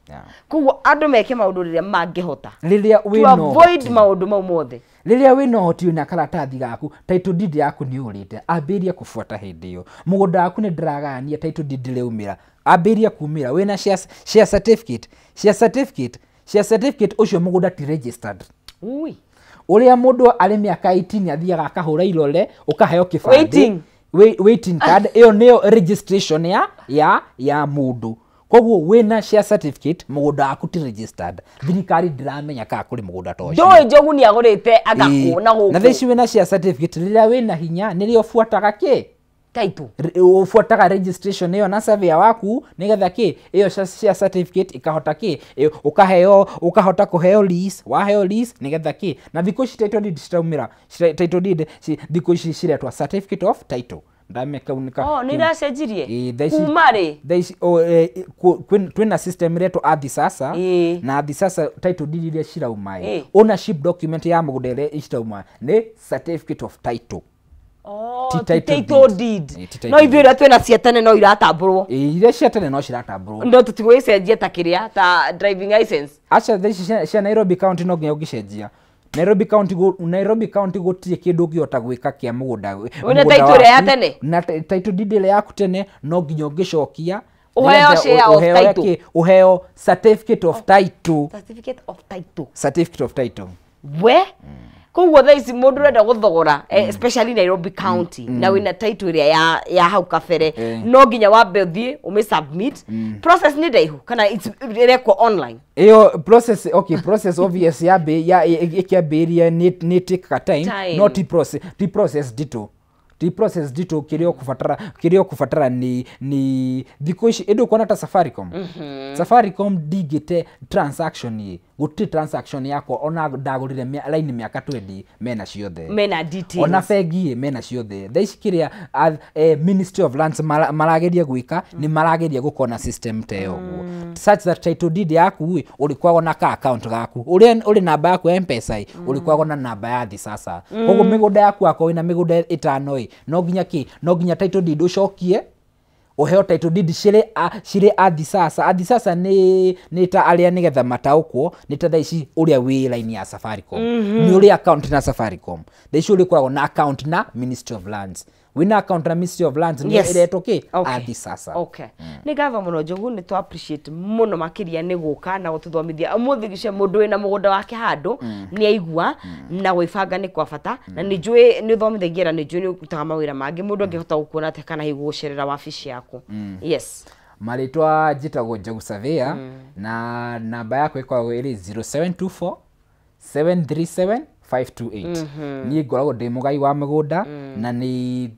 Koguo andũ meke maũndũ rĩrĩa mangĩhota. Rĩrĩa wĩna avoid maũndũ mau mothe. Rĩrĩa wĩna ũhoti wĩna karatathi gaku, title deed yaku nĩ ũrĩte, ambĩrĩria kũbuata hĩndĩ ĩyo. Mũgũnda waku nĩ ndĩragayania, title deed ndĩraumĩra, ambĩrĩria kumĩra. Wĩna share certificate, share certificate, share certificate ũcio mũgũnda ti registered. Ui. Ũrĩa mũndũ arĩ mĩaka 18 athiaga akahũra irore, ũkaheo kĩbandĩ. Waiting card, ĩyo nĩyo registration ya mũndũ. Koguo wĩna share certificate, mũgũnda waku ti registered. Thirikari ndĩramenya kana kũrĩ mũgũnda ta ũcio. Ndũĩ Njogu nĩagũrĩte agakũ na gũkũ. Na thaa ici wĩna share certificate, rĩrĩa wĩna hinya nĩrĩo ũbuataga kĩ? Title. Ufuataga registration ĩyo na surveyor waku nigetha kĩ ĩyo share certificate ikahota kĩ ukaheo ukahota kuheo lease, waheo lease nigetha kĩ na thikũ ici title deed ciraumĩra, title deed thikũ ici ciretwa certificate of title. Oh, nĩ iracenjirie kuma rĩ? Thaa ici twĩna system ĩretwo Ardhi Sasa, na Ardhi Sasa title deed iria cirauma ĩ, ownership document ya mũgũnda ĩrĩa cirauma nĩ certificate of title. Oh, title deed. No ithuĩ ĩrĩa twĩna cia tene no iratambũrwo. Iria cia tene no ciratambũrwo. No tũtigũgĩcenjia ta kĩrĩa ta driving license. Aca thaa ici cia Nairobi County no nginya ũngĩcenjia. Nairobi County gũtirĩ kĩndũ ũngĩhota gwĩka kĩa mũgũnda. Wĩna title ĩrĩa ya tene? Na title deed ĩrĩa yaku tene no nginya ũngĩcokia. Ũheo share of title. Ũheo certificate of title. Certificate of title. Certificate of title. We? Koguo thaa ici mũndũ ũrenda gũthogora, especially Nairobi County, na wĩna title ĩrĩa ya hau kabere, no nginya wambe ũthiĩ ũmĩ submit. Process nĩ ndaihu kana ĩrekwo online? Ĩyo process, okay, process obvious ya ĩkĩambĩrĩria nĩ take time, no ti process, ti process nditũ. Ti process nditũ kĩrĩa ũkũbatara ni thikũ ici ĩndĩ ũkuona ta Safaricom. Safaricom ndingĩte transaction ĩ, gũtirĩ transaction yakwa ona ndagũrire line mĩaka 20 mena ciothe. Mena details. Ona bengi ĩ mena ciothe. Thaa ici kĩrĩa Ministry of Lands marageria gwĩka nĩ marageria gũkorwo na system ta ĩyo ũguo. Such that title deed yaku ĩ ũrĩkoragwo na ka account gaku. Ũrĩa ũrĩ namba yaku ya M-Pesa ĩ ũrĩkoragwo na namba ya Ardhi Sasa. Koguo mĩgũnda yaku akorwo wĩna mĩgũnda ĩtano ĩ no nginya kĩ no nginya title deed ũcokie ũheo title deed cirĩ Ardhi Sasa. Ardhi Sasa nĩ ta arĩa nĩgetha mataũkwo nĩ ta thaa ici ũrĩa wĩ line ya Safaricom. Nĩ ũrĩ account na Safaricom. Thaa ici ũrĩkoragwo na account na Ministry of Lands. Wĩna account na Ministry of Lands nĩ ĩretwo kĩ? Ardhi Sasa. Okay. Nĩ ngatho mũno Njogu, nĩ twa appreciate mũno makĩria nĩ gũka na gũtũthomithia. Ũmũthĩ gĩce mũndũ wĩna mũgũnda wake handũ nĩ aigua na gwĩbanga nĩ kwa bata, na nĩ njũĩ nĩ ũthomithagia na nĩ njũĩ nĩ ũrutaga mawĩra mangĩ mũndũ angĩhota gũkuona atĩa kana hihi gũgũcerera wabici yaku. Yes. Marĩtwa njĩtagwo Njogu Surveyor, na namba yakwa ĩkoragwo ĩrĩ 0724 737 528. Niĩ ngoragwo ndĩ mũgai wa mĩgũnda, na nĩ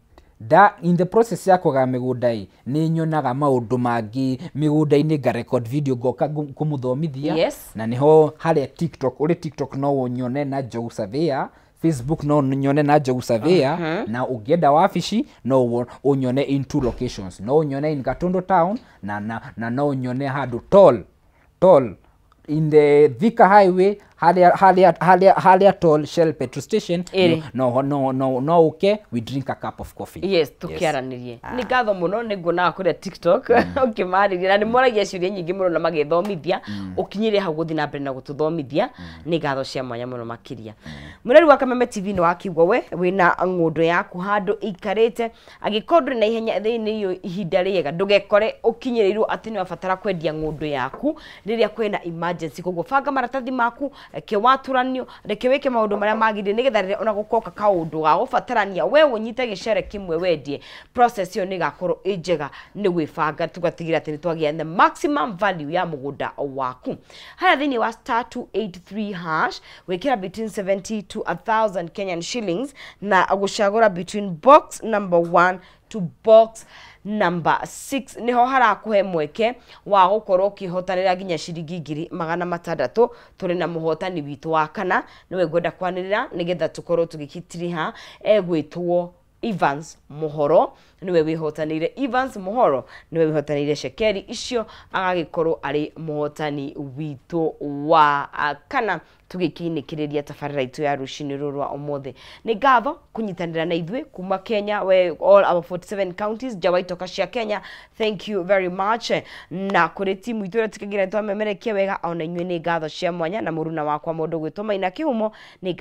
in the process ya kũgaya mĩgũnda ĩ nĩ nyonaga maũndũ mangĩ mĩgũnda-inĩ, nga record video ngoka kũmũthomithia. Na nĩho harĩa TikTok, ũrĩ TikTok no ũnyone na Njogu Surveyor, Facebook no ũnyone na Njogu Surveyor, na ũngĩenda wabici no ũnyone in two locations, no ũnyone in Gatundu town na no ũnyone handũ toll in the Thika Highway harĩa toll Shell petrol station. No okay, we drink a cup of coffee. Yes, tukiaranirie. Nĩ ngatho mũno nĩ nguonaga kũrĩa TikTok ũkĩmarĩria na nĩ moragia ciũria nyingĩ mũno na magĩthomithia, ũkinyire hau gũthiĩ na mbere na gũtũthomithia. Nĩ ngatho cia mwanya mũno makĩria. Mũreri wa Kameme TV nĩ wakiugwo we wĩna ng'ũndũ yaku handũ ikarĩte, angĩkorwo ndũrĩ na ihenya thĩinĩ iyo ihinda rĩega ndũgekore ũkinyĩrĩirwo atĩ nĩ wabatara kwendia ng'ũndũ yaku rĩrĩa kwĩna emergency. Koguo banga maratathi maku, reke waturanio, reke wĩke maũndũ marĩa magĩrĩire nĩgetha rĩrĩa ona gũkoka kaũndũ ga gũbatarania we ũnyite gĩcere kĩmwe wendie, process ĩyo nĩ ĩgakorwo ĩ njega nĩ gwĩbanga tũgatigĩrĩra atĩ nĩ twagĩa the maximum value ya mũgũnda waku. Harĩa thĩinĩ wa star 283 hash wĩkĩra between 70 to 1000 Kenyan shillings na gũcagũra between box number 1 to box number 6 niho harakuhe mweke wa gukorwo ukihotanira nginya ciringi 600. Turi na muhotani witu wa kana niwe ngwenda kwanirira nigetha tukorwo tugikitiriha egwitwo Evans Muhoro, niwe wihotanire. Evans Muhoro niwe wihotanire cekeri icio agagikorwo ari muhotani witu wa kana tugikinikiriria tabarira itu ya rucini ruru rwa umuthi. Ni ngatho kunyitanira na ithuĩ kuma Kenya, we all our 47 counties nja wa itoka cia Kenya, thank you very much. Na kuri timu itu ĩrĩa tũkĩgira twamemerekia wega ona inyuĩ nĩ ngatho cia mwanya, na mũruna wakwa mũndũ gwĩtwo Maina Kĩhumo nĩ